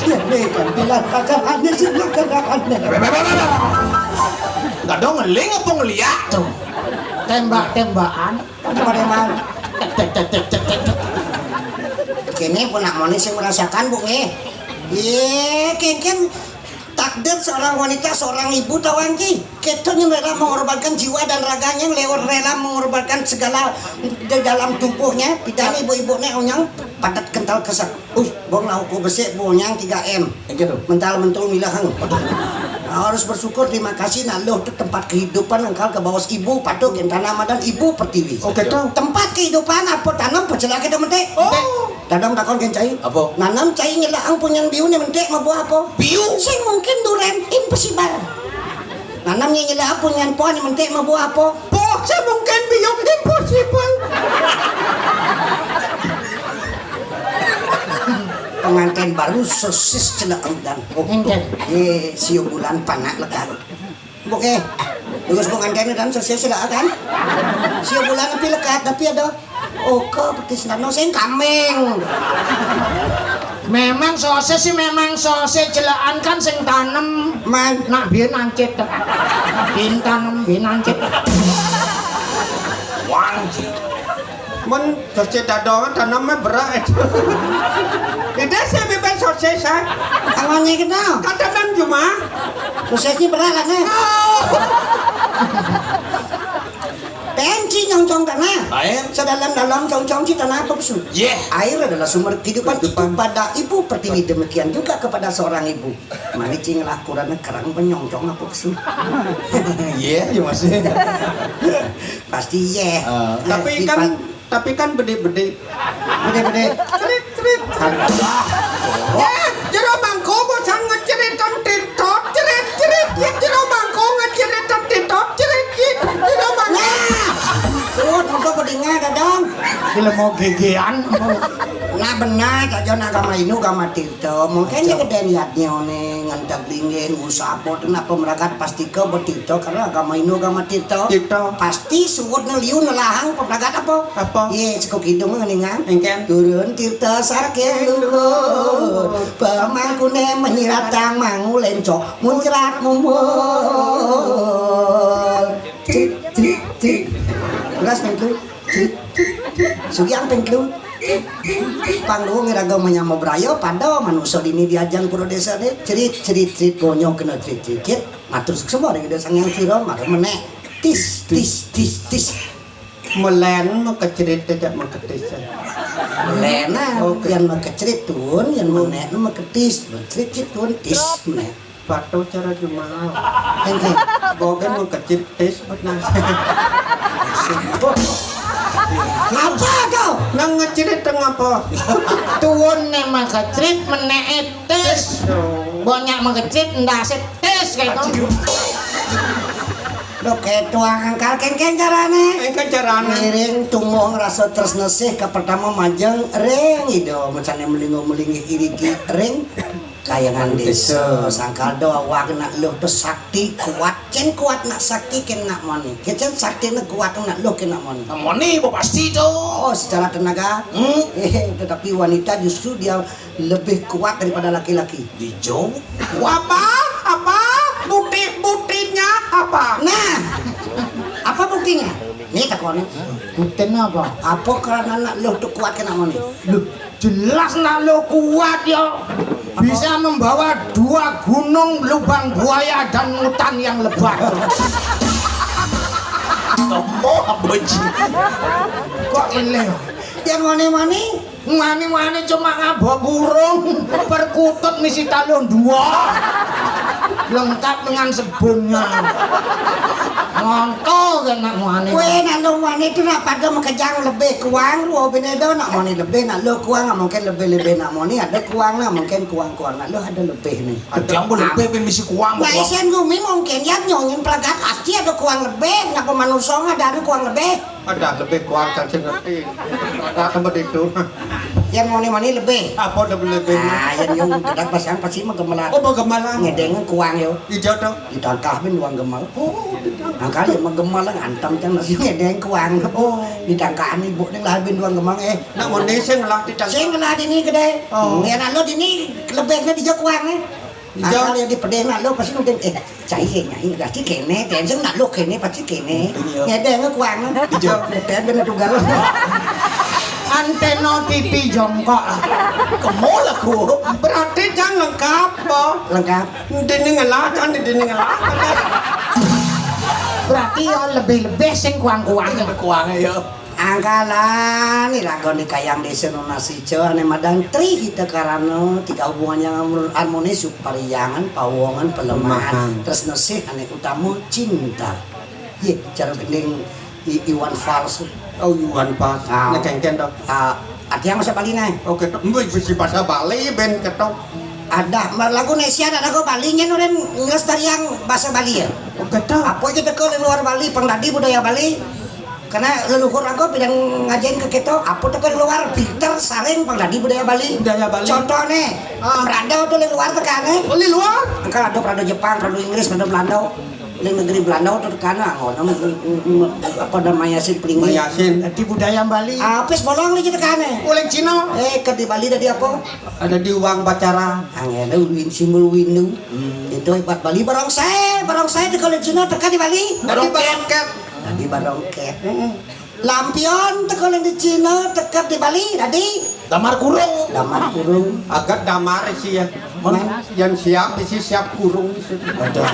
Ya ni kan bilang pagar ane sing pagar ane. Gak dong ngeling apa ngeliat tuh? Tembak-tembakan. Pada mau. Kene pun nak moni sing merasakan bu nggih. Ye kengken takdir seorang wanita seorang ibu tawang ki. Kita ni rela mengorbankan jiwa dan raganya lewat rela mengorbankan segala di dalam tubuhnya. Pidan ibu-ibu ni onyang padat kental kesak. Uy, bong lah uku besik bonyang tiga M. Mental mentul milahang. Harus bersyukur terima kasih nak loh tu tempat kehidupan engkal ke bawas ibu patuh gen tanah madan ibu pertiwi. Oke tu. Tempat kehidupan apa tanam pecela kita mentik. Oh. Dadang takon gen cai. Apa? Nanam cai nyelaang punyan biu ni mentik mabuah apa? Biu. Sing mungkin duren impossible. Nanam nyelaang punyan pohon ni mentik mabuah apa? Poh sing mungkin biu impossible. Pengantin baru sosis celak dan oh, eh sio bulan panak lekat. Buk eh, terus pengantin dan sosis celak kan? Sio bulan tapi lekat tapi ada oke petis nano sing kambing. Memang sosis sih memang sosis celakan kan sing tanem. Man. Nak biyen ancit. Bin tanem bin ancit. Wang. Mun sosis dadongan tanamnya berat. Kita sih bebek sosis ha. Awalnya kenal. Katanan cuma. Sosisnya berat lah nih. Oh. Penci nyongcong tanah. Air. Sedalam-dalam congcong ci tanah apa pesu? Yeah. Air adalah sumber kehidupan itu pada ibu pertiwi demikian juga kepada seorang ibu. Mari cing lah kurang kerang penyongcong apa pesu? Iya, ya masih. Pasti iya. Eh, tapi kan tapi kan bede-bede. Bede-bede. Cerit cerit. Kan. Ya, jero mangko bosan ngecerit tang titot cerit cerit. Ya jero mangko ngecerit tang titot cerit cerit. Jero mangko. Nah, suut apa bedinga dadang? Bila mau gegean. Nah benar saja nak agama Hindu agama Tirta. Mungkin dia gede niatnya nih ngantak linggih ngusah apa tu nak pemerakat pasti ke betirta karena agama Hindu agama Tirta. Tirta. Pasti suut neliu nelahang pemerakat apa? Apa? Ye, sekok hidung ngeningan. Engken. Turun tirta saking luhur. Pemangkune menyiratang mangu lencok muncrat mumbul. Cik cik cik. Beras mengku. Sugiang pengklu. Panggung iraga menyama braya pada manusa dini diajang pura desa de. Cerit cerit cerit gonyong kena cerit cerit. Matur suksma ring Ida Sang Hyang Sira marep menek. Tis tis tis tis. Melen makecerit tidak maketis. Melen ah, oke. Yang makecerit tuun, yang menek maketis. Cerit cerit tuun tis menek. Patuh cara jumaah. Engke. Boga mengkecil tis benar. Apa kau? Nang ngecil tengah apa? Tuun ne mengkecil menek tis. Banyak mengkecil ndak setis kayak itu. Dok ketua angkal kengkeng carane. Engke carane. Ngiring tumong rasa tresna sih ka pertama majeng ring ida mencane melingo melinggih iriki ring Kayangan desa, sangkal do awak nak luh tu sakti kuat, cen kuat nak sakti ken nak moni. Kecen sakti nak kuat nak luh ken nak moni. Nak moni, bo pasti tu. Oh, secara tenaga. Hmm. Eh, tetapi wanita justru dia lebih kuat daripada laki-laki. Dijo. Apa? Apa? Bukti, buktinya apa? Nah, apa buktinya? Ni takon. Buktinya apa? Apa karena nak luh tu kuat ken nak moni? Luh, jelas nak luh kuat ya. Bisa membawa dua gunung, lubang buaya dan hutan yang lebat. Apa, apa ji? Kok ini? Yang moni-moni? Moni-moni cuma ngabok burung, perkutut misi talun dua. Lengkap dengan sebunnya. Ngontol kan nak moni. Weh, nak luh moni tu nak pada makejang lebih kuang, luh bini do nak moni lebih, nak luh kuang, mungkin lebih-lebih nak moni, ada kuang nak, mungkin kuang-kuang nak luh ada lebih ni. Ada yang boleh lebih, bin misi kuang, nak kuang. Isen gumi mungkin, ya nyongin pelagat, pasti ada kuang lebih, nak pemanusa ada kuang lebih. Ada lebih kuang cang sing ngerti. Nah, tempat itu. Yang moni-moni lebih. Apa ada lebih? Nah, yang nyong gedak pasang pasti mah gemelan. Oh, mah gemelan. Ngedeng kuang yo. Ijo to. Ditangkah bin duang gemel. Oh, ditangkah. Angkal ya mah gemel lah, ngantem cang nasi ngedeng kuang. Oh. Ditangkah ni bu ning lah bin duang gemel, eh. Nak moni sing ngelah ditangkah. Sing ngelah dini gede. Oh. Ya nak luh dini lebihnya dijo kuang, eh. Ijo. Angkal ya dipedeng nak luh pasti ngedeng, eh. Cai sing nyai pasti kene, ten sing nak luh kene pasti kene. Iya. Ngedeng kuang. Ijo. Ten bener tunggal. Antena T V jongkok. Kemol aku. Berarti cang lengkap, po? Lengkap. Dini ngelah, cang dini ngelah. Berarti ya lebih-lebih sing kuang-kuang. Kuang ya. Angkalan iraga ni kayang desa nunas ica ane madang tri hita karana tiga hubungan yang harmonis, pariyangan, pawongan, pelemahan, tresna sih ane utama cinta. Ye, cara gending I- Iwan Fals. Oh, Iwan Fals. Ah. Nek kengken to. Ah, artinya bahasa Bali nih. Oke, to. Mbuh bisi bahasa Bali ben ketok. Ada lagu Indonesia, ada lagu Bali, nyen orang ngelestariang bahasa Bali ya. Oke, to. Apa aja teko di luar Bali, pang dadi budaya Bali. Karena leluhur aku bidang ngajen ke kita, apa teko di luar, Peter Saring pang dadi budaya Bali. Budaya Bali. Contohnya, ah. Prado tuh di luar tekane. Oh, di luar? Angkal ada Prado Jepang, Prado Inggris, Prado Belanda. Di negeri Belanda tuh tekane, ngono, apa namanya sih, pelingi. Mayasin. Di budaya Bali. Apis bolong lagi tekane. Uling Cina. Eh, ke di Bali dadi apa? Ada di uang pacara. Angin ada win simbol windu. Hmm. Itu hebat Bali. Barongsai, barongsai itu kalau Cina teka di Bali. Dadi barongket. Dadi barongket. Heeh. Lampion teko di Cina teka di Bali dadi damar kurung. Damar kurung. Agak damar sih ya. Yang siap isi siap kurung sih. Betul.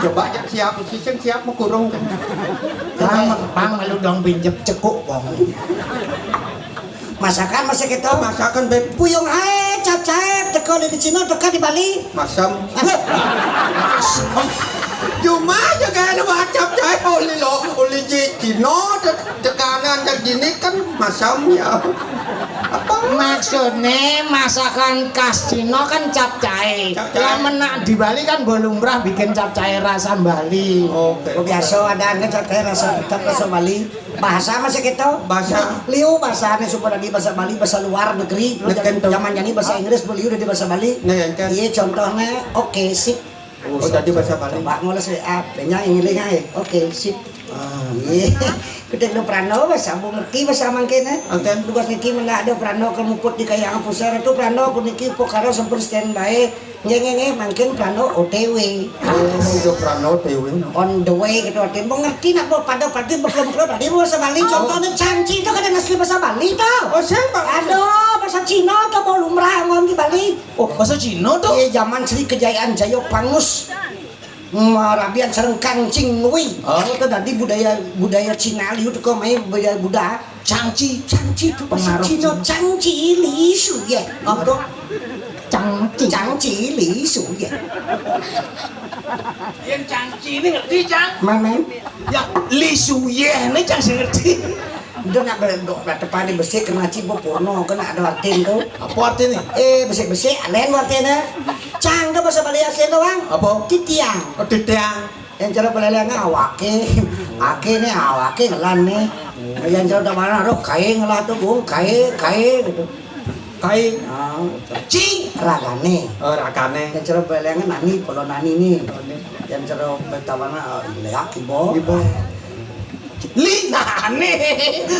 Coba yang siap isi yang siap mau kurung kan. Pang, pang malu dong pinjep cekuk wong. Masakan masih kita. Masakan, Beb. Puyung ae capcay teko di Cina teka di Bali. Masam. Masam. Cuma aja kayak ada macam capcay oleh lo, oleh ji Cina te- tekanan dan gini kan masam ya. Apa? Maksudnya masakan khas Cina kan capcay. Capcay. Lah menak di Bali kan bolumrah bikin capcay rasa Bali. Oke. Biasa ada capcay rasa tetap rasa Bali. Bahasa masih kita. Bahasa. Liu bahasa ini supaya di bahasa Bali, bahasa luar negeri. Zaman ini bahasa Inggris, liu dari bahasa Bali. Nah, ya, kan. Iya, contohnya, oke, sip. Oh, jadi bahasa Bali. Coba ngoles, ah, penyang ngiling ae. Oke, sip. Ah. Iya. Kita lu Prano, bahasa bu ngerti bahasa mangkene. Oke. Tugas niki mendak ada Prano ke muput di kayang pusar itu Prano aku niki pokara sampun standby. Nggih, nggih, nggih, mangkin Prano O T W. Oh, udah Prano O T W, no. On the way gitu, artinya mengerti nak mau pada pagi bekelum-kelum tadi bahasa Bali. Oh. Contohnya canci itu kan asli bahasa Bali tuh. Oh, siapa? Aduh, bahasa Cina tuh mau lumrah ngomong di Bali. Oh, bahasa Cina tuh? Iya, zaman Sri Kejayaan Jaya Pangus. Marabian sareng Kang Ching Wei. Oh. Itu tadi budaya budaya Cina liu teko mai budaya Buddha. Cangci. Cangci itu bahasa Pengaruh Cina. Cina. Cangci lisu ya. Apa? Cangci. Cangci lisu ya. Yang cangci ini ngerti, Cang? Mana? Ya, lisu ya, ini Cang sih ngerti. Udah nak ber- dok nak tepan di besi kena cibuk porno kena ada artin tu. Apa artinya? Eh, besi-besi lain artinya. Cang tu bahasa Bali asli tu, Bang. Apa? Titiang. Oh, titiang. Yang cara pelelengnya awake. Ake ni awake ngelan ni. Yang cara dah mana tu kain ngelah tu bung kain kain gitu. Kai. Ah, ci ragané. Oh, ragané. Yén cara Beléngé nani, Polo nani né. Yén cara Betawana, ah, Léak Ibo. Ibo. Li nani?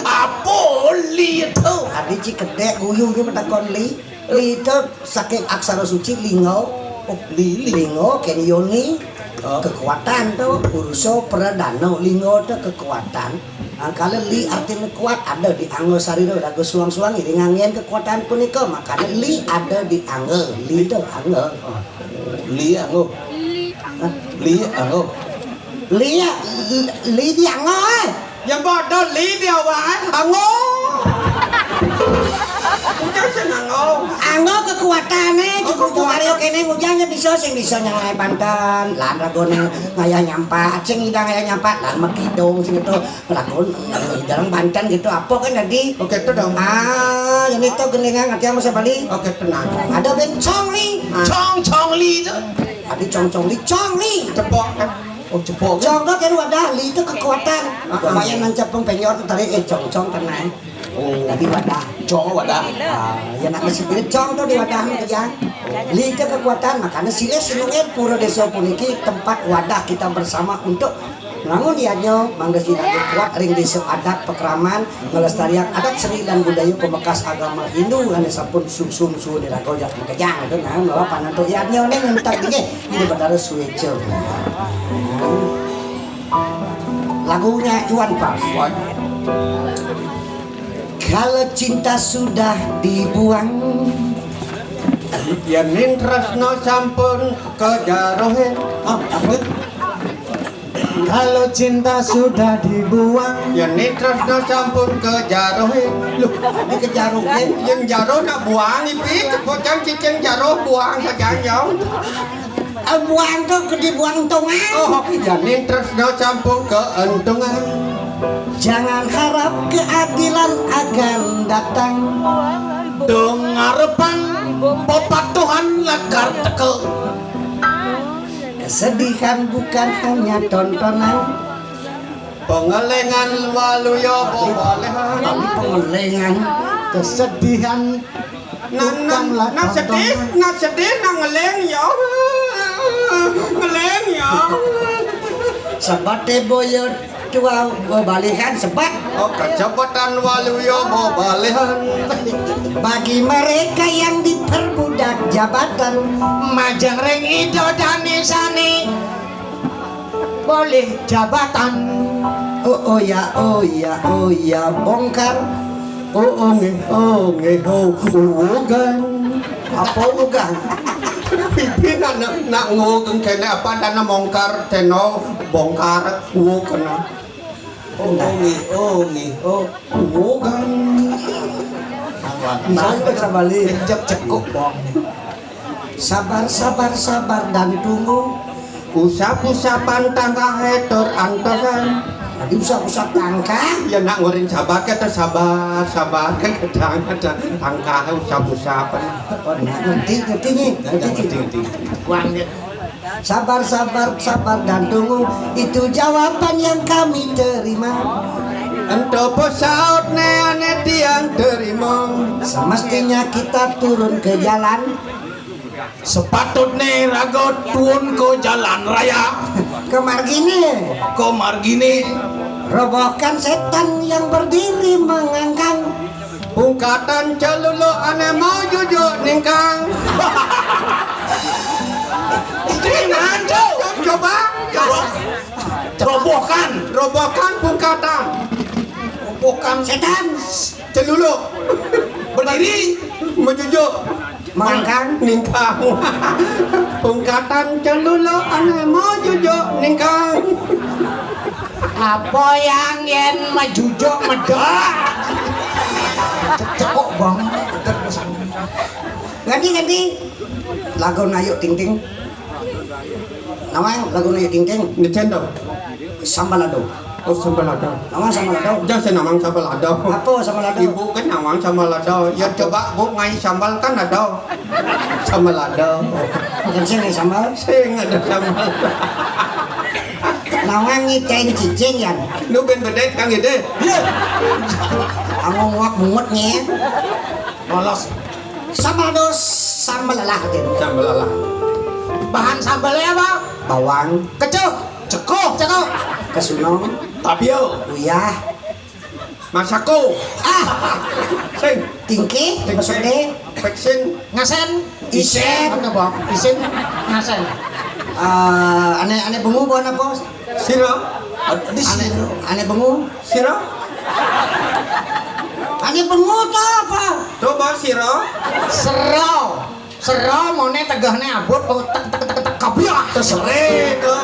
Apa li to? Adi ci kedék guyu-guyu matakon li. Li to saking aksara suci linga. Oh, li, li. Linga kén yoni. Oh. Kekuatan to, purusa pradana linga to kekuatan. Angkala li artiné kuat, ada di angga sarira, raga suang-suang, iring anggén kekuatan punika, makané li ada di angga, li to angga. Li angga. Hah? Li angga. Li, li, li di angga, eh. Ya pada li di awak, eh. Angga. Ujar sing angga. Angga kekuatané, oh, cukup kekuatan. Karya kéné ngujang ya bisa, sing bisa nyalahin banten, lan ragané ngayah nyampat, sing ngidang ngayah nyampat, lan makidung, sing itu. Lakon, eh, dalam banten gitu, apa kan tadi? Oké, itu dong. Ah, ini tuh gendingan, ngerti apa saya Bali? Oké, tenang. Ada ben cong li. Ah. Cong, cong li itu. Tadi cong, cong li, cong li. Cepok. Oh, cepok. Cong tuh kan wadah, li itu kekuatan. Ah, ah. Lumayan nancep pengpenyor tarik, eh, cong, cong, tenang. Oh. Tadi wadah. Cong wadah. Ah, ya nak ngasih spirit cong tuh di wadah aja. Li itu kekuatan, makanya silih sinungan pura désa puniki tempat wadah kita bersama untuk Lamun yadnya mangda sinaga kuat ring désa adat pakraman, nglestariang adat seni lan budaya pamekas agama Hindu ané sampun sungsung suwun iraga jak makejang itu nah, bahwa panantuk yadnya né ngentak dingin. Ini Betara Suéca. Lagunya Iwan Fals. Kalau cinta sudah dibuang, yén tresna sampun kajarohin. Ah, apa? Kalau cinta sudah dibuang. Yén tresna sampun kajarohin. Loh, dikajarohin? Yén jaroh nak buang, ipi, cepocan cicing jaroh buang sajan, jauh. Ah, buang tuh ke dibuang tungan. Oh, yén tresna sampun kaentungan. Jangan harap keadilan akan datang. Dong ngarepan pepatuhan lakar teka. Kesedihan bukan hanya tontonan. Pangelingan waluya bebalehan. Tapi pangelingan kesedihan bukanlah tontonan. Nak sedih, nak sedih, nak ngeling ya. Ngeling ya. Sebaté boya tua bebalehan sebat. Oh, kejabatan waluya bebalehan. Bagi mereka yang diperbudak jabatan, majeng ring Ida Dané sané boleh jabatan. Oh, oh ya, oh ya, oh ya, bongkar. Oh, oh nggih, oh nggih, oh, uwugan. Apa uwugan? Pipi nak, nak, nak nguwugang kéné apa dana mongkar, dana bongkar, uwugan. Oh, oh nggih, oh nggih, oh, uwugan. Bisa baca Bali. Cek cekuk, Bong. Sabar, sabar, sabar dan tunggu. Usap-usapan tangkahé tur antosan. Tadi usap-usap tangkah? Ya nak nguring sabar kata sabar, sabar kan kadang ada tangkah usap-usapan. Oh, nah, ngerti, ngerti nih. Ngerti, ngerti, ngerti. Sabar, sabar, sabar dan tunggu. Itu jawaban yang kami terima. Ento pesautné ané tiang terima. Semestinya kita turun ke jalan. Sepatutné raga tuun ka jalan raya. Ka marginé. Ka marginé. Robohkan setan yang berdiri mengangkang. Pungkatan celuluk ané mau jujuk ningkang. Terima, Cok. Coba, coba. Robohkan. Robohkan pungkatan. Robohkan setan. Celuluk. Berdiri. Menjujuk. Mangkang. Ningkang. Pungkatan celuluk ané mau jujuk ningkang. Apa yang yén majujuk medok? Cekok banget. Ganti, ganti. Lagu Ayu Ting Ting. Nawang lagu Ayu Ting Ting. Ngecen dong. Sambal lado. Oh, sambal lado. Nawang sambal lado. Jangan saya nawang sambal lado. Apa sambal lado? Ibu kan nawang sambal lado. Ya coba Bu ngai sambal kan ada. Sambal lado. Bukan sing ngai sambal. Sing ada sambal. Nawang ngiten cicing ya. Lu ben bedek kang ide. Iya. Kamu nguak bungut nih. Lolos. Sambal dos, sambal lalah, Din. Sambal lalah. Bahan sambalnya apa? Bawang. Kecuh. Cekuh. Cekuh. Kesunung. Tabil. Uyah. Masako. Ah. Sing. Tingkih. Tingkih. Maksudnya. Peksin. Ngasen. Isen. Apa? Isin. Ngasen. Eh, ane, ane bengu bukan apa? Sira. Ane, ane bengu. Sira. Ane bengu to apa? Coba sira. Sero. Sero mone tegahne abot, oh, tek, tek, tek, tek, keblak. Terus sere to.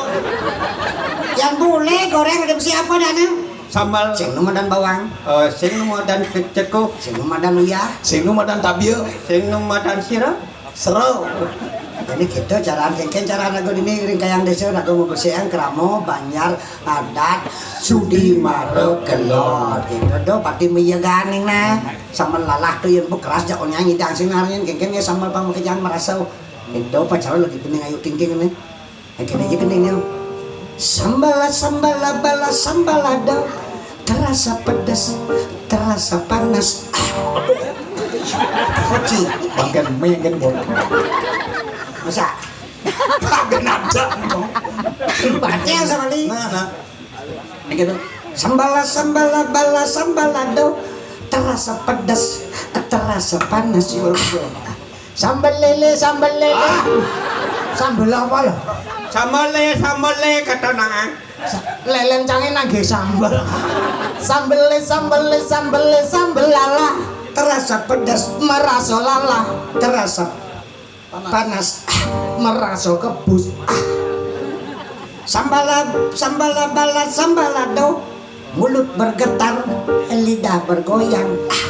Yang bule goreng ada besi apa dana? Sambal. Sing nu madan bawang. Eh, sing nu madan ke-, cekuh. Sing nu madan uyah. Sing nu madan tabil. Sing nu madan sira. Sero. Jadi gitu caraan kengken caraan lagu ini ring kayang desa lagu membersihkan keramo banjar adat sudi maro kelor gitu do pati meyeganing nah sama lalah tuh yang bekeras jak onyang idang sing narin kengken ya sama pang makejang merasa itu pacaran lagi pening ayu tingking nih. Akhirnya aja pening ya. Sambala sambala bala sambala do. Terasa pedas, terasa panas. Ah, koci. Bangken mie kan bot. Masa? Bangken ada. Berarti yang sama li. Nah, nah. Ini gitu. Sambala sambala bala sambala do. Terasa pedas, terasa panas. Sambel lele, sambel lele. Ah. Sambel apa lho? Sambel le, sambel le kata nang. Sa-, lelen cange nangge sambel. Sambel le, sambel le, sambel le, sambel lala. Terasa pedas, merasa lala. Terasa panas, ah, merasa kebus. Ah. Sambala, sambala bala, sambala do. Mulut bergetar, lidah bergoyang. Ah.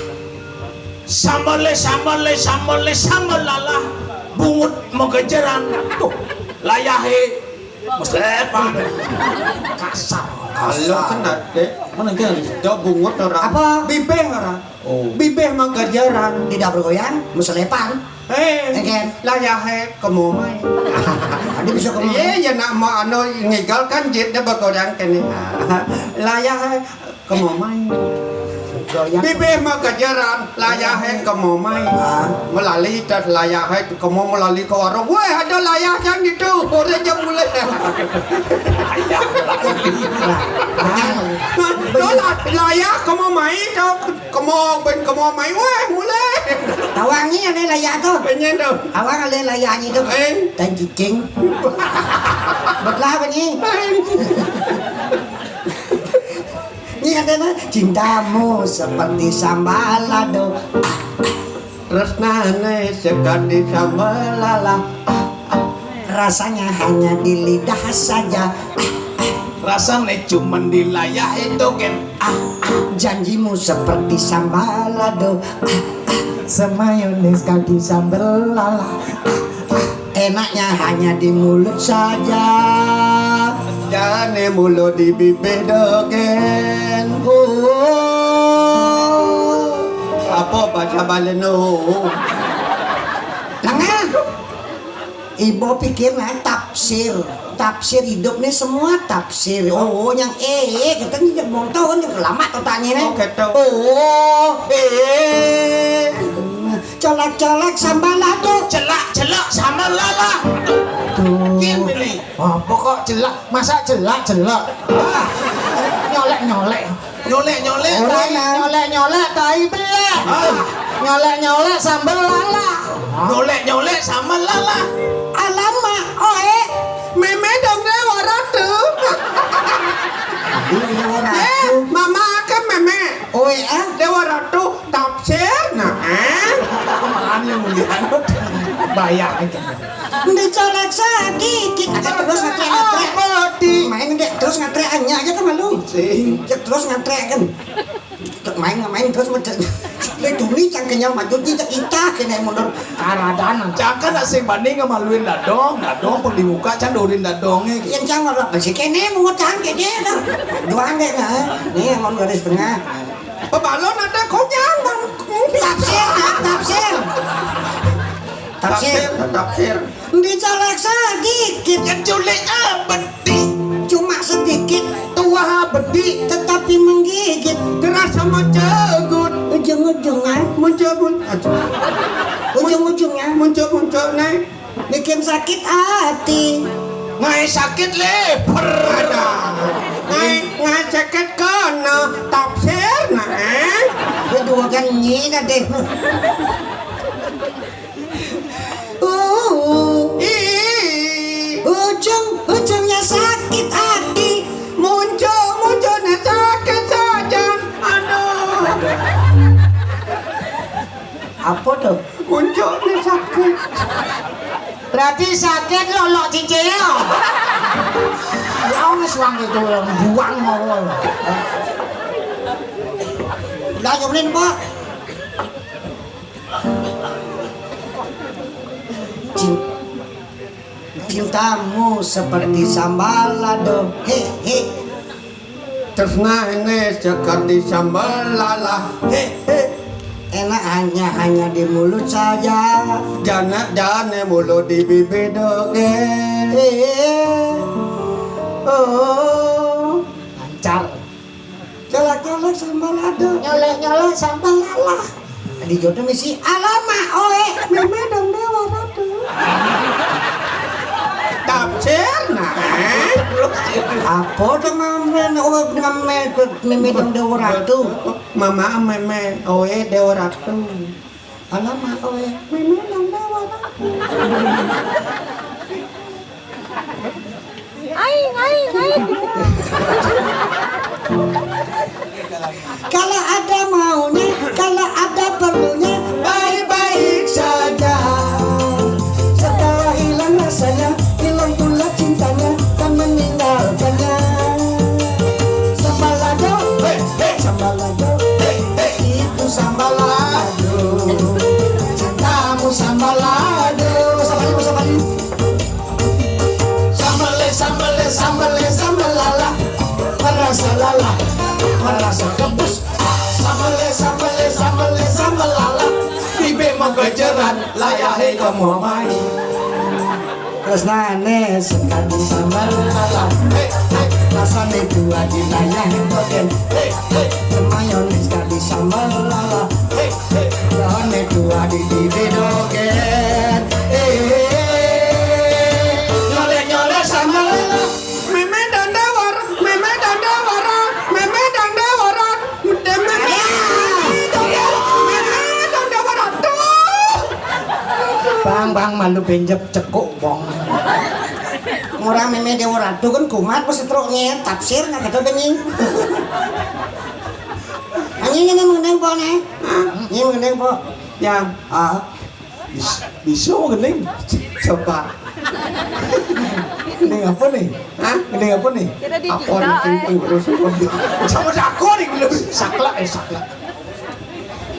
Sambale, sambale, sambale, sambal lalah. Bungut megejeran. Tuh, layahe. Muslepan. Kasar. Kalau kena dek. Mana dia? Do bungut orang. Apa? Bibeh orang. Oh. Bibeh megejeran. Lidah bergoyang, muslepan. Eh, Eken. Layahe kemo mai. Tadi bisa kemo. Iya, ya nak mau anu ngigal kan jitnya bergoyang kene. Layahe kemo mai. Goyang. Bibih mah kejaran, layahe kemo mai. Ah. Melali tas layahe kemo melali ke warung. Weh, ada layah yang gitu. Boleh jam mulai. Layah. Nah, nah, layah kemo mai tu. Kemo, ben kemo mai, weh, mulai. Tawangi ale laya tu. Penyen tu. Awang ale laya ni tu. Eh. Dan cicing. Betlah apa ni? Eh. Ni katanya, cintamu seperti sambal lado. Tresnane sekadi sambal lala. Rasanya hanya di lidah saja. Rasane cuman di layah itu, Ken. Janjimu seperti sambal lado. Semayones kaki sambal lala. Enaknya hanya di mulut saja. Jane mulo di bibih do, Ken. Oh. Apa bahasa Bali no? Lengan. Ibu pikir nah tafsir, tafsir hidup nih semua tafsir. Oh, yang eh, eh, kita nih mau tahu nih lama tuh tanya nih. Oh, gitu. Oh, eh. Colek-colek sambal lado. Celak-celak sambal lala. Tuh. Gini nih. Apa kok celak? Masa celak-celak? Ah. Nyolek-nyolek. Nyolek-nyolek. Ora, tai, nah. Nyolek-nyolek tai belek. Ah. Nyolek-nyolek sambel lala. Nyolek-nyolek sambel lala. Alamak, oe. Meme dong dewa ratu. Aduh, dewa ratu. Eh, mama ke meme. Oe, ah. Dewa ratu tafsir, nah, eh. Mana yang mulia? Bayar aja. Dicolek sagigit, aja terus ngatrek-ngatrek. Apa di? Main dek terus ngatrek anya aja kan malu. Sing. Cek terus ngatrek kan. Cek main main terus macam. Le duni cang kenyal maju ni cek kita kena mundur. Karadan. Cang kan nak sing banding ngemaluin dadong, dadong pun dibuka cang dorin dadongnya. Yang cang malah masih kene mau cang kene kan. Doang dek nah. Nih yang mau garis tengah. Pebalon ada konyang bang. Tafsir, ah, tafsir. Tafsir. Tafsir, tafsir. Dicolek sagigit. Diculik abedi. Cuma sedikit. Tuah abedi. Tetapi menggigit. Terasa mencegut. Ujung-ujungnya. Mencegut. Aduh. Ujung-ujungnya muncul-muncul nih bikin sakit hati. Ngai sakit lever ada. Ngai, ngai sakit kono tafsir nah. Ya dua kan nyi deh. Uh, ujung-ujungnya sakit hati. Muncul-munculnya sakit saja. Aduh. Apa tuh? Muncul nih sakit. Berarti sakit lo lo cicil. Ya wis wong itu buang mau. Lah nyuplin, Pak. Cin- Cintamu seperti sambal lado. He he. Tresna ini seperti sambal lalah. He he. Enak hanya hanya di mulut saja. Jana jane mulut di bibir doge. He he. Oh. Lancar. Nyolek-nyolek sambal lado. Nyolek-nyolek sambal lalah. Di jodoh misi alamak oe. Meme dong dewa ratu. Tafsir nah. Apa tuh meme oe meme meme dong dewa ratu? Mama meme oe dewa ratu. Alamak oe meme dong dewa ratu. Aing, aing, aing. Kalau ada maunya, kalau ada perlunya, baik-baik saja. Setelah hilang rasanya, hilang pula cintanya, dan meninggalkannya. Sambalado, hei, hei, sambalado, hei, hei, itu sambalado. Cintamu sambalado. Sambale, sambale, sambale, sambale, sambalala. Merasa lala, merasa kebus. Sambale, sambale, sambale, sambalala. Ibe menggejeran, layahe kamu main. Tresnane sekali sambal lala. Hei, hei. Rasane dua di layah dogen. Hei, hei. Semayonis sekali sambal lala. Hei, hei. Rasane dua di bibir dogen. Hei, hei, hei. Nyolek-nyolek sambal lala. Meme danda warak, meme danda warak, meme danda warak. Meme danda warak. Meme danda warak. Tuh. Bang, bang, malu benjep cekuk, bong. Orang meme dewa ratu kan kumat pas setruk nge tafsir nggak kata bening. Anjing ini mengenai po nih. Ini mengenai po. Yang ah bis- bisa mau gening. Coba. Gening apa nih? Hah? Gening apa nih? Kita di apa kita, nih? Eh. Urus sama jago nih dulu. Saklak eh saklak.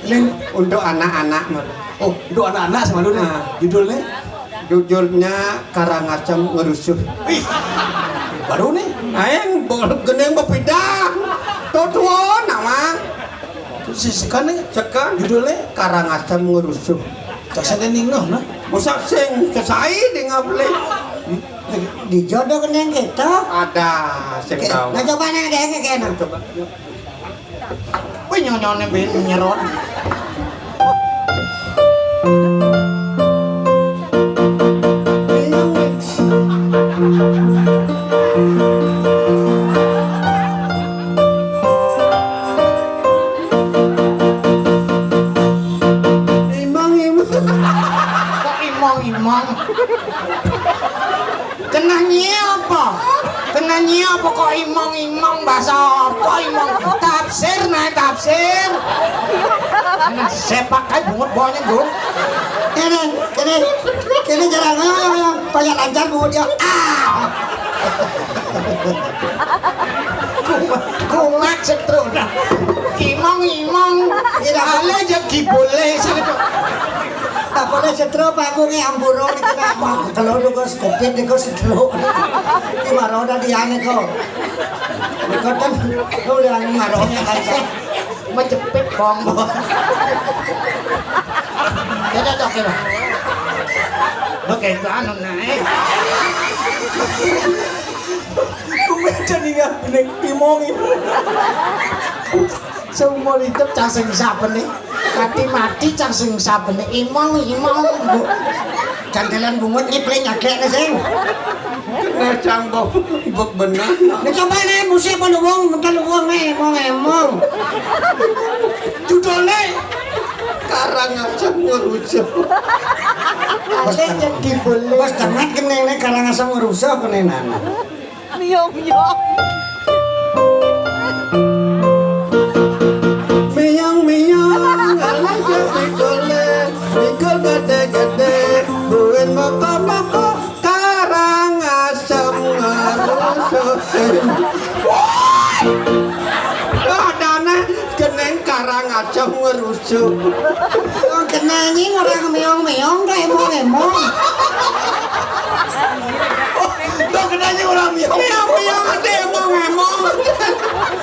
Ini untuk anak-anak. Oh, untuk anak-anak sama dulu nih. Nah. Judulnya? Judulnya Karangasem Ngerusuh. Ih, baru nih. Aing bo- gendeng bepidang. Tuh tuh nama. Si sekan nih. Sekan. Judulnya Karangasem Ngerusuh. Cak sing ning noh nah. Busak sing sesai di ngabeli. Di jodoh gendeng gitu. Ada sing tahu. Nah coba nih deh kayak nah. Coba. Wih nyonyone ben nyerot. Imang imang. Kok imang imang? Kena nyie apa? Kena nyie apa kok imong-imong bahasa apa imong? Tafsir nah tafsir. Nah, sepak kayak bungut bawahnya gue. Ini, ini, ini jarang ayo, ayo, ayo. Banyak lancar bungut dia. Ah. Kumat, kumat setruk nah. Imong-imong. Tidak ada aja kibule sih. Apa nih setruk Pak Bungi ampura niki nak mah kalau niku covid niku setruk. Iki marana diane kok. Niku ten oleh anu marana kan. Menjepit bong. Ya dah dah kira. Oke, itu anu naik. Kuwi jenenge ngene imong-imong. Seumur hidup cang sing saben nih. Mati-mati cang sing sabene imong, imong. Bu. Candelan bungut ni paling agek ne sing. Kena cang bok, bok bener. Nah, coba ne, musik apa luwung, mental luwung ne, emong, emong. Judulnya Karangasem Ngerucuk. Ada yang dibeli. Pas tengah keneng ne Karangasem Ngerucuk ne nana. Miong-miong. Miong-miong, alaja mikole, mikol gede-gede, buin moko-moko, Karangasem Ngerucuk. Woi! Adane keneng Karangasem Ngerucuk. Wong keneng iki ora miong-miong, kok emong-emong. Kok keneng iki ora miong? Miong-miong ate emong-emong.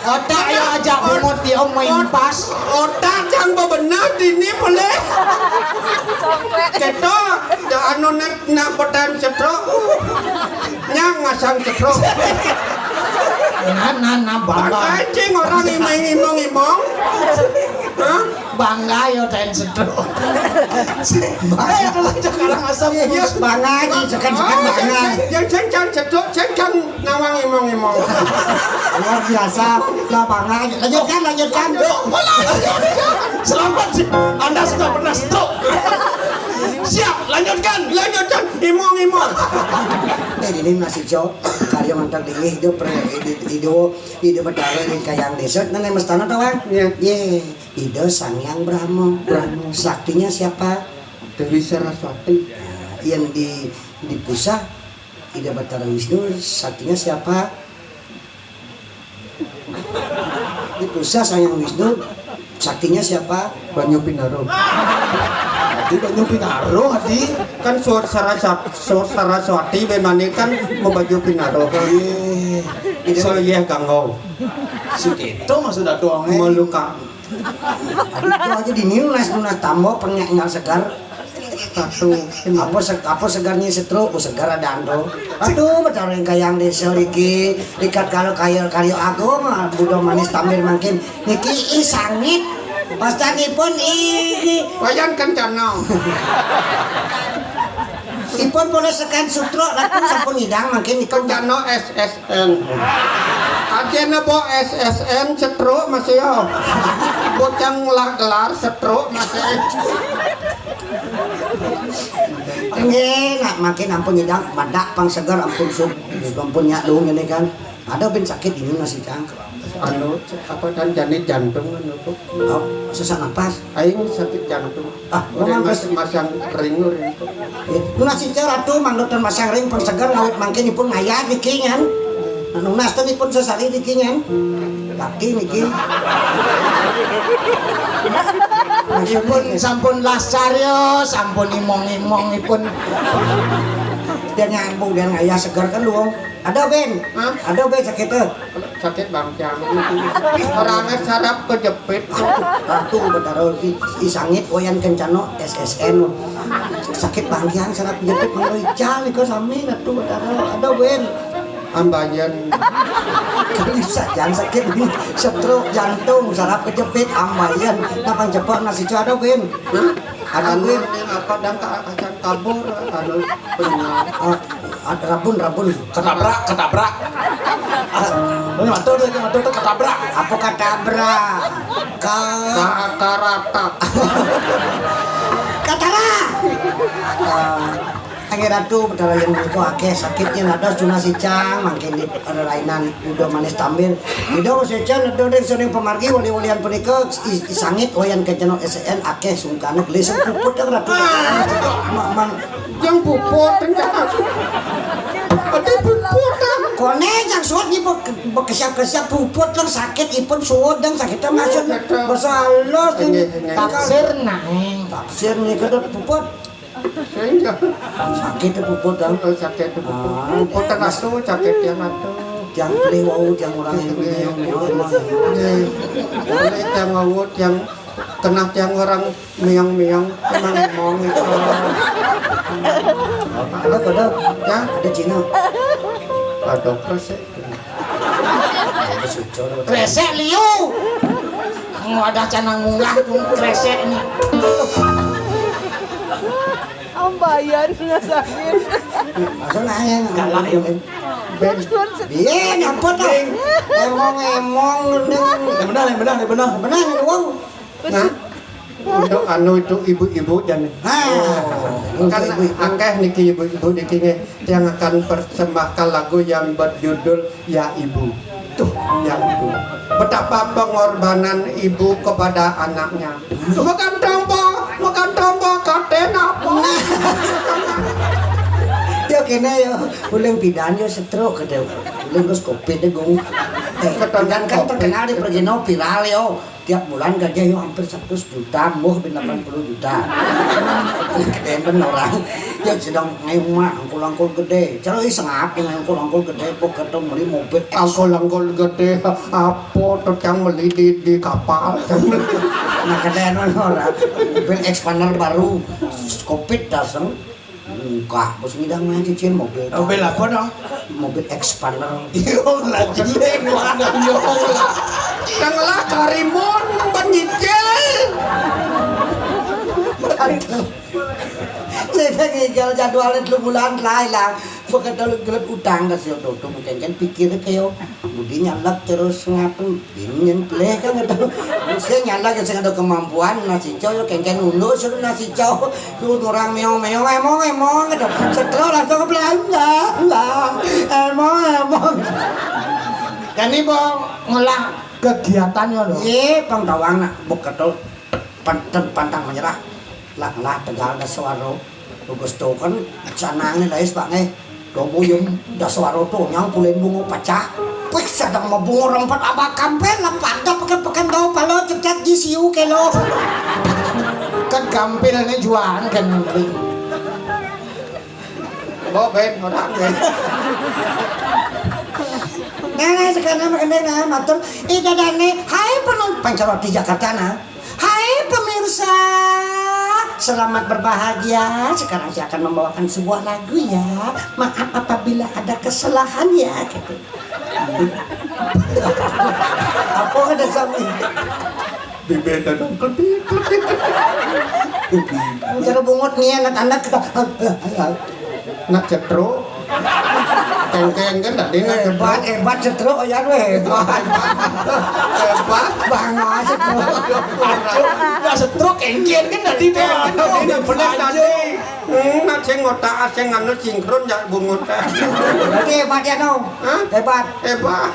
Otak ya aja bungut ya, main pas. Otak cang bebenah dini boleh. Ketok, ya anu nek nak petan cetrok. Nyak ngasang cetrok. Nah, nah, nah, bangga. Pancing orang imong-imong. Hah? Bangga yo ten cetrok. Bangga. Eh, kalau Karangasem. Iya, bangga aja, sekan-sekan bangga. Yang cencang cetrok, cencang nawang imong-imong. Luar biasa. Lah, bangga aja. Lanjutkan, lanjutkan. Yuk, mulai. Selamat sih. Anda sudah pernah stroke. Siap, lanjutkan, lanjutkan. Imong-imong. Eh, ini masih jauh. Karya mantap dingin, hidup, hidup, hidup. Ida Betara ring Kayang Desa, nang mestana to, Bang? Iya. Ye, Ida Sang Hyang Brahma. Brahma. Saktinya siapa? Dewi Saraswati. Nah, yang di, di Pusah, Ida Betara Wisnu, saktinya siapa? Di Pusah Sang Hyang Wisnu, saktinya siapa? Banyu Pinaro. Adi Banyu Pinaro, Adi. Kan suara Saraswati, suara Saraswati, bemane kan mau Banyu Pinaro. Iya. Ida So, iya, Kang Gong. Si Kito mah sudah tuang, eh. Meluka. Aduh, itu aja di nunas, nunas tambah, pengek enggak segar. Satu. Apa se-, apa segarnya setruk? Oh, segar ada ando. Aduh, Betara ring Kayang Desa riki. Ikat kalau kayu, kayu agung, ah, budo manis tampil mangkin. Niki i sangit. Pastanipun i. Wayan Kencana. Ipun pun sekan sutruk, lakun sampun ngidang, mangkin ipun Kencana S S N. Artinya bo S S N setruk masih ya. Bocang ngelah gelar setruk masih. Nggih, nak mangkin ampun ngidang, madak pang seger, ampun sub, ampun nyak dong ini kan. Ada ben sakit ini masih cang. Anu, apa kan jani jantung anu tuh. Oh, sesak napas. Aing sakit jantung. Ah, memang mas-, masang ring, ring. Ya, nunas ica ratu, mandutan masang ring, pun seger ngawit mangkin ipun ngayat niki ngan. Nunas ten ipun sesari niki ngan. Bakti niki. Ipun sampun lascarya, sampun imong-imong ipun. Dia nyambu, dia ngayah seger kan luwung. Ada, Ben? Hah? Ada, Ben, sakit tuh. Sakit bangkiang. Orangnya saraf kejepit. Ratu Betara i, i sangit Wayan Kencana S S N. Sakit bangkiang saraf kejepit, mangga ical iko sami, Ratu Betara. Ada, Ben? Ambayan. Kalisa, jangan sakit. Stroke jantung, saraf kejepit, ambayan. Napang cepet nasi ada, Ben? Hah? Ada, anu, Ben? Apa dan ka-, akan kabur, anu, pendengar. Ah, Ad-, rabun, rabun. Ketabrak, ketabrak. Ah, ini mantul tuh, ini mantul tuh ketabrak. Apa ketabrak? Ka- Ka-, karata. Katara. Ah, Angge Ratu, Betara yang menika akeh sakit yang ada cuna sicang, mangkin di ada lainan udah manis tampil. Ida sicang ada dek sering pemargi wali-walian punika i-, i-, sangit Wayan Kencana S N akeh sungkana gelis puput yang Ratu. Ah, ma-, man- Yang puput, ternyata. Ada puput, ah. Kone yang suat ni bek-, bekesiap-kesiap puput yang sakit ipun suat dan sakitnya masuk. Betul. Bahasa halus ini. Nggih, nggih. Tafsir nah. Tafsir ni kedot puput. Sehingga. Sakit tu puput, ah. Oh, sakit tu puput. Ah, puput yang atuh, sakit yang atuh. Yang beli wau, yang orang yang beli, yang beli, yang beli. Nggih. Boleh yang ngawut, yang kena yang orang Miang-miang, emang ngomong itu. Ada, ada. Ya? Ada Cina. Ada kresek. Ada suco, ada. Kresek liu. Wadah canang munggah tuh kresek nih. Ambayan rasanya. Masa nanya galak ya. Ben. Iya, nyapa tuh? Emong-emong, neng. Yang benar, yang benar, yang benar. Benar, wong. Nah, untuk anu itu ibu-ibu dan ah, kan ibu-ibu. Akeh niki ibu-ibu niki nggih yang akan persembahkan lagu yang berjudul Ya Ibu. Tuh, Ya Ibu. Betapa pengorbanan ibu kepada anaknya. Makan tambah, makan tambah, katen apa? Ya kena ya, uling pidan ya stroke gitu. Uling terus covid deh, Gung. Eh, pidan kan terkenal di Pergino, viral yo. Tiap bulan gaji yo hampir seratus juta, mbuh bin delapan puluh juta. Keren orang. Ya sedang ngayung mah angkul-angkul gede. Cara ih sengap yang angkul-angkul gede, pok ketemu beli mobil. Angkul-angkul gede, apa tukang beli di, di kapal? Nah, keren orang. Mobil expander baru, covid daseng. Enggak, bos ngidang main cicil mobil. Mobil apa dong? Mobil expander. Yo lah, jelek lah. Yo lah. Yang lah Karimun penyicil. Saya ngigel jadwalnya dulu bulan lah, lah. Bukan dulu gelet utang, kasih Toto, mungkin kan pikir kayak Budi nyalak terus ngapain? Bini nyempleh kan gitu. Saya nyalak, saya ada kemampuan, nasi cow yo kengken unduk suruh nasi cow. Suruh orang meong-meong, emong-emong gitu. Setelah langsung ke belanja lah. Emong-emong. Jadi mau ngelah kegiatannya loh. Iya, pang tawang nak buk ketul. Pan-, pantang menyerah. Lah, lah, tegal daswaro. Tugas tu kan sanang ni lais, Pak, nggih. Dobo yum daswaro tu nyang pulen bungo pacah. Wih, sedang mau bungo rempet abah kampel lah, pada pakai-pakai daun palo cecat di siu kelo. Kan kampel ni jualan kan. Bo ben orang ben. Nah, nah, sekarang makan deh, nah, matur. Ida dane, hai penonton pancaroti Jakarta, nah. Hai pemirsa, selamat berbahagia. Sekarang saya akan membawakan sebuah lagu ya. Maaf apabila ada kesalahan ya, gitu. Apa ada sami? Bibir dadang kletik kletik. Cara bungut nih anak-anak kita. Nak cetruk. Kengkeng kan tadi nak hebat, hebat cetruk ya, weh, hebat. Hebat. Banget cetruk. Aduh, udah setruk kengkeng kan tadi deh. Bener tadi. Hmm, nak sing ngotak, sing anu sinkron jak bungut. Berarti hebat ya, no? Hah? Hebat. Hebat.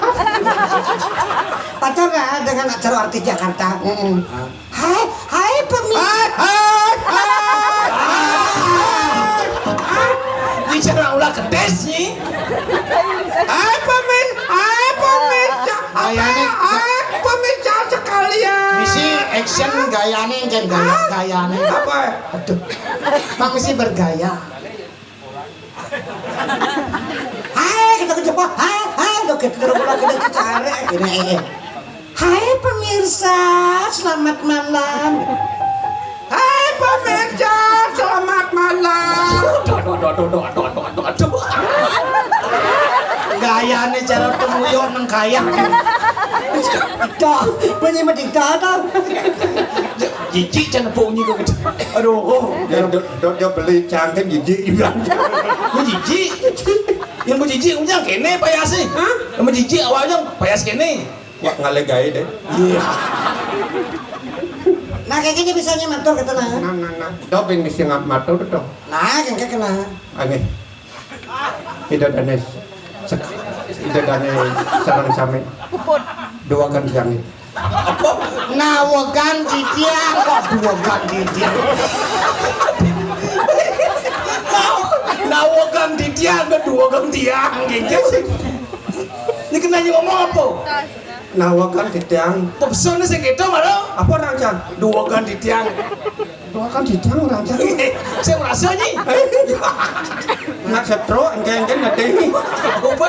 Pacar ya dengan acara artis Jakarta. Mm-mm. Hai, hai, pemirsa. Hai, hai, hai. Bicara ulah kedes nih. Hai, pemirsa. Hai, pemirsa. Apa? Gayane. Hai, pemirsa sekalian. Misi action gayane, kan gaya, gayane. Apa? Aduh. Mang misi bergaya. Hai, kita ke Jepang. Hai, hai, lo kita ke Jepang, kita ke Jepang. Ini, eh, eh. Hai pemirsa, selamat malam. Hai pemirsa, selamat malam. Aduh, aduh, aduh, aduh, aduh, aduh, aduh, aduh. Gayane cara penguyon nang kaya. Dah, punya medita tau. Jijik can nepuk nyi kok. Aduh, oh. Ya, dot, dot, dia beli cangkem jijik juga. Lu jijik. Yang mau jijik punya kene payase. Hah? Yang mau jijik awalnya payas kene. Wah, ngale gawe deh. Iya. Nah, kayak gini bisanya matur kata nah. Nah, nah, nah. Dok yang mesti ngap matur dok. Nah, yang kayak kena. Aneh. Ida dane sek-, ida dane sareng sami. Puput. Dua kan siang itu. Apa? Nawegan titiang kok dua kan titiang. Naw-, nawegan titiang kok dua kan tiang gitu. Ini kena ngomong apa? Nawegan titiang. Pepsone sing gitu malah. Apa orang can? Dua kan titiang. Doakan sidang orang cari. Saya merasa nih. Nak setruk, engke-engke nanti. Apa?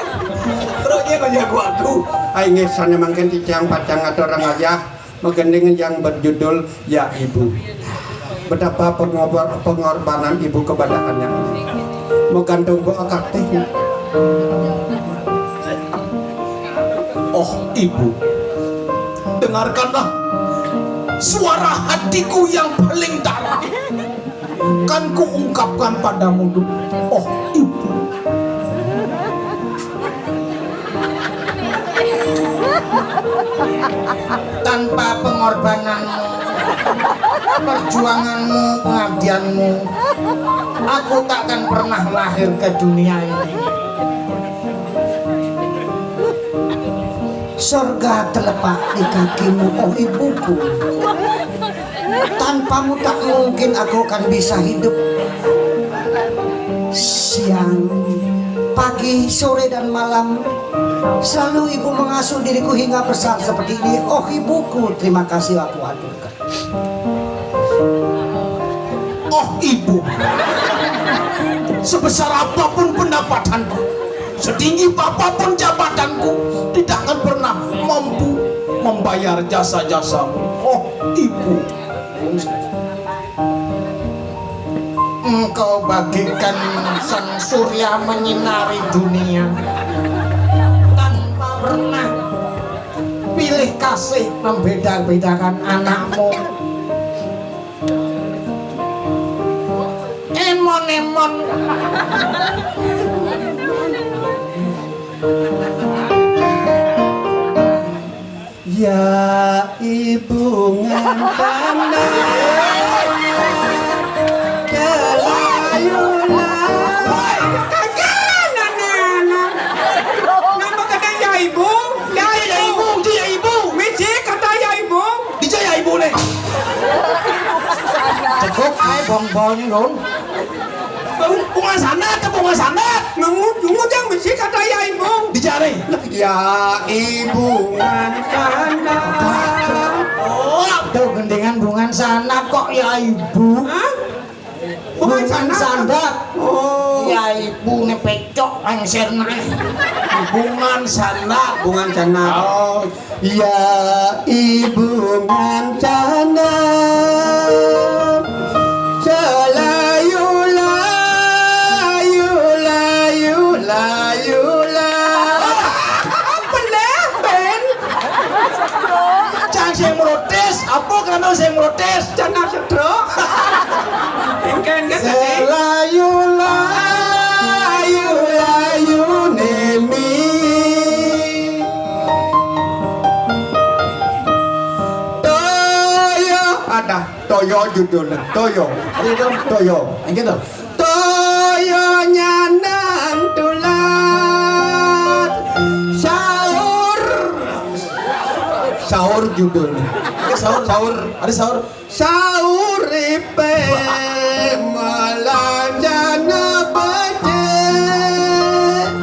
Terus dia nanya aku, aku. Ai nggih, sana mangkin tijang pacang atur remaja, menggending yang berjudul Ya Ibu. Betapa pengobor-, pengorbanan ibu kepada anak. Menggantung bu akatih. Oh ibu, dengarkanlah Suara hatiku yang paling dalam kan kuungkapkan padamu, Duk. Oh, Ibu. Tanpa pengorbananmu, perjuanganmu, pengabdianmu, aku takkan pernah lahir ke dunia ini. Sorga terletak di kakimu, oh ibuku. Tanpamu tak mungkin aku akan bisa hidup. Siang, pagi, sore, dan malam, selalu ibu mengasuh diriku hingga besar seperti ini. Oh ibuku, terima kasih aku haturkan. Oh ibu, sebesar apapun pendapatanku, setinggi apapun jabatanku, tidak akan pernah mampu membayar jasa-jasamu. Oh ibu, engkau bagaikan sang surya menyinari dunia, tanpa pernah pilih kasih membeda-bedakan anakmu. Emon-emon. Ya ibu ngantan. Kelayu lah. Kagak, anak-anak. Napa kata ya ibu? Ya ibu. Ibu, ya ibu. Misi kata ya ibu. Dija ya ibu nih. Cukup, ae bong-bong, Lun. Bunga sandat, bunga sandat. Ngungut, ngungut yang misi kata ya ibu. Dija nih. Ya ibu ngantan. Oh, tuh gendengan bunga sandat kok ya ibu. Hah? Bungan sandat. Oh. Ya ibu ne pecok lengser ne. Bungan sandat. Bungan sandat. Oh. Ya ibu ngancan. Selayu layu layu layu layu. Peleh, Ben. Cang sing merotes, apa kenapa sing merotes? Cana sedro. Engken kan tadi? Selayu layu layu nemi. Toyo, ada Toyo judulnya, Toyo. Ada itu? Toyo. Yang gitu. Toyo nyanang tulat. Sahur. Sahur judulnya. Ada sahur. Sahur. Ada sahur. Sauripe malah jana becik.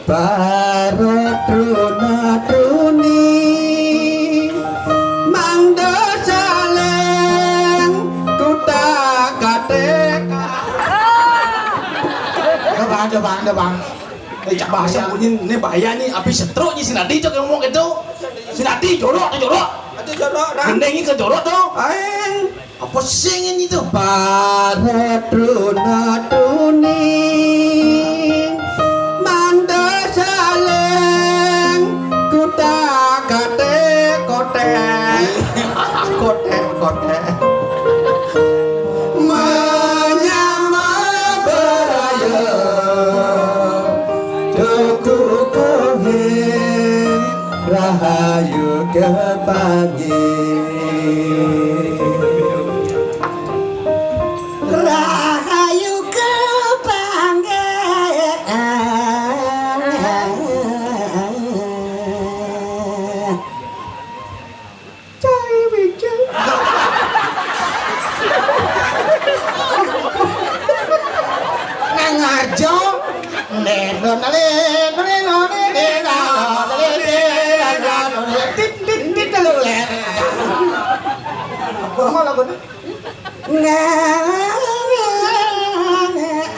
Para truna-truni mangda saling kutak-katik. Aduh, Bang, aduh, Bang, aduh, Bang. Eh, cak bahasa bunyi, ini bahaya nih, api setruk nih, si Nadi cok ngomong gitu. Si Nadi jorok, jorok. Aduh, jorok, Ran. Gendeng ini ke jorok tuh. Aing. Apa sing ini tuh? Para truna-truni manda saling kutak-katik kotek. Kotek, kotek. Menyama beraya tuku kuhing rahayu kepanggih. Rahayu kepanggih. Cai wicik. Nang Arjo. Tit, tit, tit, telu, ler. Apa mau lagu ini? Nah,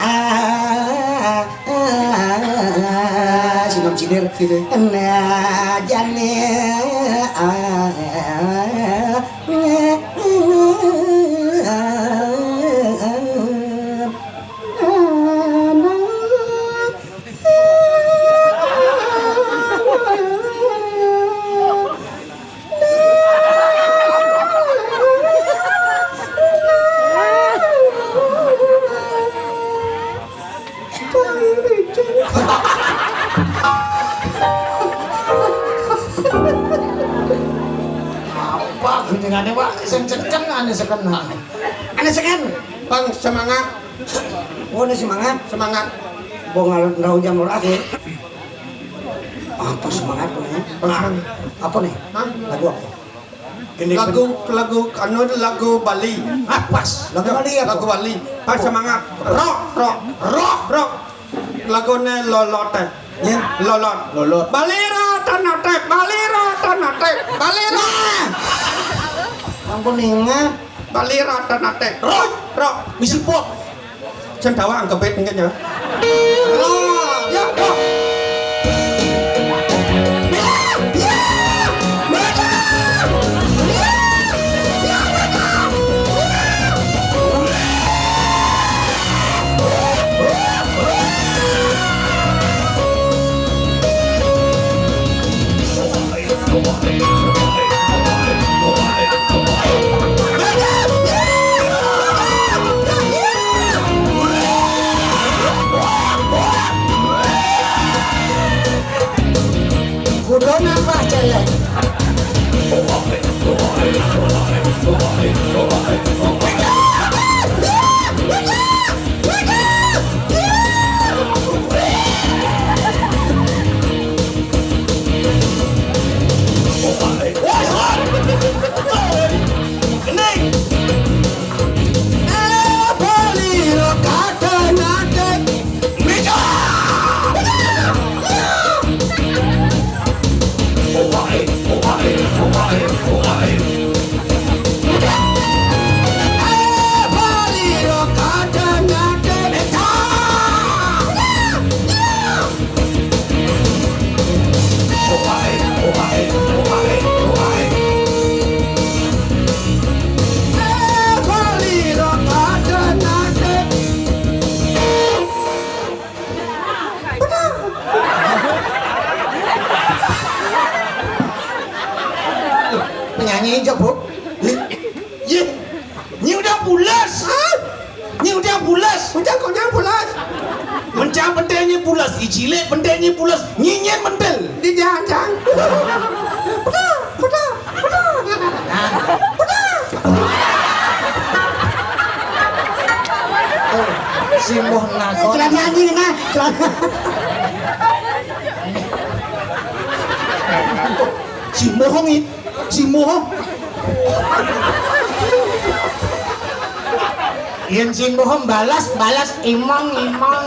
ah, ah, ah, sinom sidir. Sidir. Nah, jane, ah, ah, ah, Apa gunjingannya, Pak? Sing ceken ane seken. Ane seken. Bang, semangat. Oh, ini semangat. Semangat. Bong alun rau jam loro aku. Apa semangat nih? Apa nih? Hah? Lagu apa? Ini lagu, lagu anu, lagu Bali. Ah, pas. Lagu Bali apa? Lagu Bali. Pas semangat. Rock, rock, rock, rock. Lagune Lolot. Ya. Lolot. Lolot. Bali ra tanatek, Bali ra tanatek, Bali ra. Nah. Ampun, ingat. Bali ra tanatek. Rock, rock. Misi pop. Sing dawa anggepit mungkin ya. Rock. Ya, rock. Kudu nambah cewek. Penyanyi aja, Bu. Ye, nyi udah pulas. Hah? Nyi udah pulas. Udah kok nyi pulas. Mencang pentilnya pulas, icilik pentilnya pulas, nyinyir pentil. Di janjang. Putar, putar, putar. Nah. Putar. Tuh, si Muh nakon. Celana anjing, nah. Celana. Si Muh, si Muh. Yen si Muh balas, balas imong, imong.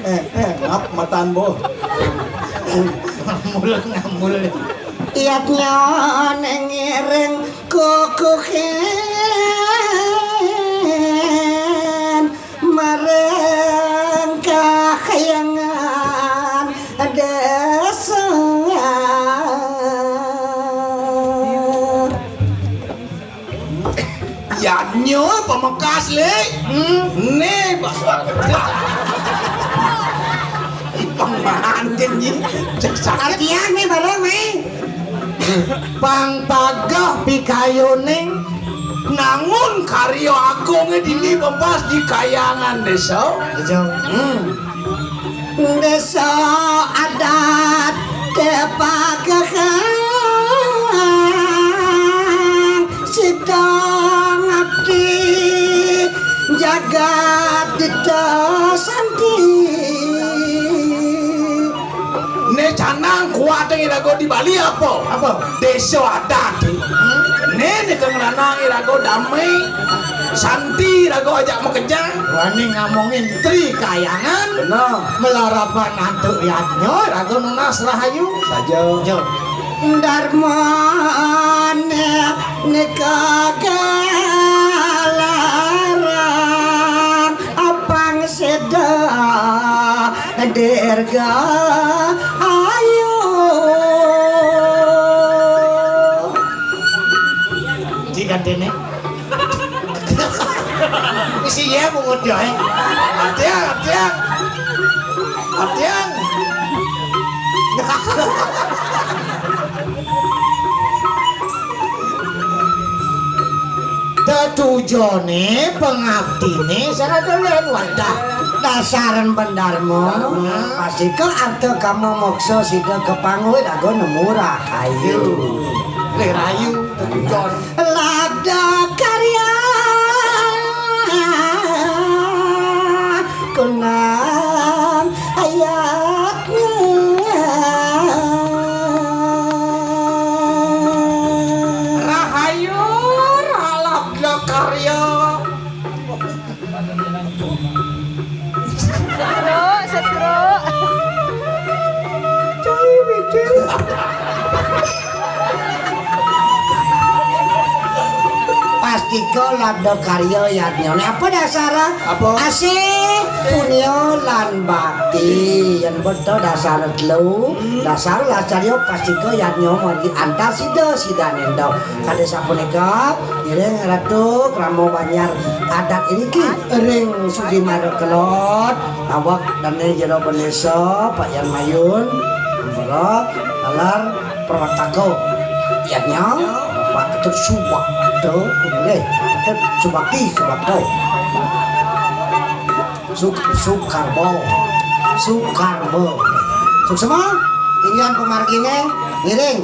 Eh, eh, ngap matan, Bu. Ngambul, ngambul. Iyatnya ning ngiring kukuhin marang kahyangan desa. Ya nyo pamekas, Lik. Hmm. Nih, Bas. Ipang manten, Ji. Cek sakit. Artian nih bareng nih. Pang pagah pikayuning nangun karya agungé dini pempas di Kayangan Desa. Betul. Hmm. Desa adat kepagehan sida ngabdi jagat dita santi. Né canang kuat ing iraga di Bali apa? Apa? Désa adat. Hmm? Né nika ngranang iraga damai, santi iraga ajak makejang. Wani ngamongin Tri Kayangan. Bener. Melarapan antuk yadnya iraga nunas rahayu. Saja. Jo. Darmane nika galarang apang seda dirga ayu. Ji gantene. Wis iya, pungut ya, eh. Atian, atian. Atian. Tujoné pangabdiné sarada lan wadah. Dasaran pendarma. Pastika arta kama moksa sida kapanguh raga nemu rahayu. Lih rayu, tujon. Labda karya kunang ayatnya. Rahayu, ralabda karya. Setro, setro. Pastika labda karya yadnyané. Apa dasara? Apa? Asih punya lan bakti. Yén beta dasara telu, dasar lacarya pastika yadnya margi antar sida sidanénda. Kadi sapunika, ngiring Ratu krama banjar adat iriki ring Sudimara Kelod, awak dané jero bendésa, Pak Yan Mayun, Ampera, taler perwataka. Yadnya, Bapak Ketut Subakta, nggih, Ketut Subakti, Subakta. Suk-, Sukarbo. Sukarbo. Suksma, inggihan pamarginé ngiring.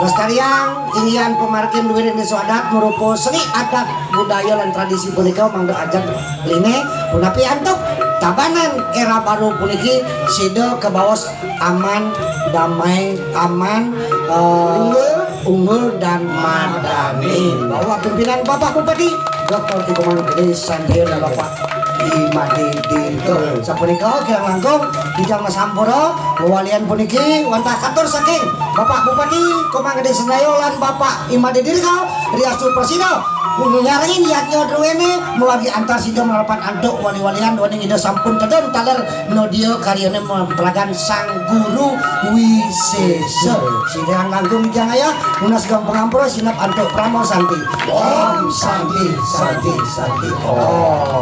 Lestariang, inggihan pamargin duwéné desa adat marupa seni adat budaya lan tradisi punika mangda ajeg liné punapi antuk tabanan éra baru puniki sida kabaos aman, damai, aman, eh, unggul dan madani. Bawah pimpinan Bapak Bupati, Doktor Ki Komang Gede Sanjaya dan Bapak I Made Dirga. Sapunika kirang langkung titiang sampura wewalian puniki wantah katur saking Bapak Bupati Komang Gede Sanjaya lan Bapak I Made Dirga riastu prasida nyarengin yadnya druwene mawargi antar sida marapat antuk wali-walian duaning Ida sampun tedun taler nodia karyane mempelagan Sang Guru Wisesa. Sida langkung titiang ayah nunas geng pangampura sinep antuk Parama Santi. Om Santi, Santi, Santi, Om.